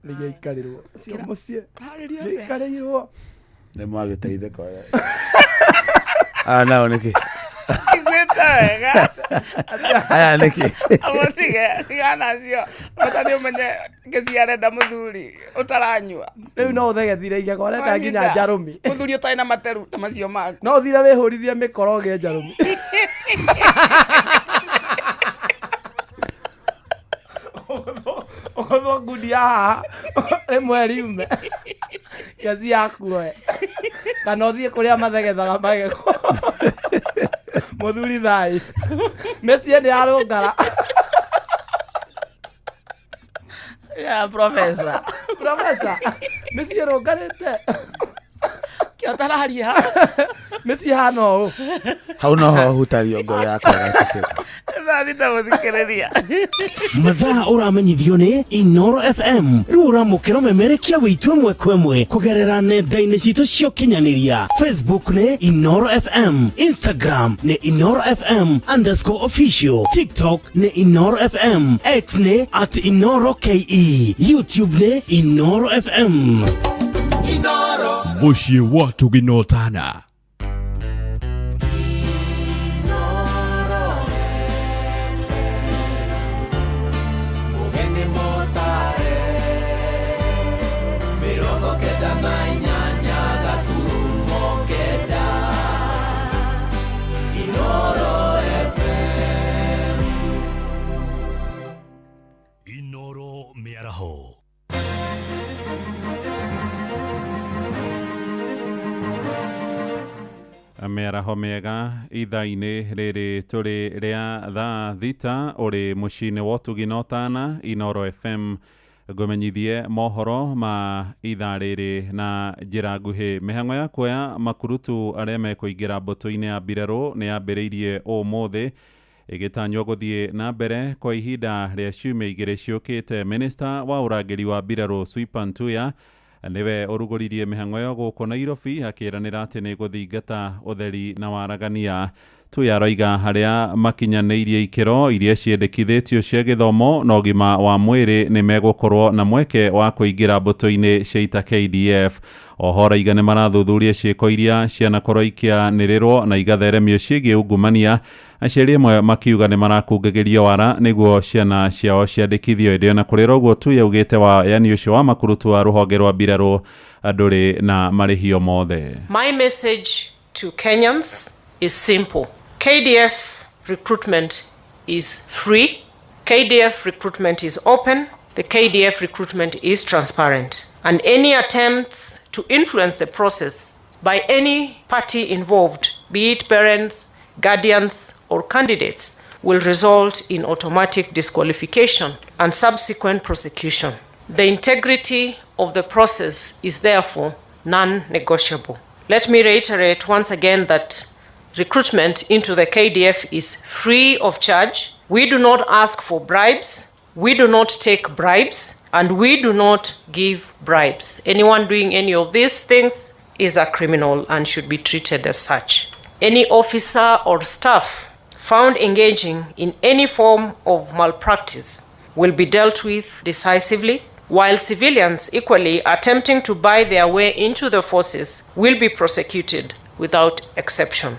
Nĩ gĩaikarĩrwo. Ũcio mũciĩ. Gĩaikarĩirwo. Nĩ mwagĩteithĩka. Aya nao nĩkĩ? Iguĩte wega Aya nĩkĩ? Amũtige tigana nacio bata nĩ ũmenye Kezia arenda mũthuri ũtaranyua Rĩu no ũthegethire igego ũrenda nginya njarũmi. Mũthuri ũtarĩ na materu ta macio maku. No ũthire wĩhũrithie mĩkoro ũgĩe njarũmi. Ũgũthwo ngundi ya haha rĩmwe riume. Kezia akuoe. Kana ũthiĩ kũrĩa mathegethaga magego. Mũthuri thayũ. Mĩciĩ nĩ yarũngara. Yeah, professor. Professor, mĩciĩ ĩrũngarĩte. Kĩotararia. Mĩciĩ hana ũũ. Hau noho hutagio ngoro yakwa ĩgaceceka. Thaa thita mũthikĩrĩria. Mathaa ũramenyithio nĩ Inoro FM rĩu ũramũkĩra ũmemerekia wĩitũ ĩmwe kwa ĩmwe kũgerera nenda-inĩ citũ cia ũkinyanĩria. Facebook nĩ Inoro FM, Instagram nĩ Inoro FM underscore official, TikTok nĩ Inoro FM, X nĩ at Inoro KE, YouTube nĩ Inoro FM. Mũciĩ wa Tũginotana. Mũgeni mũtare 98 gaturumo 9 Inoro FM. Inoro mĩaraho. Mĩaraho mĩega ithaa-inĩ rĩrĩ tũrĩ rĩa thaa 6 ũrĩ mũciĩ-inĩ wa ũtugi na ũtana Inoro FM ngũmenyithie mohoro ma ithaa rĩrĩ na njĩra nguhĩ. Mĩhang'o ya kuoya makurutu arĩa mekũingĩra mbũtũ-inĩ ya mbirarũ nĩ yambĩrĩirie ũmũthĩ ĩgĩtanywo gũthiĩ na mbere kwa ihinda rĩa ciumia 2 ciũkĩte. Minista wa ũrangĩri wa mbirarũ Sweepa Ntuya nĩwe ũrugũririe mĩhang'o ĩyo gũkũ Nairobi akĩranĩra atĩ nĩ gũthingata ũtheri na waragania. Tuya aroiga harĩa makinyanĩirie ikĩro iria ciendekithĩtio cia gĩthomo na ũgima wa mwĩrĩ nĩ megũkorwo na mweke wa kũingĩra mbũtũ-inĩ cia ita KDF. Oho araiga nĩ marathuthuria ciĩko iria cianakorwo ikĩanĩrĩrwo na igatheremio ciĩgiĩ ungumania, aciari amwe makiuga nĩ marakungagĩrio wara nĩguo ciana ciao ciandĩkithio. Ĩndĩ ona kũrĩ ũguo Tuya augĩte wayani ũcio wa makurutu wa rũhonge rwa mbirarũ ndũrĩ na marĩhio mothe. My message to Kenyans is simple. KDF recruitment is free. KDF recruitment is open. The KDF recruitment is transparent. And any attempts to influence the process by any party involved, be it parents, guardians, or candidates, will result in automatic disqualification and subsequent prosecution. The integrity of the process is therefore non negotiable. Let me reiterate once again that recruitment into the KDF is free of charge. We do not ask for bribes, we do not take bribes, and we do not give bribes. Anyone doing any of these things is a criminal and should be treated as such. Any officer or staff found engaging in any form of malpractice will be dealt with decisively, while civilians equally attempting to buy their way into the forces will be prosecuted without exception.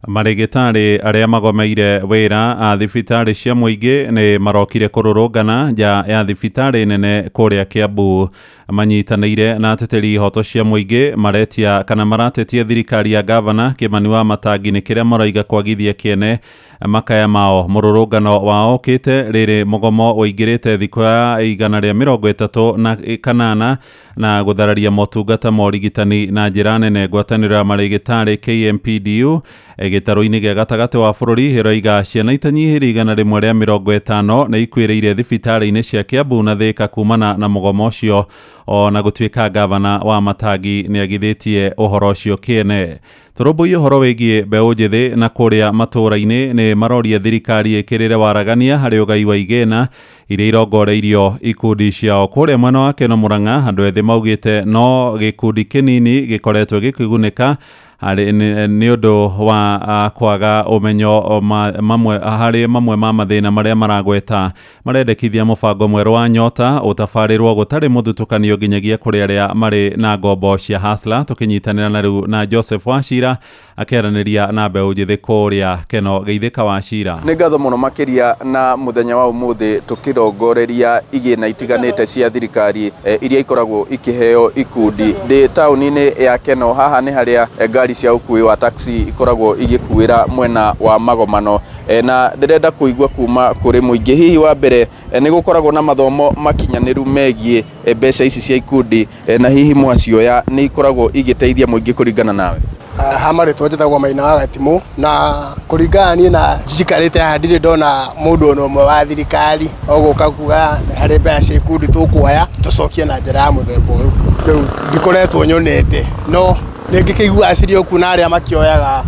Marĩgĩtarĩ arĩa magomeire wĩra a thibitarĩ cia mũingĩ nĩ marokire kũrũrũngana nja ya thibitarĩ nene kũrĩa Kiambu, manyitanĩire na ateteri ihoto cia mũingĩ maretia kana maratetia thirikari ya gavana Kĩmani wa Matangi nĩ kĩrĩa maroiga kwagithia kĩene makaya mao. Mũrũrũngano wao ũkĩte rĩrĩ mũgomo ũingĩrĩte thikũ ya 138 na gũthararia motungata ma ũrigitani na njĩra nene. Ngwatanĩro ya marĩgĩtarĩ KMPDU gĩtarũ-inĩ gĩa gatagatĩ wa bũrũri ĩroiga ciana itanyihĩire 150 nĩ ikuĩrĩire thibitarĩ-inĩ cia Kiambu na Thĩka kumana na mũgomo ũcio, ona gũtuĩka gavana wa Matangi nĩ agithĩtie ũhoro ũcio kĩene. Tũrũmbũiye ũhoro wĩgiĩ mbeũ njĩthĩ na kũrĩa matũũra-inĩ nĩ maroria thirikari ĩkĩrĩre waragania harĩ ũgai wa igĩna iria irongoreirio ikundi ciao. Kũrĩa mwena wa Keno Mũrang'a andũ ethĩ maugĩte no gĩkundi kĩnini gĩkoretwo gĩkĩgunĩka harĩ nĩ ũndũ wa kwaga ũmenyo mamwe harĩ mamwe ma mathĩna marĩa maragweta. Marendekithia mũbango mwerũ wa Nyota ũtabarĩrwo gũtarĩ mũthutũkanio nginyagia kũrĩ arĩa marĩ na ngombo cia Hustler. Tũkĩnyitanĩra na rĩu na Joseph Wachira akĩaranĩria na mbeũ njĩthĩ kũrĩa Keno. Geithĩka Wachira. Nĩ ngatho mũno makĩria na mũthenya wa ũmũthĩ tũkĩrongoreria igĩna itiganĩte cia thirikari iria ikoragwo ikĩheo ikundi. Ndĩ taũni-inĩ ya Keno, haha nĩ harĩa ngari cia ũkui wa taxi ikoragwo igĩkuĩra mwena wa Magomano, na ndĩrenda kũigua kuma kũrĩ mũingĩ. Hihi wa mbere nĩ gũkoragwo na mathomo makinyanĩru megiĩ mbeca ici cia ikundi, na hihi mwacioya nĩ ikoragwo igĩteithia mũingĩ kũringana nawe? Ha marĩtwa njĩtagwo Maina wa Gatimũ, na kũringana niĩ na njikarĩte haha ndirĩ ndona mũndũ ona ũmwe wa thirikari ogũka kuga harĩ mbeca cia ikundi tũkuoya tũcokie na njĩra ya mũthemba ũyũ. Rĩu ndikoretwo nyonete, no nĩ ngĩkĩiguaga cirĩ o kuo na arĩa makĩoyaga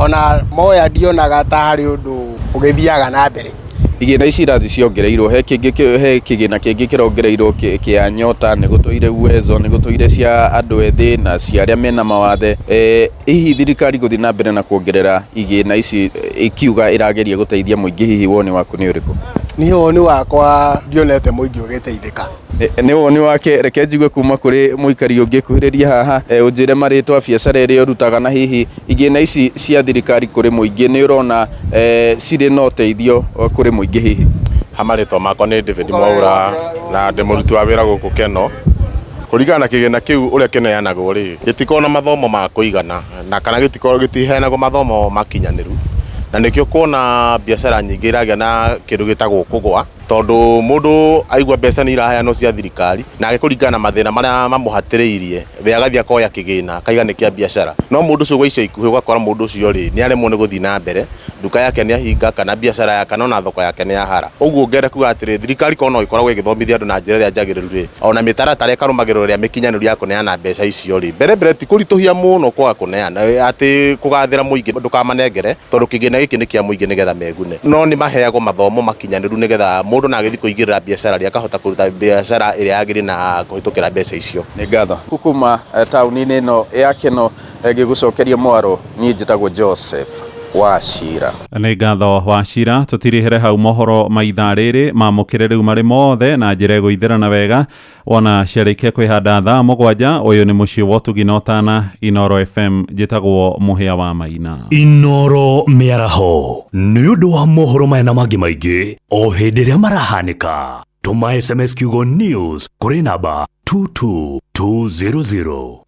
ona moya ndionaga ta harĩ ũndũ ũgĩthiaga na mbere. Igĩna ici irathi ciongereirwo, he kĩngĩ he kĩgĩna kĩngĩ kĩrongereirwo kĩa Nyota, nĩ gũtũire Uwezo, nĩ gũtũire cia andũ ethĩ na cia arĩa mena mawathe. Hihi thirikari gũthiĩ na mbere na kuongerera igĩna ici ikiuga ĩrageria gũteithia mũingĩ, hihi woni waku nĩ ũrĩkũ? Niĩ woni wakwa ndionete mũingĩ ũgĩteithĩka. Nĩ woni wake. Reke njigue kuma kũrĩ mũikari ũngĩ kuhĩrĩria haha, ũnjĩre marĩtwa, biacara ĩrĩa ũrutaga, na hihi igĩna ici cia thirikari kũrĩ mũingĩ nĩ ũrona cirĩ na ũteithio kũrĩ mũingĩ hihi? Ha marĩtwa makwa nĩ David Mwaura na ndĩ mũruti wa wĩra gũkũ Keno. Kũringana na kĩgĩna kĩu ũrĩa kĩneanagwo rĩ, gĩtikoragwo na mathomo ma kũigana na kana gĩtikoragwo gĩtiheanagwo mathomo makinyanĩru, na nĩkĩo kuona biacara nyingĩ iragĩa na kĩndũ gĩtagwo kũgwa, tondũ mũndũ aigua mbeca nĩ iraheanwo cia thirikari nake kũringana na mathĩna marĩa mamũhatĩrĩirie we agathiĩ akoya kĩgĩna akaiga nĩ kĩa biacara, no mũndũ ũcio gwa ica ikuhĩ ũgakora mũndũ ũcio rĩ nĩ aremwo nĩ gũthiĩ na mbere, nduka yake nĩ ahinga kana biacara yake kana ona thoko yake nĩ yahara. Ũguo ngenda kuga atĩrĩ, thirikari korwo no ĩkoragwo ĩgĩthomithia andũ na njĩra ĩrĩa njagĩrĩru rĩ, ona mĩtaratara ĩkarũmagĩrĩrwo ĩrĩa mĩkinyanĩru ya kũneana mbeca icio rĩ, mbere mbere ti kũritũhia mũno kwaga kũneana atĩ kũgathĩra mũingĩ ndũkamanengere, tondũ kĩgĩna gĩkĩ nĩ kĩa mũingĩ nĩgetha megune, no nĩ maheagwo mathomo makinyanĩru nĩgetha mũndũ na agĩthiĩ kũingĩrĩra biacara rĩ akahota kũruta biacara ĩrĩa yagĩrĩire na kũhĩtũkĩra mbeca icio. Nĩ ngatho kuma taũni-inĩ ĩno ya Keno ngĩgũcokeria mwaro, niĩ njĩtagwo Joseph Wachira. Nĩ ngatho Wachira. Tũtirĩhere hau mohoro ma ithaa rĩrĩ mamũkĩre rĩu marĩ mothe na njĩra ĩgũithĩrana wega wona ciarĩkia kwĩhanda thaa 7. Ũyũ nĩ mũciĩ wa ũtugi na ũtana, Inoro FM. Njĩtagwo Mũhĩa wa Maina. Inoro Mĩaraho nĩ ũndũ wa mohoro maya na mangĩ maingĩ o hĩndĩ ĩrĩa marahanĩka, tũma SMS kiugo news kũrĩ namba 22200.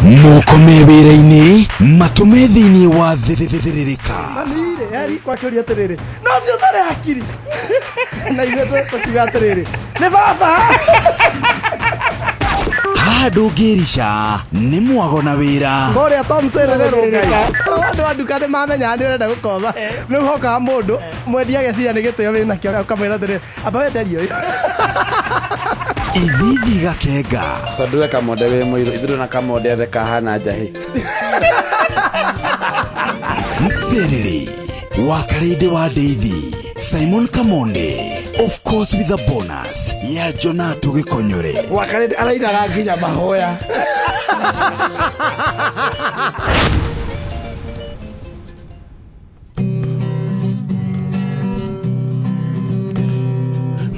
Moko me wĩra-inĩ matũme thĩinĩ wa thĩrĩrĩka. Mami-rĩ, eri kwakĩũria atĩrĩrĩ, no ũcio ũtarĩ hakiri na ithuĩ tũkiuga atĩrĩrĩ, nĩ baba. Haha ndũngĩrica nĩ mwago na wĩra. Kũrĩa Tom Serererwo Ngai, andũ a nduka nĩ mamenyaga nĩ ũrenda gũkoma. Rĩu hokaga mũndũ mwendia ageciria nĩ gĩtĩo wĩnakĩo, ũkamwĩra atĩrĩrĩ, amba wenderie ũyũ. Ithithi gakenga. Tondũ we Kamonde wĩ mũirũ, ithuĩ na Kamonde othe kahana njahĩ. Mserere wa Karĩndĩ wa Ndeithi, Simon Kamonde, of course with a bonus ya Jonato Gĩkonyore. Wakarĩndĩ arainaga nginya mahoya.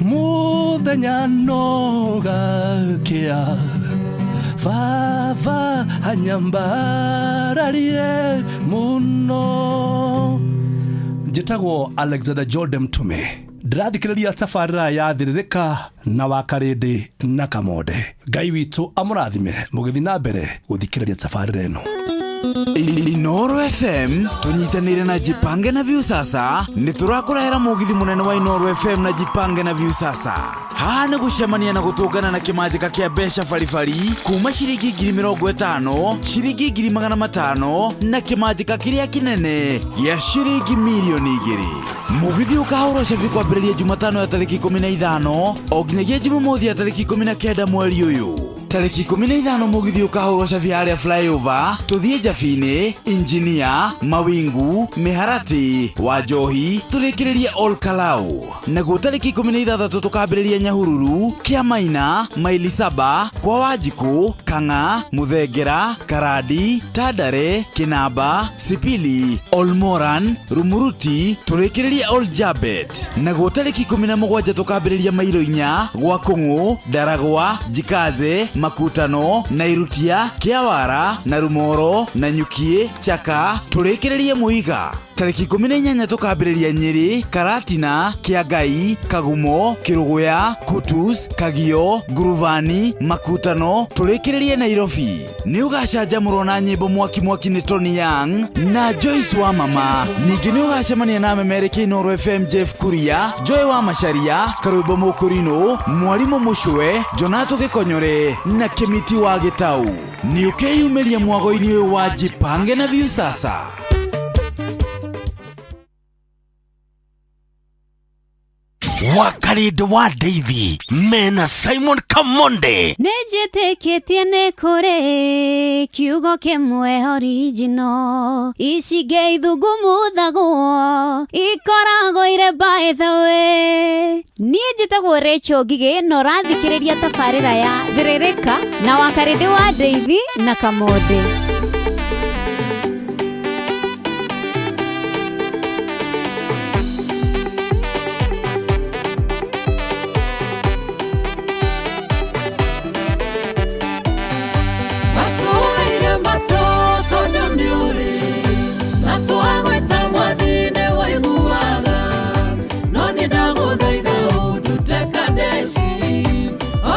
Muthenya no gakia baba anyambararie muno. Njĩtagwo Alexander Jordan Mtume, ndĩrathikĩrĩria tabarĩra ya Thĩrĩrĩka na Wakarĩndĩ na Kamonde. Ngai witũ amũrathime mũgĩthiĩ na mbere gũthikĩrĩria tabarĩra ĩno. Inoro FM tũnyitanĩire na Jipange na Viusasa nĩ tũrakũrehera mũgithi mũnene wa Inoro FM na Jipange na Viusasa. Haha nĩ gũcemania na gũtũngana na kĩmanjĩka kĩa mbeca baribari kuma ciringi 50,000, ciringi 500,000 na kĩmanjĩka kĩrĩa kĩnene gĩa ciringi 2,000,000. Mũgithi ũkahũrwo cabi kwambĩrĩria Jumatano ya tarĩki 15 o nginyagia Jumamothi ya tarĩki 19 mweri ũyũ. Tarĩki 15 mũgithi ũkahũrwo cabi harĩa flyover, tũthiĩ Njabinĩ, Injinia, Mawingu, Mĩharatĩ, Wanjohi, tũrĩkĩrĩrie Ol Kalou. Naguo tarĩki 16 tũkambĩrĩria Nyahururu, Kĩamaina, Maili Saba, kwa Wanjikũ, Kang'a, Mũthengera, Karandi, Tandare, Kĩnamba, Sipili, Olmoran, Rumuruti, tũrĩkĩrĩrie Ol Jabet. Naguo tarĩki 17 tũkambĩrĩria Mailo 4, gwa Kũng'ũ, Ndaragwa, Njikaze, Makutano, Nairutia, Kĩawara, na Rumoro, na Nyukie, Chaka, tũrĩkĩrĩrie Mũiga. Tarĩki 18 tũkambĩrĩria Nyĩrĩ, Karatina, Kĩangai, Kagumo, Kĩrũgũya, Kutus, Kagio, Nguruvani, Makutano, tũrĩkĩrĩrie Nairobi. Nĩ ũgacanjamũrwo na nyĩmbo mwaki mwaki nĩ Tony Young na Joyce wa Mama. Ningĩ nĩ ũgacemania na memereki Inoro FM Jeff Kuria, Joy wa Macharia, Karwĩmbo Mũkũrinũ, Mwarimũ Mũcwe, Jonato Gĩkonyore na Kĩmiti wa Gĩtau. Nĩ ũkeyumĩria mwago-inĩ ũyũ wa Jipange na Viusasa. Wakarĩndĩ wa Ndeithi mena Simon Kamonde. Nĩ njĩtĩkĩtie nĩ kũrĩ kiugo kĩmwe original, ici ingĩ ithungumuthagwo ikoragwo irĩ by the way. Niĩ njĩtagwo Rachel Ngigĩ na ũrathikĩrĩria tabarĩra ya Thĩrĩrĩka na Wakarĩndĩ wa Ndeithi na Kamonde.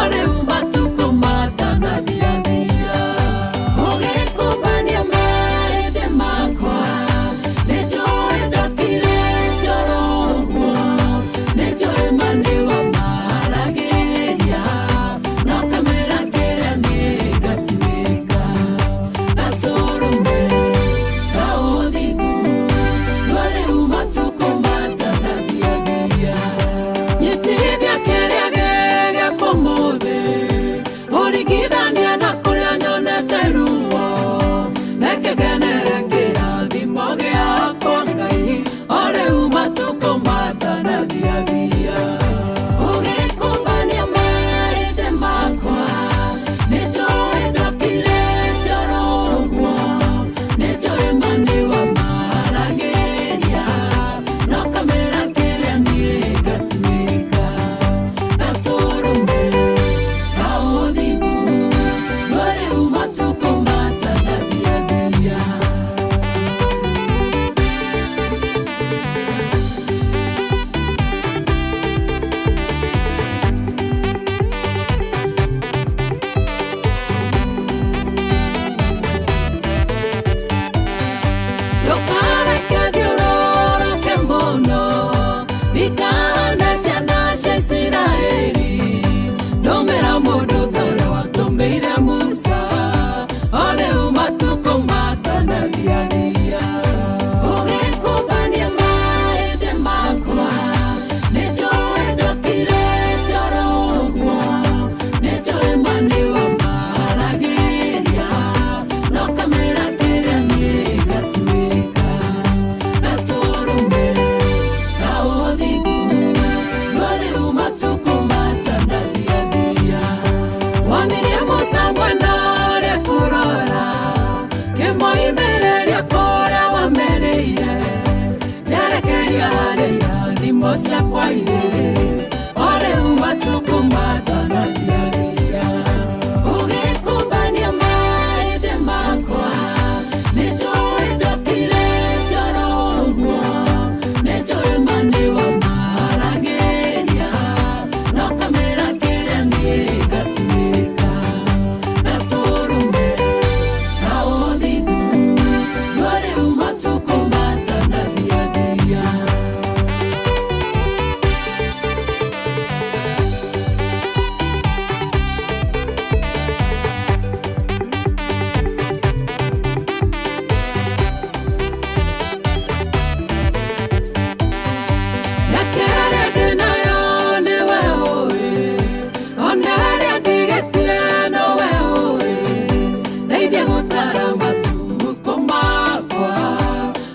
Ore umatuko matana dia dia. Ogeko Ciakwa irĩ o rĩu matukũ matanathiathia ũgĩkumbania maĩndĩ makwa nĩnjũĩ ndokirĩte oro ũguo nĩnjũĩ ma nĩwe maragĩria no kamĩra kĩrĩa niĩ ngatuĩka gatũrũme na ũthingu no rĩu matukũ matanathiathia. Mĩaka ĩrĩa ndĩnayo nĩwe ũĩ, ona ĩrĩa ndigĩtie nowe ũĩ. Ndeithia gũtara matukũ makwa,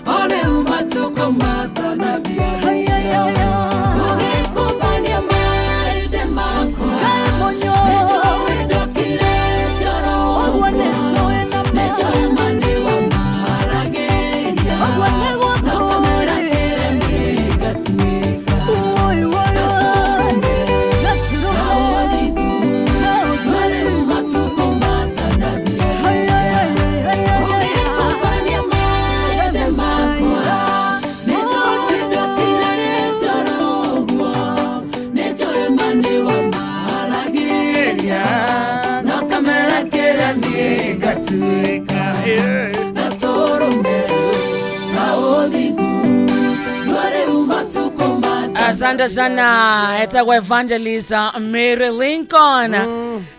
o rĩu matukũ matanathiathia. Ũgĩkumbania maĩndĩ makwa, nĩnjũĩ ndokirĩte oro ũguo, nĩnjũĩ ma nĩwe maragĩria, no kamĩra kĩrĩa niĩ ngatuĩka. Asante sana, etagwo Evangelist Mary Lincoln.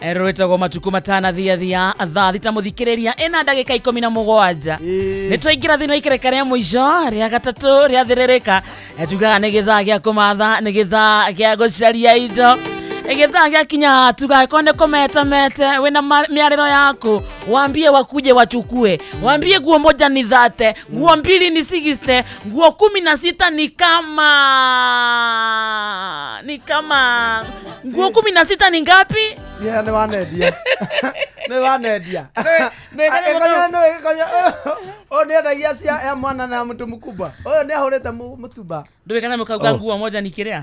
Rwĩtagwo matukũ matanathiathia thaa thita mũthikĩrĩria ĩna ndagĩka 17. Nĩ twaingĩra thĩinĩ wa ikereka rĩa mũico rĩa gatatũ rĩa thĩrĩrĩka. Tugaga nĩ gĩthaa gĩa kũmatha, nĩ gĩthaa gĩa gũcaria indo, gĩthaa gĩa kinya tugakorwo nĩ kũmetamete wĩna mĩarĩro yaku, waambie wakuje wachukue, waambie nguo moja ni 30, nguo mbili ni 60, nguo 16 ni kama nguo 16 ni ngapi? Yeah, nĩ wanendia. Nĩ wanendia. Ũyũ nĩ endagia cia ya mwana na mtu mkubwa. Ũyũ nĩ ahũrĩte mũtumba. Ndũĩ kana mũkauga nguo moja ni kĩrĩa?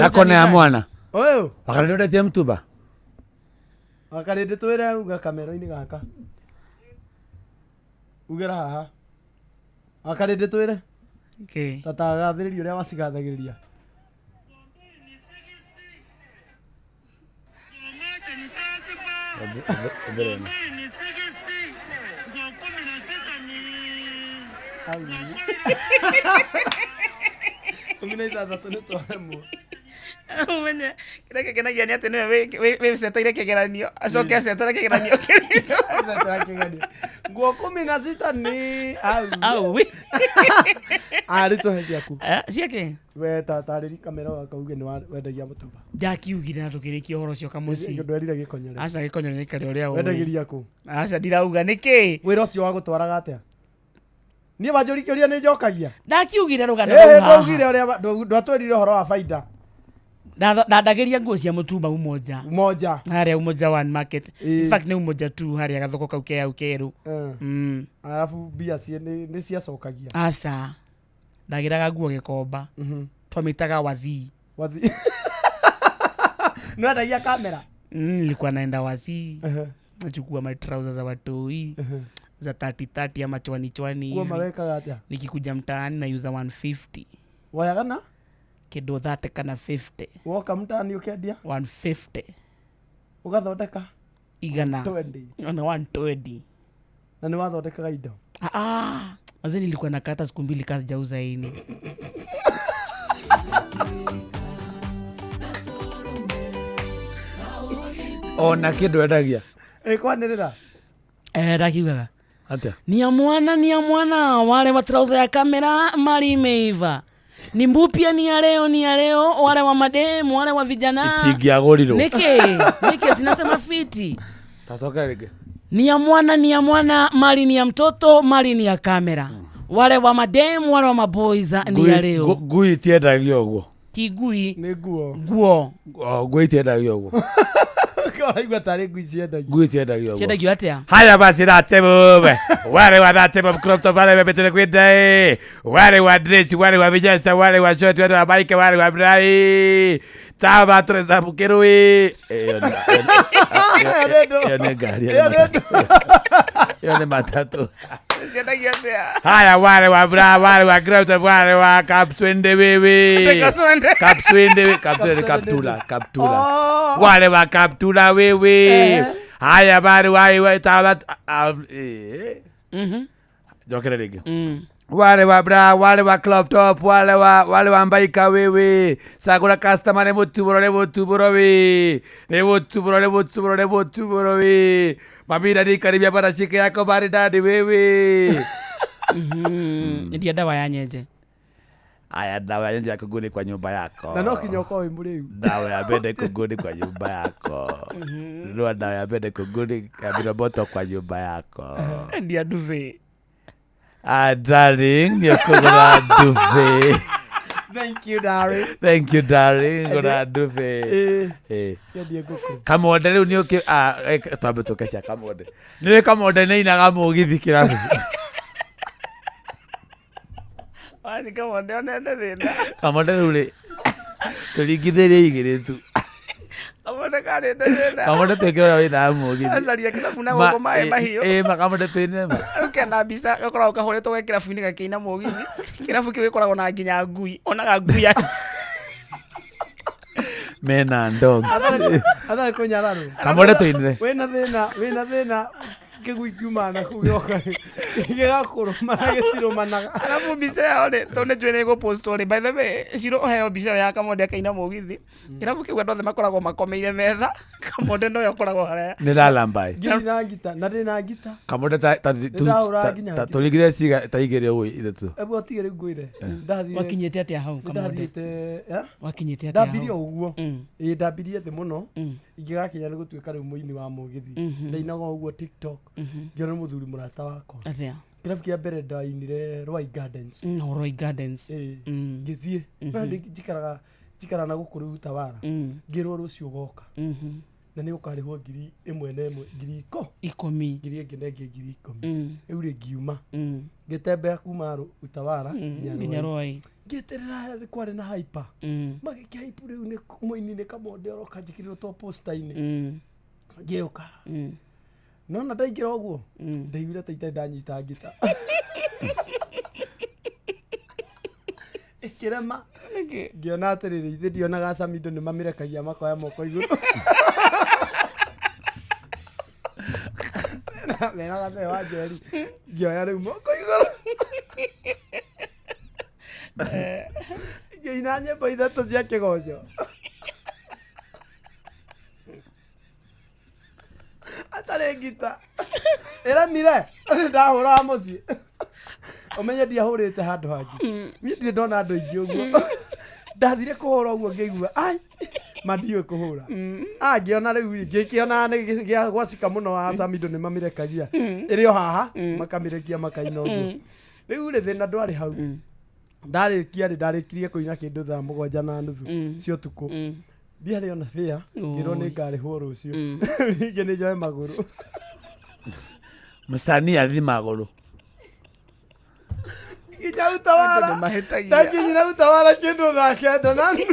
Akona ya mwana Ũyũ wakarĩndĩ mtumba. Wakarĩndĩ twĩre uga kamero-inĩ gaka. Ugĩra haha. Wakarĩndĩ twĩre. Okay. Tatagathĩrĩria ũrĩa wacigathagĩrĩria. Au. 16 nĩ twaremwo. Umenye kĩrĩa kĩngenagia nĩ atĩ nĩwe wĩceteire kĩgeranio acoke acetere kĩgeranio kĩritũ. Acetera kĩgeranio. Nguo 16 nĩ au. Au. Arĩ tũhe ciaku. Ciake? We tatarĩri kamera gaka uge nĩ wendagia mũtumba. Ndakiugire na tũkĩrĩkia ũhoro ũcio kamũciĩ. Ndwerire gĩkonyore. Aca gĩkonyore nĩ karĩa ũrĩa ũĩ. Wendagĩria kũ? Aca ndirauga nĩkĩ? Wĩra ũcio wagũtwaraga atĩa? Niĩ wanjũria kĩũria nĩ njokagia. Ndakiugire rũgano rũu haha. Ndaugire ũrĩa ndwatwĩrire ũhoro wa baida. Ndandagĩria nguo cia mũtumba Umoja. Umoja. Harĩa Umoja One Market. In fact nĩ Umoja 2 harĩa gathoko kau ke hau kerũ. Arabu mbia nĩ ciacokagia. Aca. Ndagĩraga nguo gĩkomba. Twamĩtaga wathii. Wathii. Nĩwendagia kamera? Nilikuwa naenda wathii. Nachukua my trousers za watoi. Za 30-30 ama chwani chwani Nguo hivi. mawekaga atĩa? Nikikuja mtaani naiuza 150. Woyaga na? Kĩndũ 30 kana 50. Woka mtaani ũkendia? 150. Ũgathondeka? Igana. 20. Ona 120. Na nĩ wathondekaga indo? Wazee nilikuwa nakata siku mbili kazi sijauza ini. Ona kĩndũ endagia. Kwanĩrĩra. Ndakiugaga. Atĩa? Ni ya mwana, ni ya mwana, wale wa trouser ya kamera mali imeiva. Ni mbupia ni ya leo, ni ya leo, wale wa mademu, wale wa vijana. Itingĩagũrirwo. Nĩkĩ? Nĩkĩ sinasema fiti. Tacoka rĩngĩ. Ni ya mwana, ni ya mwana, mali ni ya mtoto, mali ni ya kamera. Wale wa mademu, wale wa maboys ni ya leo. Ngui itiendagio ũguo. Ti ngui. Nĩ nguo. Nguo. Ngui itiendagio ũguo. Ũraigua tarĩ ngui ciendagio. Ngui ciendagio ũguo. Ciendagio atĩa? Haya basi ratebo wale wa ratebo crop top wale wepetele kwenda wale wa dress wale wa vijasa wale wa short wale wa bike wale wa brai tava treza bukerui yo ne gari yo ne matatu. Ciendagio atĩa? Haya wale wa bra wale wa crop top wale wa kapswende wewe kapswende kapswende kaptula kaptula wale wa kaptula wewe. Haya bari wai tava jokere rĩngĩ. Wale wa bra wale wa club top wale wa mbaika wewe sagura customer ne mutuburo we ne mutuburo we mamira ni karibia bara shike yako bari dadi wewe. Ndia dawa ya nyenje. Aya dawa ya nyenje kuguni kwa nyumba yako. Na no kinya ukorwo wĩ mũrĩu. Dawa ya bende kuguni kwa nyumba yako. Nunua dawa ya bende kuguni ya viroboto kwa nyumba yako. Ndia duvet. Ah, darling, nĩũkũgũra duvet. Thank you, darling. Thank you, darling. Ngũra duvet. Kendie ngũkũ. Kamonde rĩu nĩũkĩ twambe tũke cia Kamonde. Nĩũĩ Kamonde nĩainaga mũgithi kĩrabu. Wani Kamonde onete thĩna. Kamonde rĩu rĩ tũringithĩrie igĩrĩ tu. Kamonde karĩte thĩna. Kamonde twĩkĩre ũrĩa wĩinaga mũgithi. Acaria kĩrabu na gũkũ maĩ mahiũ. Ĩ ma Kamonde twĩne ma. Ũkena mbica gakoragwo kahũrĩtwo ge kĩrabu-inĩ gakĩina mũgithi. Kĩrabu kĩu gĩkoragwo na nginya ngui. Onaga ngui ya Mena dogs. Atharĩ kũnyararwo. Kamonde tũinĩre. Wĩna thĩna kĩgui kiuma na kũu gĩoka gĩgakũrũma na gĩtirũmanaga. Arabu mbica yao rĩ tondũ nĩnjũĩ nĩĩgũpostwo rĩ, by the way Ciro ũheo mbica ĩyo ya Kamonde akĩina mũgithi. Kĩrabu kĩu andũ othe makoragwo makomeire metha. Kamonde nowe ũkoragwo haraya. Nĩ lullaby. Ngĩrĩ na ngita na ndĩ na ngita. Kamonde Nĩndahũra nginya ngita. tũringithie ciga ta igĩrĩ ũguo ithatũ. Ebu ũtige rĩu ngwĩre. Ndathire. Wakinyĩte atĩa hau Kamonde? Ndathiĩte Wakinyĩte atĩa hau? Ndambirie o ũguo. Ĩĩ ndambirie thĩ mũno. Ingĩgakinya nĩ gũtuĩka rĩu mũini wa mũgithi. Ndainaga ũguo TikTok. Ngĩona mũthuri mũrata wakwa. Atĩa? Kĩrabu kĩa mbere ndainire Ruai Gardens. Ruai Gardens. Ngĩthiĩ. No njikaraga na gũkũ rĩu Utawala. Ngĩrwo rũciũ ũgoka. Na nĩ ũkarĩhwo 1,000 na 1 10,000. Ngiri ĩngĩ na ĩngĩ 10,000. Rĩu rĩ ngiuma. Ngĩtembea kuma Utawala nginya Ruai. Ngĩeterera kwarĩ na hyper. Magĩkĩhype rĩu nĩ mũini nĩ Kamonde oroka njĩkĩrĩrwo to poster-inĩ. Ngĩũka. Nona ndaingĩra ũguo ndaiguire ta itarĩ ndanyita ngita. Ĩkĩrema. Ngĩona atĩrĩrĩ ithe ndionaga Samido nĩ mamĩrekagia makoya moko igũrũ. Mena gathe wa njeri. Ngĩoya rĩu moko igũrũ. Ngĩina nyĩmbo ithatũ cia kĩgoco. Atarĩ ngita. Ĩremire ndahũraga mũciĩ. Ũmenye ndiahũrĩte handũ hangĩ. Niĩ ndirĩ ndona andũ aingĩ ũguo. Ndathire kũhũra ũguo ngĩigua ai ma ndiũĩ kũhũra. Ngĩona rĩu ngĩkĩona nĩ gwacika mũno wa Samido nĩ mamĩrekagia. Ĩrĩ o haha makamĩrekia makaina ũguo. Rĩu rĩ thĩna ndwarĩ hau. Ndarĩkia rĩ ndarĩkirie kũina kĩndũ thaa 7:30 cia ũtukũ. Ndiarĩ ona fare ngĩrwo nĩ ngarĩhwo rũciũ. Ningĩ nĩ njoe magũrũ. Mũcani athi magũrũ. Nginya Utawala. Ndakinyire Utawala kĩndũ thaa 9:30.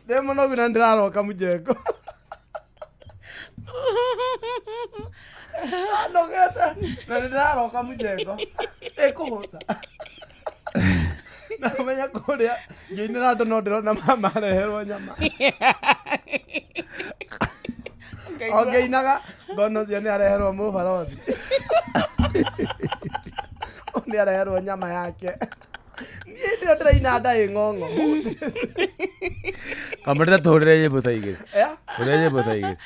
Ndĩ mũnogu na ndĩraroka mũjengo. Nogete na ndĩraroka mũjengo. Ĩkũhũta. Na ũmenye kũrĩa ngĩinĩra andũ no ndĩrona mama areherwo nyama. O ngĩinaga ngona ũcio nĩ areherwo mũbarothi. Nĩ areherwo nyama yake. Niĩ ndĩrĩa ndĩraina nda ĩ ng'ong'o. Kamonde tũhũrĩre nyĩmbo ta igĩrĩ. Hũrĩra nyĩmbo ta igĩrĩ.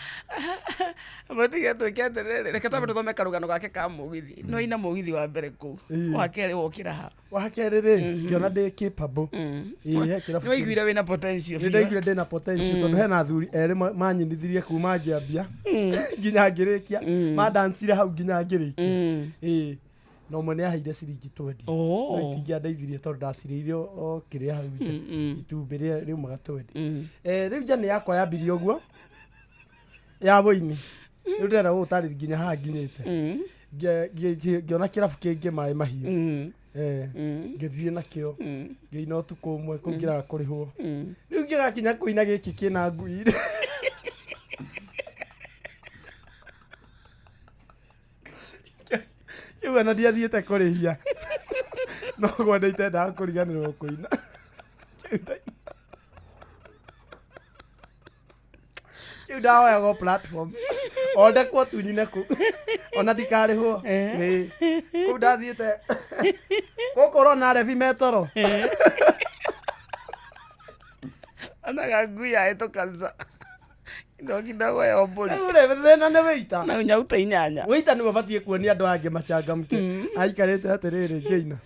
Matige twĩke atĩrĩrĩ, reke twambe tũthome karũgano gake ka mũgithi. No ina mũgithi wa mbere kũu. Wa kerĩ wokĩra ha? Wa kerĩ rĩ, ngĩona ndĩ capable. Ĩĩ he kĩrabu. Nĩ waiguire wĩna potential biũ. Nĩ ndaiguire ndĩna potential tondũ hena athuri erĩ manyinithirie kuma ngĩambia nginya ngĩrĩkia. Mandancire hau nginya ngĩrĩkia. Ĩĩ. Na ũmwe nĩ aheire ciringi 20. Oh. No itingĩandeithirie tondũ ndacirĩire o kĩrĩa hau nja. Itumbĩ rĩa rĩumaga 20. Rĩu njane yakwa yambirie ũguo ya wũini. Rĩu ndĩrenda gũgũtarĩria nginya haha nginyĩte. Ngĩona kĩrabu kĩngĩ maĩ mahiũ. Ngĩthiĩ nakĩo. Ngĩina ũtukũ ũmwe kũu ngĩraga kũrĩhwo. Rĩu ngĩgakinya kũina gĩkĩ kĩna ngui. Kĩu ona ndiathiĩte kũrĩhia. No gwenda itendaga kũriganĩrwo kũina. Kĩu ndahoyagwo platform. O ndekwo tu nyine kũu. Ona ndikarĩhwo. Ĩĩ. Kũu ndathiĩte. Gũkũ ũrona arebi metoro. Onaga ngui yahĩtũka nja. Kidogo ya mbũri. Rĩu rĩ, thĩna nĩ wĩita. Na ũnyauta inyanya. Wĩita nĩwe ũbatiĩ kuonia andũ aya angĩ machangamke. Aikarĩte atĩrĩrĩ ngĩina.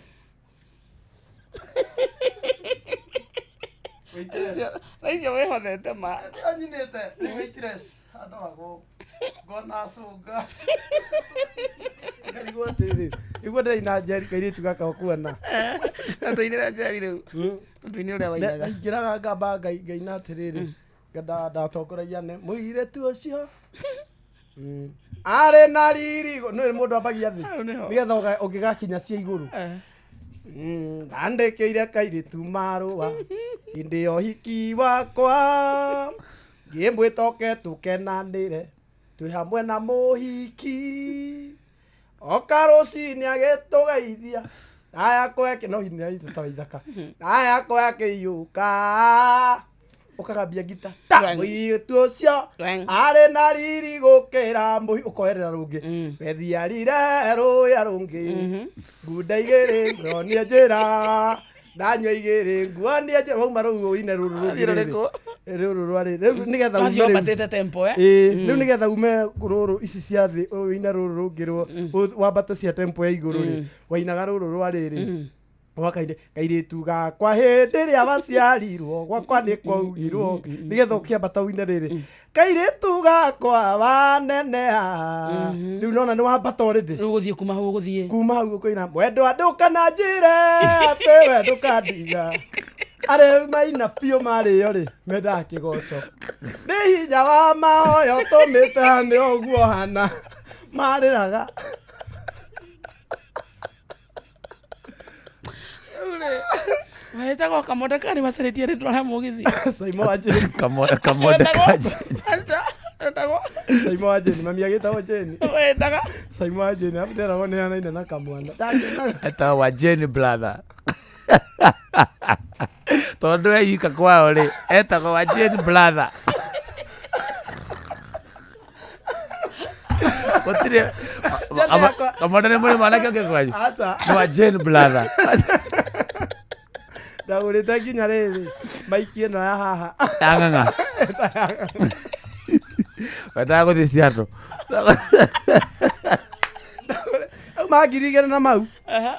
Na icio wĩhothete ma. Anyinĩte rĩu waitress andoragwo ngona acũnga. Ngarigwo atĩrĩrĩ, nĩguo ndĩraina Njeri kairĩtu gaka ũkuona. Na tũinĩre Njeri rĩu. Tũine ũrĩa wainaga. Ndaingĩraga ngamba ngaina atĩrĩrĩ, ndatongoragia nĩ mũirĩtu ũcio. Arĩ na riri, nĩ mũndũ ambagia thĩ. Hau nĩho. Nĩgetha ũngĩgakinya cia igũrũ. Ndandĩkĩire kairĩtu marũa hĩndĩ ya ũhiki wakwa, ngĩmwĩta oke tũkenanĩre twĩ hamwe na mũhiki. Oka rũcinĩ agĩtũgeithia na yakwa no hihi nĩ ta waithaka na yakwa ĩkĩiyũka ũkagambia ngita ta mũirĩtu ũcio arĩ na riri gũkĩra mũhi ũkoerera rũngĩ wethiarire rũya rũngĩ ngunda igĩrĩ nguonie njĩra ndanyua igĩrĩ nguonie njĩra wauma rũu ũine rũrũ rũngĩ Rũthiĩ rĩrĩ. rũrĩkũ? Rũrũ rwarĩ rĩu nĩgetha Wathiĩ ume rĩu. wambatĩte tempo, eh? Ĩĩ, rĩu nĩgetha ume rũrũ ici cia thĩ ũine rũrũ rũngĩ wambate cia tempo ya igũrũ rĩ wainaga rũrũ rwa rĩrĩ wakaire kairĩtu gakwa hĩndĩ ĩrĩa waciarirwo gwakwa nĩ kwaugirwo nĩgetha ũkĩambata ũine rĩrĩ kairĩtu gakwa waneneha rĩu nona nĩ wambata already rĩu ũgũthiĩ kuma hau ũgũthiĩ kuma hau ũkũina mwendwa ndũkana njĩre atĩ we ndũkandiga arĩa maina biũ marĩo rĩ mendaga kĩgoco nĩ hinya wa mahoya ũtũmĩte hane ũguo hana marĩraga. Wetagwo Kamonde kana nĩmacarĩtie rĩtwa rĩa mũgithi? Saimo wa Jane. Kamonde ka Jane. Aca, wetagwo Saimo wa Jane, mami agĩtagwo Jane. Wetaga Saimo wa Jane, arabu nderagwo nĩ hanaine na kamwana. Ndakenaga. Etagwo wa Jane brother. Tondũ eika kwao rĩ, etagwo wa Jane brother. Gũtirĩ Kamonde nĩ mũrĩ mwanake ũngĩ kwanyu? Aca. Nĩ wa Jane brother. Ndagũrĩte nginya rĩrĩ maiki ĩno ya haha. Ya ng'ang'a. Wendaga gũthiĩ Seattle. Auma 2000 na mau.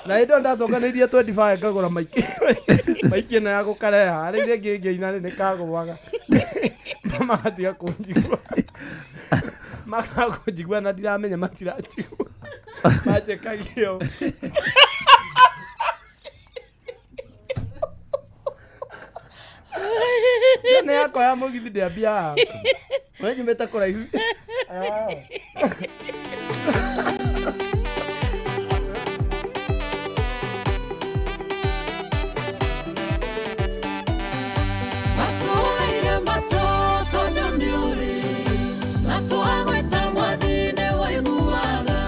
Na hĩndĩ ĩyo ndacokanĩirie 25 ngagũra maiki. Maiki ĩno ya gũkareha. Rĩu rĩngĩ ngĩina rĩ nĩ kagũaga. Magatiga kũnjigua. Makaga kũnjigua na ndiramenya matiranjigua. Manjĩkagia ũũ. Nĩ yakwa ya mũgithi ndĩambia haha. We nyumĩte kũraihu. Matũire matũ tondũ nĩũrĩ matũagwĩta mwathi nĩwaiguaga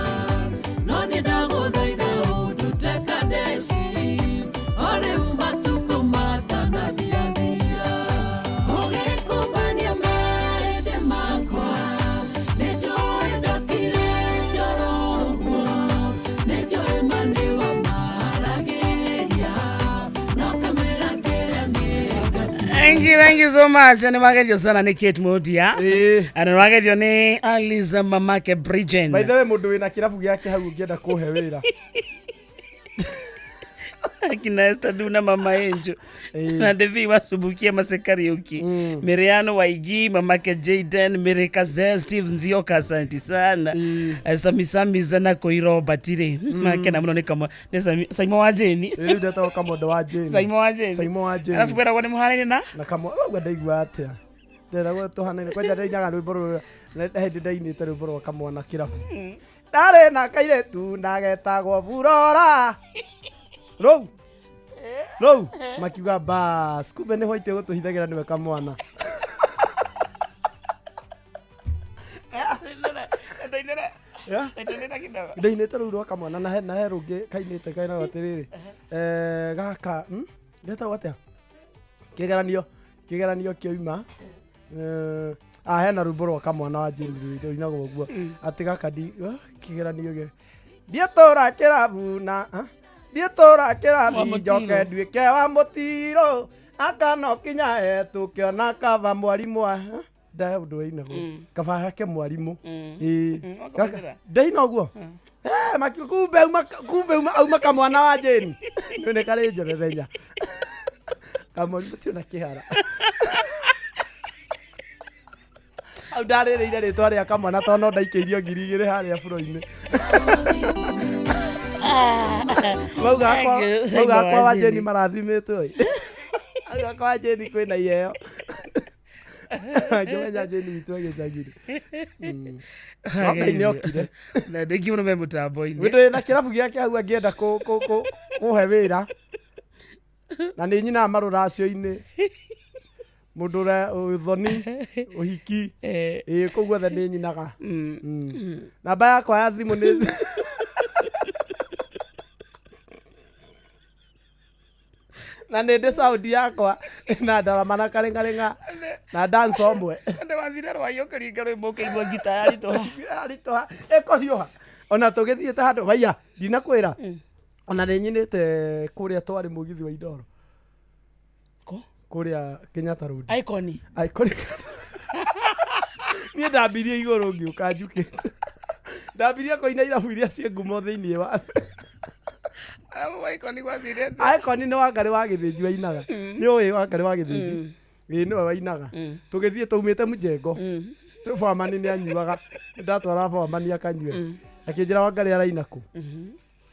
no nĩ ndagũthaitha ũndute Kadeshi o rĩu matukũ matanathiathia ũgĩkũmbania mahĩndĩ makwa nĩnjũĩ ndokirĩte oro ũguo nĩnjũĩ ma nĩwamaragĩria no kamĩra kĩrĩa nĩ Thank you, thank you so much. Nĩ wagethio sana nĩ Kate Modia. Na nĩ wagethio nĩ Alice mamake Bridgen. By the way, mũndũ wĩna kĩrabu gĩake hau ũngĩenda kũhe wĩra. Akina Esther Duna, Mama Angel na Devi Wasubukia Masekariuki, Miriano Waigi, mamake Jaden, Mary Kaze, Steve Nzioka, asante sana. Sami Sami zana Koiro Batire makena muno nĩ kamo nĩ Saimo wa Jeni. Rĩu ndetagwo Kamondo wa Jane. Saimo wa Jeni. Saimo wa Jane. Arabu weragwo nĩ mũhanaine na na kamo ũguo ndaigua atĩa nderagwo tũhanaine kwanja ndainaga rwĩmbo rũrũ na hĩndĩ ndainĩte rwĩmbo rwa kamwana kĩrabu ndarĩ na kairĩtu na getagwo burora rũu rũu makiuga bas kumbe nĩ white gũtũhithagĩra nĩwe kamwana. Ndainĩra. Yeah. Ndainĩra kidogo. Ndainĩte rũu rwa kamwana na he rũngĩ kainĩte kainaga atĩrĩrĩ, gaka getagwo atĩa kĩgeranio kĩoima. Hena rwĩmbo rwa kamwana wa Jane rũinagwo ũguo atĩ gaka kĩgeranio gĩ ndietũra kĩrabu na ndietũra kĩrathi njoke nduĩke wa mũtiro aka no kinya tũkĩona kaba mwarimũ ndahe ũndũ wainagwo kaba hake mwarimũ. Ĩĩ ndaina ũguo kumbe auma kamwana wa Jane nĩ karĩ njethethenya kamwarimũ tiona kĩhara au ndarĩrĩire rĩtwa rĩa kamwana tondũ no ndaikĩirio 2000 harĩa buro-inĩ. Mauga akwa wa Jane marathimĩtwo ĩ. Auga akwa wa Jane kwĩna iheo. Ngĩmenya Jane witũ agĩcagire. No Ngai nĩokire. Na ndĩngĩ mũno me mũtambo-inĩ. Wĩndũ na kĩrabu gĩake hau angĩenda kũhe wĩra. Na nĩ nyinaga marũracio-inĩ. Mũndũ ũrĩa ũthoni ũhiki ĩĩ kũu guothe nĩ nyinaga. Namba yakwa ya thimũ nĩ na nĩ ndĩ saundi yakwa na ndarama na karĩngarĩnga na dance omwe. Ndĩ wathire rwai ũkĩringa rwĩmbo ũkĩigua ngita yaritũha. Yaritũha ĩkũhiũha ona tũgĩthiĩte handũ vaiya ndinakwĩra ona nĩ nyinĩte kũrĩa twarĩ mũgithi wa Indoro kũrĩa Kenyatta Road. Icon. Icon. Niĩ ndambirie igũrũ ngĩũka njukĩte. Ndambirie kũina irabu iria ciĩ ngumo thĩinĩ wa Icon gwathire. Icon nĩ Wangarĩ wa Gĩthĩnji wainaga. Nĩ ũĩ Wangarĩ wa Gĩthĩnji? Ĩĩ nĩwe wainaga. Tũgĩthiĩ twaumĩte mũjengo. Bamani nĩ anyuaga. Ndatwara bamani akanyue. Akĩnjĩra Wangarĩ araina kũ?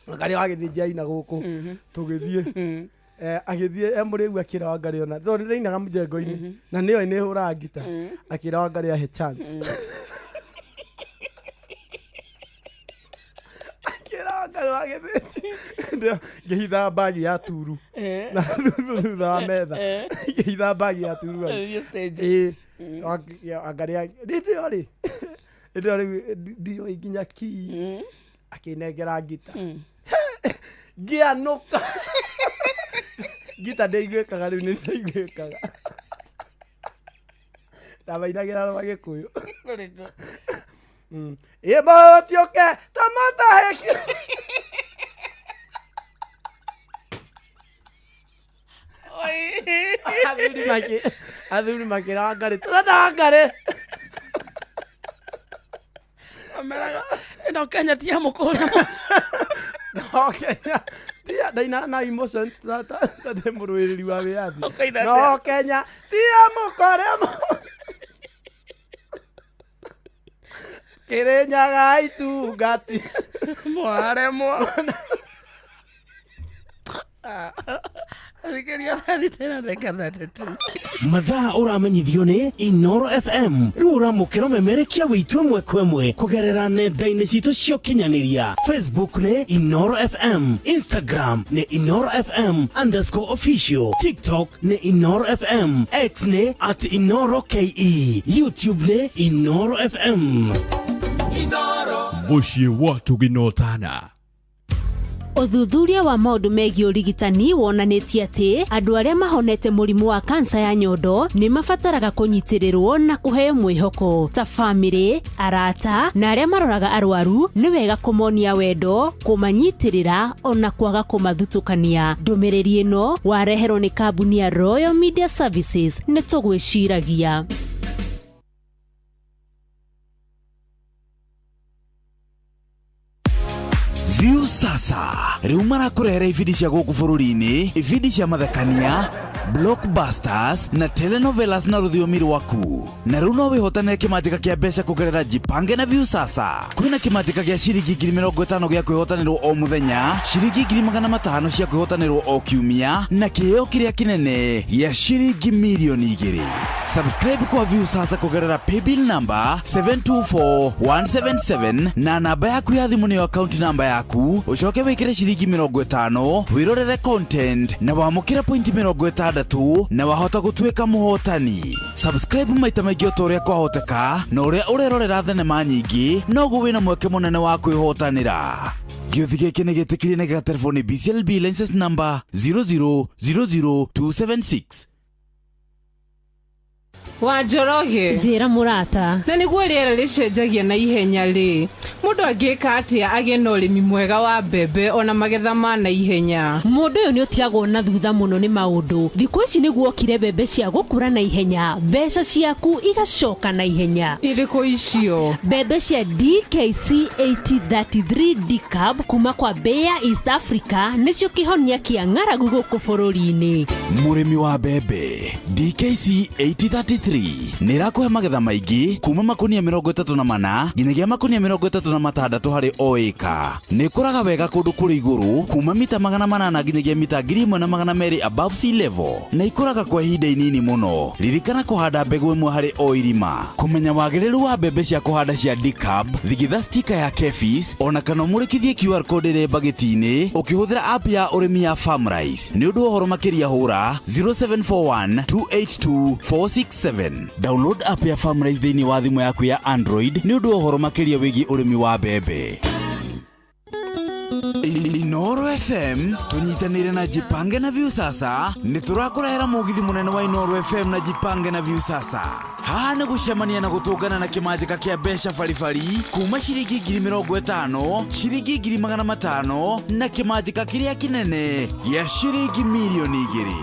Wangarĩ wa Gĩthĩnji aina gũkũ. Tũgĩthiĩ. Agĩthiĩ e mũrĩu akĩra Wangarĩ ona tondũ nĩndainaga mũjengo-inĩ na nĩoĩ nĩ hũraga ngita akĩra Wangarĩ ahe chance. Akĩra Wangarĩ wa Gĩthĩnji ngĩhitha mbagi ya turu na thutha wa metha ngĩhitha mbagi ya turu ĩĩ Wangarĩ hĩndĩ ĩyo rĩ hĩndĩ ĩyo rĩu ndioĩ nginya kii akĩnengera ngita ngĩanũka ngita ndĩiguĩkaga rĩu nĩ ndaiguĩkaga ndamainagĩra rwa Gĩkũyũ. Ĩmbũtiũke tũmũtahĩkie. Athuri makĩra Wangarĩ tũrenda Wangarĩ. No Kenya ti ya mũkũrũ. No Kenya tia ndaina na emotion ta ndĩ mũrũĩrĩri wa wĩyathi. No Kenya ti ya mũkore Kĩrĩnyaga itungati mwaremwo. Thikĩrĩria thaa tena ndagĩka 32. Mathaa ũramenyithio nĩ Inoro FM rĩu ũramũkĩra ũmemerekia wĩitũ ĩmwe kwa ĩmwe kũgerera nenda-inĩ citũ cia ũkinyanĩria. Facebook nĩ Inoro FM, Instagram nĩ Inoro FM _official, TikTok nĩ Inoro FM, X nĩ @InoroKE, YouTube nĩ Inoro FM. Mũciĩ wa Tũginotana. Ũthuthuria wa maũndũ megiĩ ũrigitani wonanĩtie atĩ andũ arĩa mahonete mũrimũ wa kansa ya nyondo nĩ mabataraga kũnyitĩrĩrwo na kũheo mwĩhoko ta bamĩrĩ, arata na arĩa maroraga arwaru. Nĩ wega kũmonia wendo, kũmanyitĩrĩra ona kwaga kũmathutũkania. Ndũmĩrĩri ĩno wareherwo nĩ kambuni ya Royal Media Services. Nĩ tũgwĩciragia. View sasa rĩu marakũrehera ibindi cia gũkũ bũrũri-inĩ, ibindi cia mathekania, blockbusters na telenovelas na rũthiomi rwaku. Na rĩu no wĩhotanĩre kĩmanjĩka kĩa mbeca kũgerera Jipange na View sasa. Kwĩna kĩmanjĩka gĩa ciringi 50,000 gĩa kwĩhotanĩrwo o mũthenya, ciringi 500,000 cia kwĩhotanĩrwo o kiumia, na kĩheo kĩrĩa kĩnene gĩa ciringi 2,000,000. Subscribe kwa View sasa kũgerera paybill number 724177 na namba yaku ya thimũ nĩyo account namba yaku, ũcoke wĩkĩre ciringi 50 wĩrorere content na wamũkĩre pointi 60 na wahota gũtuĩka mũhotani. Subscribe maita maingĩ o ta ũrĩa kwahoteka, na ũrĩa ũrerorera thenema nyingĩ noguo wĩna mweke mũnene wa kwĩhotanĩra. Gĩũthi gĩkĩ nĩ gĩtĩkĩrie na gĩgaterwo nĩ BCLB license number 0000276. Wa Njoroge, njĩra mũrata. Na nĩguo rĩera rĩcenjagia na ihenya rĩ, mũndũ angĩka atĩa agĩe na ũrĩmi mwega wa mbembe ona magetha ma na ihenya? Mũndũ ũyũ nĩ ũtigagwo na thutha mũno nĩ maũndũ. Thikũ ici nĩguo okire mbembe cia gũkũra na ihenya, mbeca ciaku igacoka na ihenya. Irĩkũ icio? Mbembe cia DKC 8033 DCAB kuma kwa Bayer East Africa nĩcio kĩhonia kĩa ng'aragu gũkũ bũrũri-inĩ. Mũrĩmi wa mbembe, DKC 8033 nĩ ĩrakũhe magetha maingĩ kuma makunia 34 nginyagia makunia 36 harĩ o ĩka. Nĩ ĩkũraga wega kũndũ kũrĩ igũrũ kuma mita 800 nginyagia mita 1200 above sea level, na ikũraga kwa ihinda inini mũno. Ririkana kũhanda mbegũ ĩmwe harĩ o irima. Kũmenya wagĩrĩru wa mbembe cia kũhanda cia DCAB, thigitha stika ya KEPHIS ona kana ũmũrĩkithie QR code ĩrĩ mbagĩti-inĩ ũkĩhũthĩra app ya ũrĩmi ya Farmrice. Nĩ ũndũ wa ũhoro makĩria hũra 0741 282 467. Download app ya Farmrice thĩinĩ wa thimũ yaku ya Android nĩ ũndũ wa ũhoro makĩria wĩgiĩ ũrĩmi wa mbembe. Inoro FM tũnyitanĩire na Jipange na View sasa nĩ tũrakũrehera mũgithi mũnene wa Inoro FM na Jipange na View sasa. Haha nĩ gũcemania na gũtũngana na kĩmanjĩka kĩa mbeca baribari kuma ciringi 50,000, ciringi 500,000 na kĩmanjĩka kĩrĩa kĩnene gĩa ciringi 2,000,000.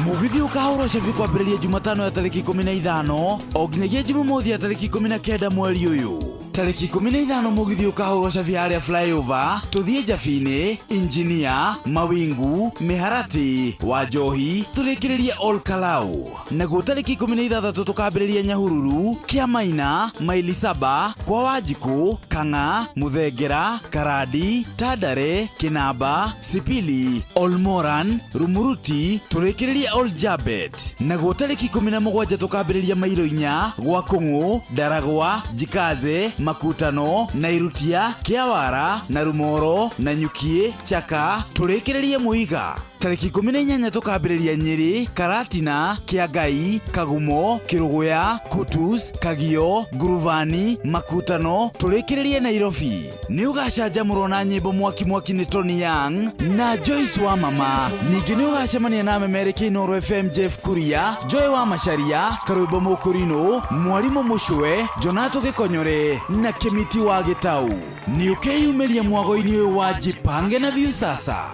Mũgithi ũkahũrwo cabi kwambĩrĩria Jumatano ya tarĩki 15 o nginyagia Jumamothi ya tarĩki 19 mweri ũyũ. Tarĩki 15 mũgithi ũkahũrwo cabi harĩa flyover, tũthiĩ Njabini, Injinia, Mawingu, Mĩharatĩ, Wanjohi, tũrĩkĩrĩrie Ol Kalou. Naguo tarĩki 16 tũkambĩrĩria Nyahururu, Kĩamaina, Maili Saba, kwa Wanjikũ, Kang'a, Mũthengera, Karandi, Tandare, Kĩnamba, Sipili, Olmoran, Rumuruti, tũrĩkĩrĩrie Ol Jabet. Naguo tarĩki 17 tũkambĩrĩria Mairo inya, gwa Kũng'ũ, Ndaragwa, Jikaze, Makutano, Nairutia, Kĩawara, na Rumoro, na Nyukie, Chaka, tũrĩkĩrĩrie Mũiga. Tarĩki 18 tũkambĩrĩria Nyĩrĩ, Karatina, Kĩangai, Kagumo, Kĩrũgũya, Kutus, Kagio, Nguruvani, Makutano, tũrĩkĩrĩrie Nairobi. Nĩ ũgacanjamũrwo na nyĩmbo mwaki mwaki nĩ Tony Young na Joyce wa Mama. Ningĩ nĩ ũgacemania na memereki Inooro FM Jeff Kuria, Joy wa Macharia, Karwĩmbo Mũkũrinũ, Mwarimũ Mũcwe, Jonato Gĩkonyore na Kĩmiti wa Gĩtau. Nĩ ũkeyumĩria mwago-inĩ ũyũ wa Jipange na View sasa.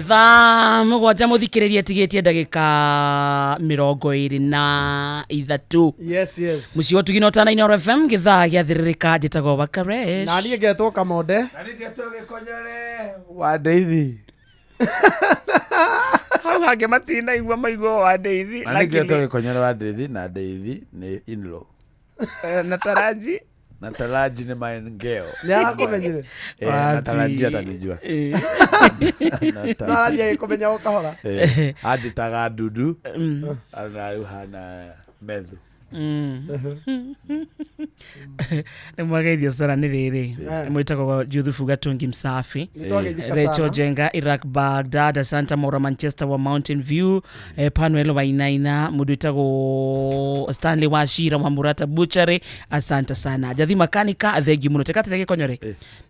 Thaa mũgwanja mũthikĩrĩria tigĩtie ndagĩka 23. Yes, yes. Mũciĩ wa Tugina ũtana Inooro FM gĩthaa gĩathĩrĩrĩka, njĩtagwo Wakaresh. Na niĩ ngetwo Kamonde. Na niĩ ngetwo Gĩkonyore wa Ndeithi. Hau hangĩ matinaigua maigua wa Ndeithi. Na niĩ ngetwo Gĩkonyore wa Ndeithi, na Ndeithi nĩ in-law. Na Taraji? Na Taraji nĩ maengeo. Nĩ arakũmenyire? Na Taraji atanijua. Na Taraji agĩkũmenya o kahora. Anjĩtaga Dudu. Na rĩu hana Methu. Nĩ mwageithio sana nĩ rĩrĩ. Mwĩtagwo Juthufu Gatungi Msafi. Nĩ twageithĩka Rachel sana. Jenga, Iraq Baghdad, Santa Mora Manchester wa Mountain View, Panuel Wainaina, mũndũ wĩtagwo Stanley Wachira wa Murata Butchery, asante sana. Jathi Makanika, thengiũ mũno. Teka tĩrĩ Gĩkonyore.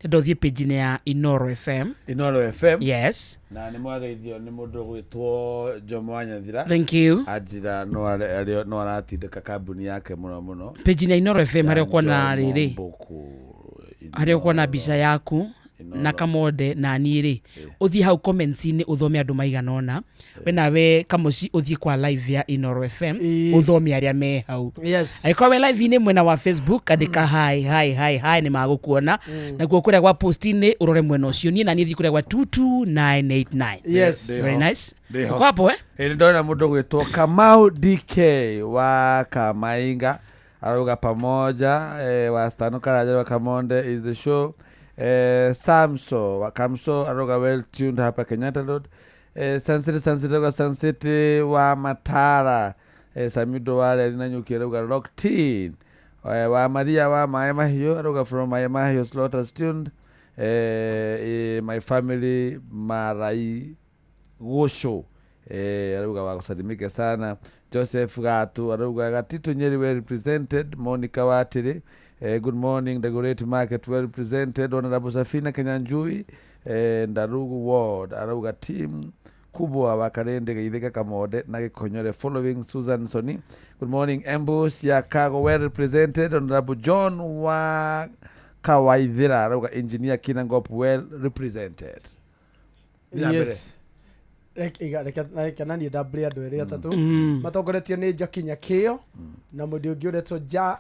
Nĩ ndothiĩ page-inĩ ya Inooro FM. Inooro FM. Yes. Na nĩ mwageithio nĩ mũndũ ũgwĩtwo Jomo wa Nyathira. Thank you. Anjĩra no aratindĩka kambuni yake mũno mũno. Page-inĩ ya Inooro FM harĩa Ya ũkuona Jomo rĩrĩ. Mbuku. Harĩa ũkuona mbica yaku Na Kamonde na niĩ rĩ, ũthiĩ hau comments-inĩ ũthome andũ maigana ũna. We nawe Kamoci ũthiĩ kwa live ya Inoro FM ũthome arĩa me hau. Yes. Angĩkorwo wĩ live-inĩ mwena wa Facebook, andĩka hi hi hi hi, nĩ magũkuona. Naguo kũrĩa gwa post-inĩ ũrore mwena ũcio, niĩ na niĩ thiĩ kũrĩa gwa 22989. Yes. Very nice. Ndĩho. Uko hapo eh? Ĩ, ndona mũndũ gwĩtwo Kamau DK wa Kamainga arauga pamoja, wa Stano Karanja wa Kamonde is the show, Samso wa Kamso arauga well tuned hapa Kenyatta Road, Sun City, Sun City arauga Sun City wa Matara, Samido wa Reri na Nyuki arauga Rock Teen, wa Maria wa Maĩ Mahiũ arauga from Maĩ Mahiũ Slaughters tuned, my family Marai Gusho, arauga wakusalimike sana. Joseph Gatu arauga Gatitu Nyeri well represented. Monica Watiri, good morning, the great market well represented. Honorable Safina Kenyanjui, Ndarugu Ward arauga team kubwa wa Karende Geithika Kamode na Gikonyore following Susan Soni. Good morning, Embu Siakago well represented. Honorable John wa Kawaithira arauga engineer Kinangop well represented. Yes. Reke naniĩ ndambĩrĩrie andũ erĩ atatũ matongoretio nĩ Njoki Nyakĩo na mũndũ ũngĩ ũretwo ja,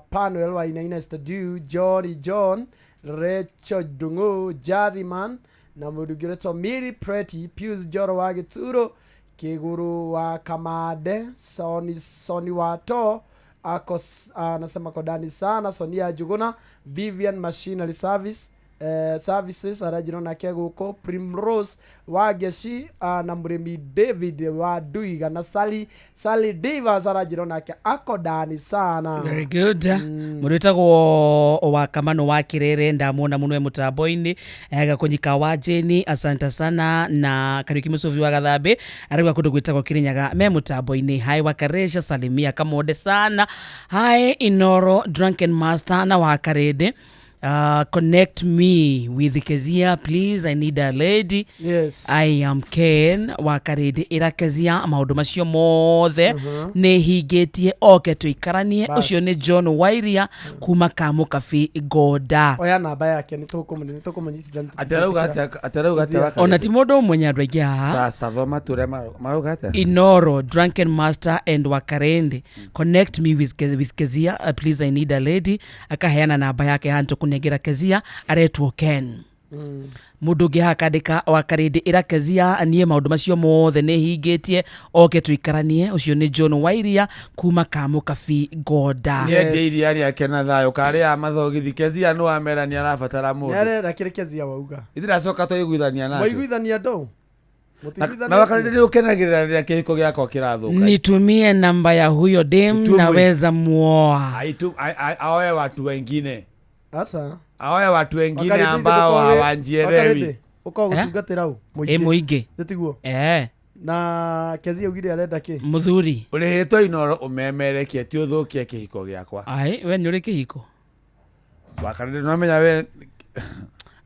Panuel wa Inaina Studio, Johnny John, Rachel Ndung'u, Jathiman na mũndũ ũngĩ ũretwo Mary Pretty, Pius Njoro wa Gĩturo, Kĩgũrũ wa Kamande, Soni Soni wa To ako anasema kodani sana, Sonia Njuguna, Vivian Machinery Service, services aranjĩra nake gũkũ, Primrose wa Ngeci, na mũrĩmi David wa Nduiga na Sally Sally Divas aranjĩra nake ako ndani sana. Very good. Mũndũ wĩtagwo wa Kamano wa Kirere ndamuona mũno e mũtambo-inĩ, Gakũnyika wa Jeni, asante sana, na Kariuki Mũcũvi wa Gathambĩ arauga kũndũ gwĩtagwo Kirinyaga me mũtambo-inĩ. Hai wa Karesha, salimia Kamonde sana. Hai Inoro Drunken Master na wa Karende. Connect me with Kezia please, I need a lady. Yes. I am Ken wa Karende, ĩra Kezia maũndũ macio mothe nĩ hingĩtie, oke tũikaranie. Bas. Ũcio nĩ John Wairia kuma Kamũkabi Ngoda. Oya namba yake nĩ tũkũmũnyitithania. Atĩ arauga atĩa, atĩ arauga atĩa wa Ona ti mũndũ ũmwe, nĩ andũ aingĩ haha. Sasa thoma tũrĩa marauga atĩa. Inoro Drunken Master and Wakarende, connect me with Kezia, please, I need a lady. Akaheana namba yake hantu kunengera Kezia, aretwo Ken. Mũndũ ũngĩ haha akandĩka Wakarĩndĩ, ĩra Kezia niĩ maũndũ macio mothe nĩ hingĩtie, oke tũikaranie. Ũcio nĩ John Wairia kuma Kamũkabi Ngoda. Nĩendia iria rĩake na thayũ karĩa mathogithi. Kezia nĩ wamera nĩ arabatara mũndũ. Nĩarera kĩrĩ Kezia wauga. Itiracoka twaiguithania nake. Mwaiguithania ndũ? Na Wakarĩndĩ nĩ ũkenagĩrĩra rĩrĩa kĩhiko gĩakwa kĩrathũka. Nitumie namba ya huyo dem, Nitumie. naweza muoa. Aoe watu wengine. Asa. Aoe watu wengine Wakarĩndĩ ambao ndũkorwo hawanjielewi. Wakarĩndĩ, ũkorwo gũtungatĩra ũ? Ĩ mũingĩ. Nĩ tiguo? Eh. Na Kezia augire arenda kĩ? Mũthuri. Ũrĩhĩtwo Inoro ũmemerekie ti ũthũkie kĩhiko gĩakwa. Ai, we nĩ ũrĩ kĩhiko? Wakarĩndĩ nĩwamenya we.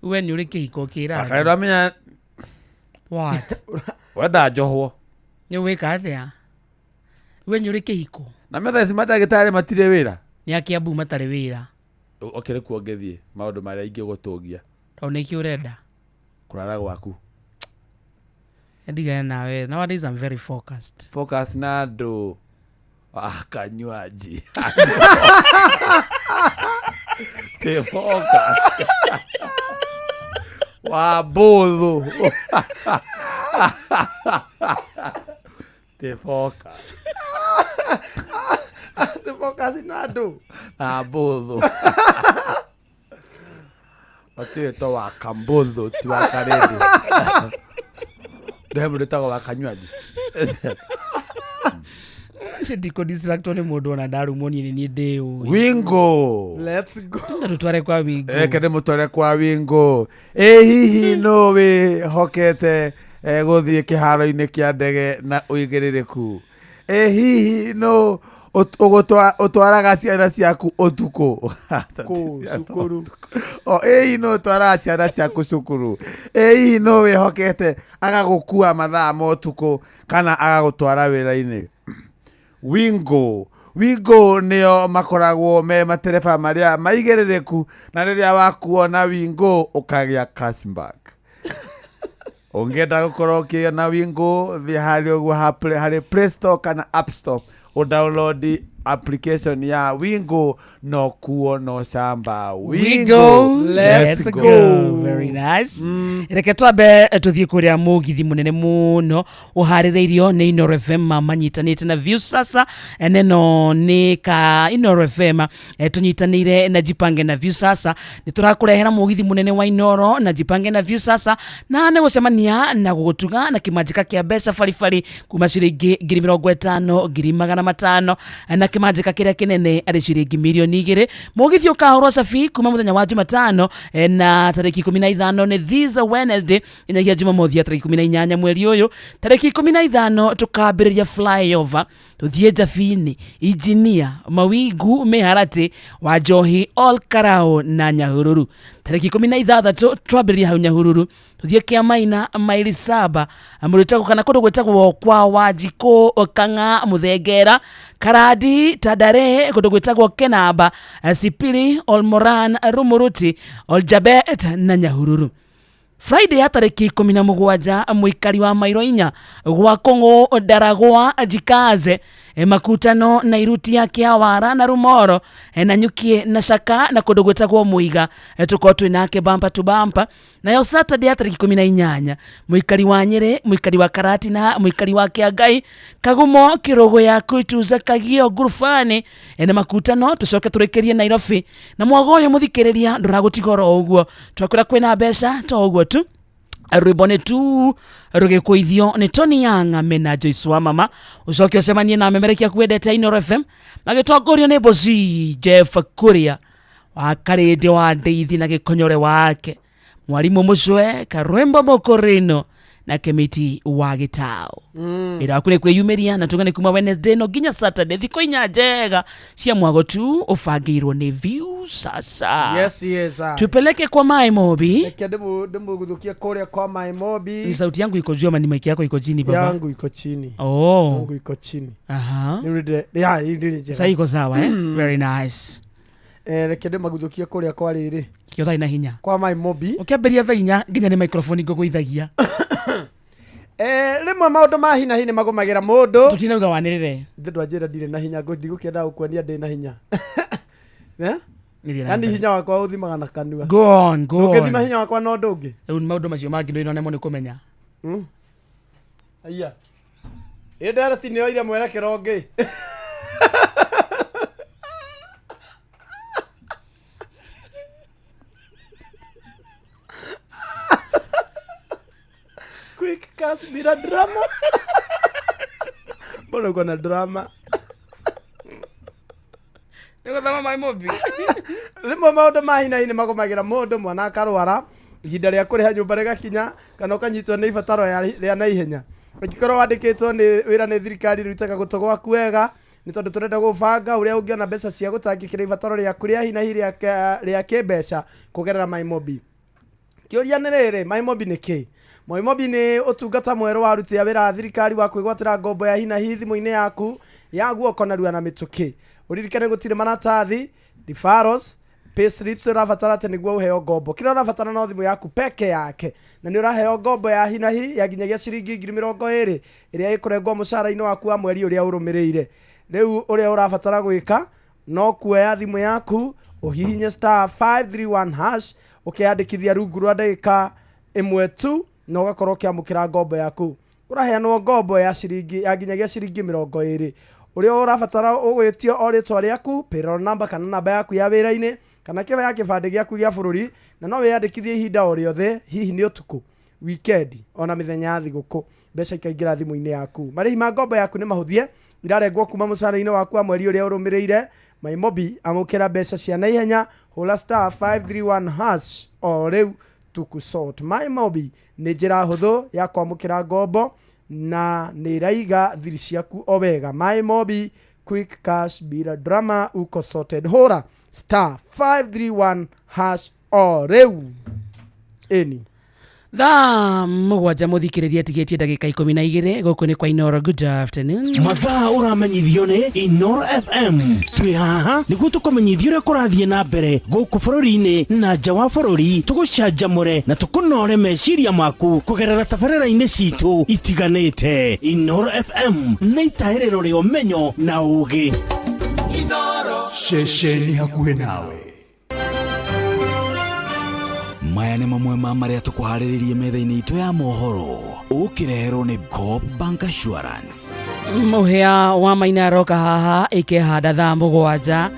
We nĩ ũrĩ kĩhiko kĩra? Wakarĩndĩ wamenya. What? Wenda njohwo. Nĩ wĩka atĩa? We nĩ ũrĩ kĩhiko? Na metha ici mandagĩtarĩ matirĩ wĩra. Nĩ a Kiambu matarĩ wĩra. Okĩrĩ kuo ngĩthiĩ maũndũ marĩa ingĩgũtũngia. Tondũ nĩkĩ ũrenda? Kũrara gwaku. Ndigane nawe. Nowadays I'm very focused. Focus na andũ akanywaji. Te focus. Wa mbũthũ. Te focus. Te focus na andũ. Na mbũthũ. Atĩtwo wa kambũthũ ti wa Karĩndĩ. Ndĩhe mũndũ wĩtagwo wa kanywaji. Ũcio ndikũ-distractwo nĩ mũndũ ona ndarumwo niĩ nĩ niĩ ndĩũĩ. Wingo. Let's go. Na tũtware kwa Wingo. Reke ndĩmũtware kwa Wingo. Ĩ hihi nũ wĩhokete gũthiĩ kĩharo-inĩ kĩa ndege na ũigĩrĩrĩku? Ĩ hihi nũ ũtwaraga ciana ciaku ũtukũ? Kũ cukuru. O ĩ hihi nũ ũtwaraga ciana ciaku cukuru? Ĩ hihi nũ wĩhokete agagũkua mathaa ma ũtukũ kana agagũtwara wĩra-inĩ? Wingo. Wingo nĩo makoragwo me matereba marĩa maigĩrĩrĩku, na rĩrĩa wakuo na Wingo ũkagĩa cashback. Ũngĩenda gũkorwo ũkĩona Wingo, thiĩ harĩa ũguo harĩ Play Store kana App Store, ũdownload application ya Wingo, no kuo no shamba. We go, let's go. Very nice. Reke twambe tuthiĩ kũrĩa mũgithi mũnene mũno ũharĩrĩirio nĩ Inooro FM manyitanĩte na Viusasa. Neno nĩ ka Inooro FM tũnyitanĩire na Jipange na Viusasa. Nĩ tũrakũrehera mũgithi mũnene wa Inooro na Jipange na Viusasa, na nĩ gũcemania na gũgũtuga na kĩmanjĩka kĩa mbeca baribari kuma ciringi 50,000 500,000 na kĩmanjĩka kĩrĩa kĩnene arĩ ciringi 2 milioni. Mũgithi ũkahũrwo cabi kuma mũthenya wa Jumatano na tarĩki 15 nĩ this Wednesday nginyagia Jumamothi ya tarĩki 18 mweri ũyũ. Tarĩki 15 tũkambĩrĩria flyover, tũthiĩ Njabini, Injinia, Mawingu, Mĩharatĩ, Wanjohi, Ol Karao na Nyahururu. Tarĩki 16 twambĩrĩria hau Nyahururu, tũthiĩ Kĩamaina, maili 7, mũrĩtagwo kana kũndũ gwĩtagwo kwa Wanjikũ, Kang'a, Mũthengera, Karandi, Tandare, kũndũ gwĩtagwo Kenamba, Sipili, Olmoran, Rumuruti, Oljabet na Nyahururu. Friday ya tarĩki 17 mũikari wa mairo 4 gwa Kũng'ũ, Ndaragwa, Jikaze, Makutano na Iruti ya Kĩawara na Rumoro, na Nyukie na Shaka na kũndũ gwĩtagwo Mũiga, tũkorwo twĩ nake bampa to bampa. Nayo Saturday ya tarĩki 18 mũikari wa Nyĩrĩ, mũikari wa Karatina, mũikari wa Kĩangai, Kagumo, Kĩrũgũ ya Kuituza, Kagio, Ngurubani, na Makutano, tũcoke tũrĩkĩrie Nairobi. Na mwago ũyũ mũthikĩrĩria ndũragũtiga oro ũguo, twakwĩra kwĩna mbeca to ũguo tu, rwĩmbo nĩ tu rũgĩkũithio nĩ Tony Young mena Joyce wa mama. Ũcoke ũcemanie na memerekia kwendete Inooro FM magĩtongorio nĩ Bosi Jeff Kuria wa Karĩndĩ wa Ndeithi na gĩkonyore wake Mwarimũ Mũcwe Karwĩmbo Mũkũrĩno na Kemiti wa Gĩtao. Wĩra waku nĩ kwĩyumĩria na tũgane kuma Wednesday no nginya Saturday, thikũ 4 njega cia mwago tu ũbangĩirwo nĩ Viusasa. Yes, I. Tupeleke kwa Mai Mobi. Reke ndĩmũgũthũkie kũrĩa kwa Mai Mobi. Ni sauti yangu iko juu ama ni mic yako iko chini baba? Yangu iko chini. Oh. Yangu iko chini. Aha. Nĩ ũrĩ ya hii ndĩ njega. Sasa iko sawa eh? Very nice. Reke ndĩmagũthũkie kũrĩa kwa rĩrĩ. Kĩo tharĩ na hinya. Kwa Mai Mobi. Ũkĩambĩrĩria thaa 4 nginya nĩ microphone ngũgũithagia. Rĩmwe maũndũ ma hi na hi nĩ magũmagĩra mũndũ. Tũtinauga wanĩrĩre. Ndĩ ndwanjĩra ndirĩ na hinya, ndigũkĩenda gũkuonia ndĩ na hinya. Eh? Nĩthiĩ na Yaani mbere. hinya wakwa ũthimaga na kanua. Go on, go on. Ndũngĩthima hinya wakwa na ũndũ ũngĩ. Rĩu maũndũ macio mangĩ ndũinonemo nĩ kũmenya. Aya. Ĩ ndereti nĩ yoire mwerekero ũngĩ. Quick cash bila drama. Mbona uko na drama? Nĩgũthoma Mai Mobi. Rĩmwe maũndũ ma hi na hi nĩ magũmagĩra mũndũ, mwana akarwara, ihinda rĩa kũrĩha nyũmba rĩgakinya, kana ũkanyitwo nĩ ibataro rĩa naihenya. Ũngĩkorwo wandĩkĩtwo nĩ wĩra nĩ thirikari, rutaga gũtũ gwaku wega, nĩ tondũ tũrenda gũbanga ũrĩa ũngĩona mbeca cia gũtangĩkĩra ibataro rĩaku rĩa hi na hi rĩa kĩmbeca kũgerera My Mobi. Kĩũria nĩ rĩrĩ, My Mobi nĩ kĩ? My Mobi nĩ ũtungata mwerũ wa aruti a wĩra a thirikari wa kwĩgwatĩra ngombo ya hi na hi thimũ-inĩ yaku ya guoko narua na mĩtũkĩ. Ũririkane gũtirĩ maratathi, referrals, payslips ũrabatara atĩ nĩguo ũheo ngombo. Kĩrĩa ũrabatara no thimũ yaku peke yake, na nĩ ũraheo ngombo ya hi na hi ya nginyagia ciringi 20,000 ĩrĩa ĩkũrengwo mũcara-inĩ waku wa mweri ũrĩa ũrũmĩrĩire. Rĩu ũrĩa ũrabatara gwĩka no kuoya thimũ yaku ũhihinye *531# ũkeyandĩkithia rungu rwa ndagĩka 1 tu na ũgakorwo ũkĩamũkĩra ngombo yaku. Kũraheanwo ngombo ya ciringi ya nginyagia ciringi 20. Ũrĩa ũrabatara ũgwĩtio o rĩtwa rĩaku, payroll number kana namba yaku ya wĩra-inĩ, kana kĩba ya kĩbandĩ gĩaku gĩa bũrũri, na no wĩyandĩkithie ihinda o rĩothe, hihi nĩ ũtukũ, weekend, ona mĩthenya ya thigũkũ, mbeca ikaingĩra thimũ-inĩ yaku. Marĩhi ma ngombo yaku nĩ mahũthie, irarengwo kuma mũcara-inĩ waku wa mweri ũrĩa ũrũmĩrĩire. My Mobi, amũkĩra mbeca cia naihenya, hũra *531# o rĩu tukusort. My Mobi nĩ njĩra hũthũ ya kwamũkĩra ngombo na nĩ ĩraiga thiri ciaku o wega. My Mobi, quick cash bila drama, uko sorted. Hũra *531# o rĩu. Ĩni. Thaa 7 mũthikĩrĩria tigĩtie ndagĩka 12 gũkũ nĩ kwa Inoro. Good afternoon. Mathaa ũramenyithio nĩ Inoro FM. Twĩ haha nĩguo tũkũmenyithie ũrĩa kũrathiĩ na mbere gũkũ bũrũri-inĩ na nja wa bũrũri, tũgũcanjamũre na tũkũnore meciria maku kũgerera tabarĩra-inĩ citũ itiganĩte. Inoro FM nĩ itahĩrĩro rĩa ũmenyo na ũũgĩ. Ceceni hakuhĩ nawe. Maya nĩ mamwe ma marĩa tũkũharĩrĩrie metha-inĩ itũ ya mohoro, ũkĩreherwo nĩ Coop Bank Assurance. Mũhĩa wa Maina aroka haha ĩkĩhanda thaa 7,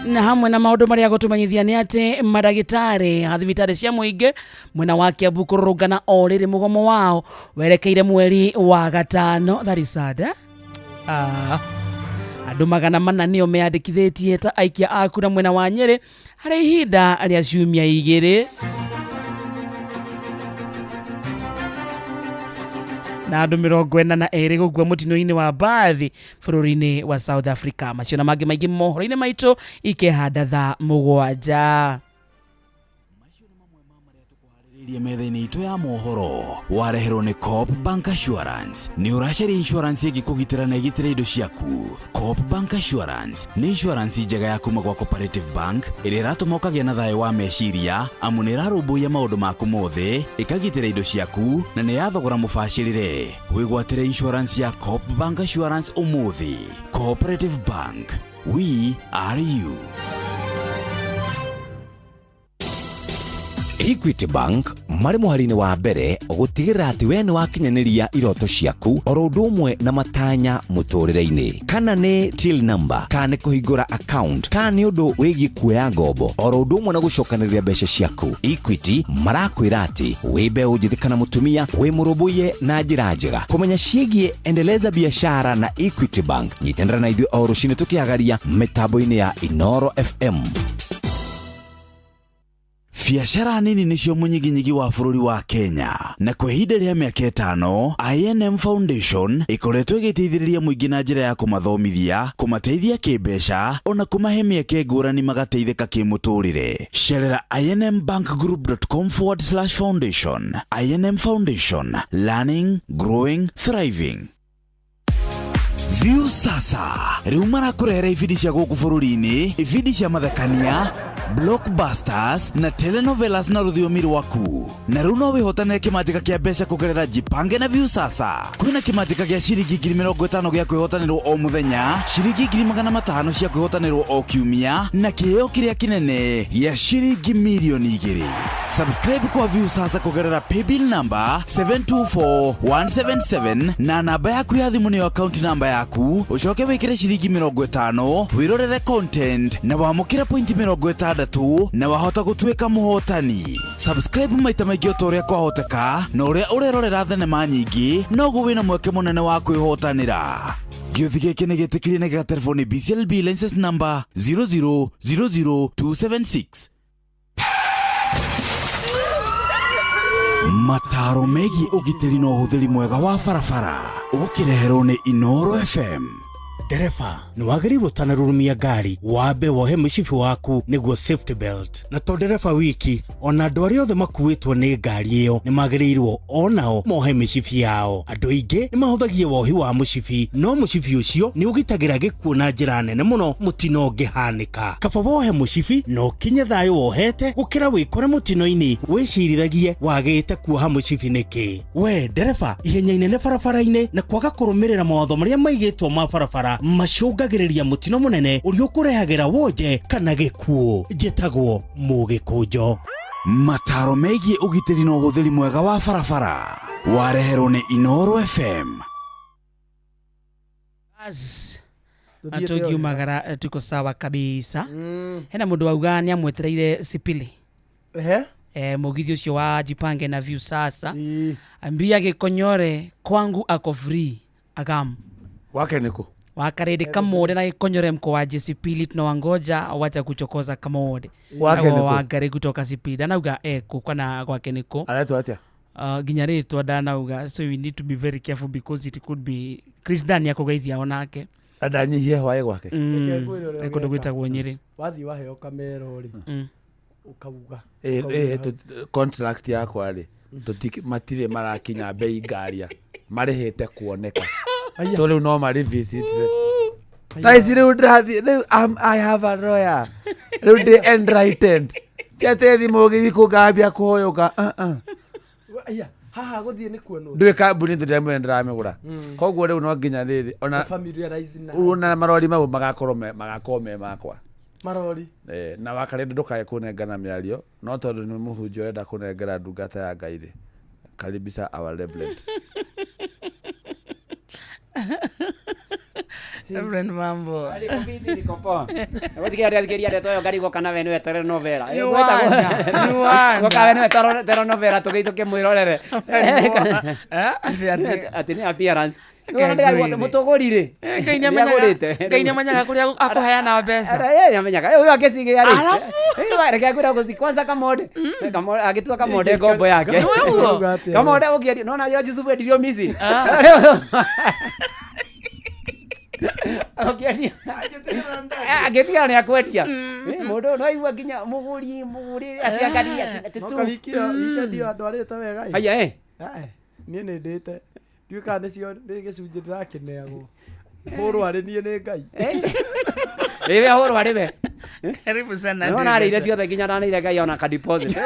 na hamwe na maũndũ marĩa gũtũmenyithia nĩ atĩ mandagĩtarĩ a thibitarĩ cia mũingĩ mwena wa Kiambu kũrũrũngana o rĩrĩ mũgomo wao werekeire mweri wa 5. That is sad, eh? Andũ 400 nĩo meyandĩkithĩtie ta aikia a kura mwena wa Nyĩrĩ harĩ ihinda rĩa ciumia 2, na andũ 42 gũkua mũtino-inĩ wa mbathi bũrũri-inĩ wa South Africa. Macio na mangĩ maingĩ mohoro-inĩ maitũ ikĩhanda thaa 7. Rĩrĩa metha-inĩ itũ ya mohoro wareherwo nĩ Coop Bank Assurance. Nĩ ũracaria insurance ĩngĩkũgitĩra na ĩgitĩre indo ciaku? Coop Bank Assurance nĩ insurance njega ya kuma gwa Cooperative Bank ĩrĩa ĩratũma ũkagĩa na thayũ wa meciria, amu nĩ ĩrarũmbũiya maũndũ maku mothe, ĩkagitĩra indo ciaku na nĩ ya thogora mũbacĩrĩre. Wĩgwatĩre insurance ya Coop Bank Assurance ũmũthĩ. Cooperative Bank, we are you. Equity Bank marĩ mũhari-inĩ wa mbere gũtigĩrĩra atĩ we nĩ wakinyanĩria iroto ciaku oro ũndũ ũmwe na matanya mũtũrĩre-inĩ, kana nĩ till number, kana nĩ kũhingũra account, kana nĩ ũndũ wĩgiĩ kuoya ngombo oro ũndũ ũmwe na gũcokanĩrĩria mbeca ciaku. Equity marakwĩra atĩ wĩ mbeũ njĩthĩ kana mũtumia wĩ mũrũmbũiye na njĩra njega. Kũmenya ciĩgiĩ endeleza biashara na Equity Bank, nyitanĩra na ithuĩ o rũcinĩ tũkĩagaria mĩtambo-inĩ ya Inoro FM. Biacara nini nĩcio mũnyiginyigi wa bũrũri wa Kenya, na kwa ihinda rĩa mĩaka 5 INM Foundation ĩkoretwo ĩgĩteithĩrĩria mũingĩ na njĩra ya kũmathomithia, kũmateithia kĩmbeca ona kũmahe mĩeke ngũrani magateithĩka kĩmũtũrĩre. Cerera inmbankgroup.com/foundation. INM Foundation, learning, growing, thriving. View sasa rĩu marakũrehera ibindi cia gũkũ bũrũri-inĩ, ibindi cia mathekania, blockbusters na telenovelas na rũthiomi rwaku. Na rĩu no wĩhotanĩre kĩmanjĩka kĩa mbeca kũgerera Jipange na View sasa. Kwĩna kĩmanjĩka gĩa ciringi 50,000 gĩa kwĩhotanĩrwo o mũthenya, ciringi 500,000 cia kwĩhotanĩrwo o kiumia, na kĩheo kĩrĩa kĩnene gĩa ciringi 2,000,000. Subscribe kwa View sasa kũgerera paybill number 724177 na namba yaku ya thimũ nĩyo account number yaku, ũcoke wĩkĩre ciringi 50 wĩrorere content na wamũkĩre point 60 na wahota gũtuĩka mũhotani. Subscribe maita maingĩ o ta ũrĩa kwahoteka, na ũrĩa ũrerorera thenema nyingĩ noguo wĩna mweke mũnene wa kwĩhotanĩra. Gĩũthi gĩkĩ nĩ gĩtĩkĩrie na gĩgaterwo nĩ BCLB license number 0000276. Mataro megiĩ ũgitĩri na ũhũthĩri mwega wa barabara ũkĩreherwo nĩ Inoro FM. Ndereba nĩ wagĩrĩirwo ũtanarurumia ngari wambe wohe mũcibi waku nĩguo safety belt, na to ndereba wiki, ona andũ arĩa othe makuĩtwo nĩ ngari ĩyo nĩ magĩrĩirwo onao mohe mĩcibi yao. Andũ aingĩ nĩ mahũthagia wohi wa mũcibi, no mũcibi ũcio nĩ ũgitagĩra gĩkuũ na njĩra nene mũno mũtino ũngĩhanĩka. Kaba wohe mũcibi na ũkinye thayũ wohete gũkĩra wĩkore mũtino-inĩ wĩcirithagie wagĩte kuoha mũcibi nĩkĩ. We ndereba, ihenya inene barabara-inĩ na kwaga kũrũmĩrĩra mawatho marĩa maigĩtwo ma barabara macũngagĩrĩria mũtino mũnene ũrĩa ũkũrehagĩra wonje kana gĩkuũ. Njĩtagwo Mũgĩkũnjo. Mataro megiĩ ũgitĩri na ũhũthĩri mwega wa barabara wareherwo nĩ Inoro FM. Atugiumagara tuko sawa kabisa. Hena mũndũ wauga nĩ amwetereire Sipili. Ehe. Mũgithi ũcio wa Jipange na View sasa. Ambia Gĩkonyore kwangu ako free agam. Wake nĩkũ? Wakarede Kamode na Gĩkonyore mko wa Sipili tunawangoja wacha kuchokoza Kamode. Wake nĩkũ? Wangari kutoka Sipili. Ndanauga eko kana gwake nĩkũ. Aretwo atĩa? Nginya rĩtwa ndanauga, so we need to be very careful because it could be Chris Dan yakũgeithia onake. Andanyihie hwaĩ gwake. Reke ngwĩre ũrĩa Kũndũ ũgeka. gwĩtagwo Nyĩrĩ. Wathiĩ waheo kamero rĩ, ũkauga. Contract yakwa rĩ Matirĩ marakinya mbei ngaria marĩhĩte kuoneka, so rĩu no marĩ thaa ici. Rĩu ndĩrathiĩ rĩu I have a lawyer, rĩu ndĩ enlightened, ti atĩ thimũ ũgĩthiĩ kũngambia kũhoyũka, uh-uh. Aya, haha gũthiĩ nĩ kuonwo. Ndũĩ kambuni ndĩremwe ndĩramĩgũra, koguo rĩu no nginya rĩrĩ ona Familiarize na ona marori mau magakorwo me makwa. Marori. Eh, na wakarĩndĩ ndũkae kũnengana mĩario, no tondũ nĩ mũhunjia ũrenda kũnengera ndungata ya Ngai rĩ, karibisha our reverend. Reverend, mambo? Gũthikĩrĩria ndĩrathikĩrĩria ndeto ĩyo ngarigwo kana we nĩwe telenovela. Ni wanda, ni wanda. Goka we nĩwe telenovela tũgĩthiĩ tũkĩmwĩrorere. Atĩ- Atĩ nĩ appearance. Ngai Nĩwona mũtũgũri rĩ. Ngai nĩamenyaga, Ngai nĩamenyaga kũrĩa akũheana mbeca. Nĩamenyaga. Ũyũ angĩcigĩa rĩ. Rĩu reke ngwĩre gũthi kwanza Kamode. Kamode agĩtua Kamode ngombo yake. Nĩwe ũguo? Kamode ũngĩendio nona yo Yusufu endirio Misiri. Ũkĩendia. Angĩtigana nĩ akwendia. Mũndũ ũyũ no aigua nginya mũgũri atĩ angari atĩ No tu. kawiki ĩyo, weekend ĩyo andũ arĩte wega ĩ. Haya, eh. Eh, niĩ nĩ ndĩte, ndiũĩ kana nĩcio nĩ gĩcunjĩ ndĩrakĩneagwo hũrwo arĩ niĩ nĩ Ngai. Ĩwe hũrwo arĩ we. Karibu sana. Nĩwona arĩire ciothe nginya ndanĩire Ngai ona ka deposit.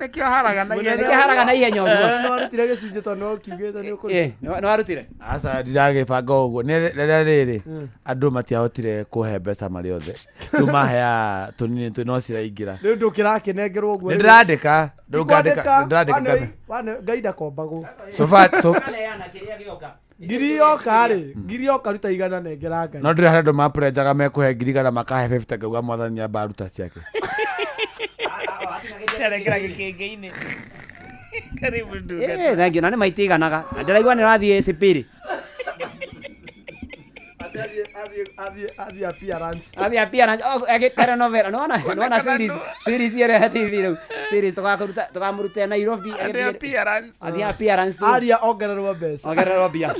Nĩkĩo haraga na ihenya. Nĩkĩo haraga na ihenya ũguo. Mũnene no arutire gĩcunjĩ tondũ no kiugĩte nĩ ũkũruta. Eh, nĩ warutire? Aca, ndiragĩbanga ũguo. Nĩ rĩrĩa rĩrĩ andũ matiahotire kũhe mbeca marĩ othe, rĩu maheaga tũnini tũ no ciraingĩra. Nĩ ũndũ kĩrakĩnengerwo ũguo. Nĩ ndĩrandĩka, Ti rĩu kwandĩka, ndĩrandĩka Ngai ndakombagwo. So far- so- Ngiri yoka rĩ, ngiri yoka ruta 100 nengera Ngai. No ndĩrĩ harĩa andũ mapurenjaga mekũhe 100,000 makahe 50, ngauga Mwathani nĩamba aruta ciake. Arekera gĩkĩngĩ-inĩ. Karibu ndungata. Eh, thank you. Na nĩ maitiganaga. Na ndĩraigua nĩ ũrathiĩ Sipiri. Athiĩ appearance. Athiĩ appearance. Oh, agĩ telenovela. Nĩwona nĩwona series ĩrĩa ya TV rĩu. Series tũgakũruta tũkamũruta Nairobi. Athiĩ appearance. Athiĩ appearance. Aria ongererwo mbeca. Ongererwo mbia.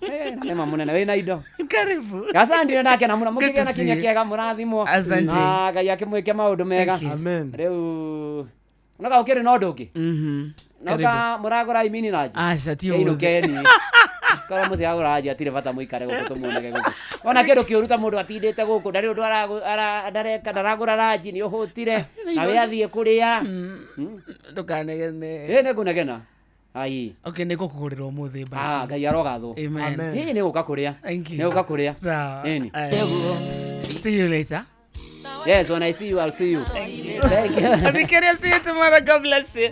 Eh, na nĩma mũnene wĩna indo. Karibu. Asante ndakena mũno. Good Mũkĩgĩa to na see kiumia you. kĩega, mũrathimwo. Asante. Na Ngai akĩmwĩke maũndũ mega. Thank you. Amen. Rĩu noka ũkĩrĩ na ũndũ ũngĩ? Noka mũragũra imini naji? Aca, ti Kĩinũ ũmũthĩ. keni. Korwo mũtiragũra ranji hatirĩ bata mũikare gũkũ tũmuonage gũkũ. Ona kĩndũ kĩũru ta mũndũ atindĩte gũkũ ndarĩ ũndũ ndareka, ndaragũra ranji, nĩ ũhũtire na we athiĩ kũrĩa. Ndũkanegene. Ĩ nĩngũnegena. Ai. Okay, nĩ ngũkũgũrĩra ũmũthĩ basi. Ah, Ngai arogathwo. Amen. Amen. Ĩ nĩ gũka kũrĩa. Thank you. Nĩ gũka kũrĩa. Sawa. Ĩni. See you later. Yes, when I see you, I'll see you. Thank you. Thikĩrĩria, see you tomorrow. God bless you.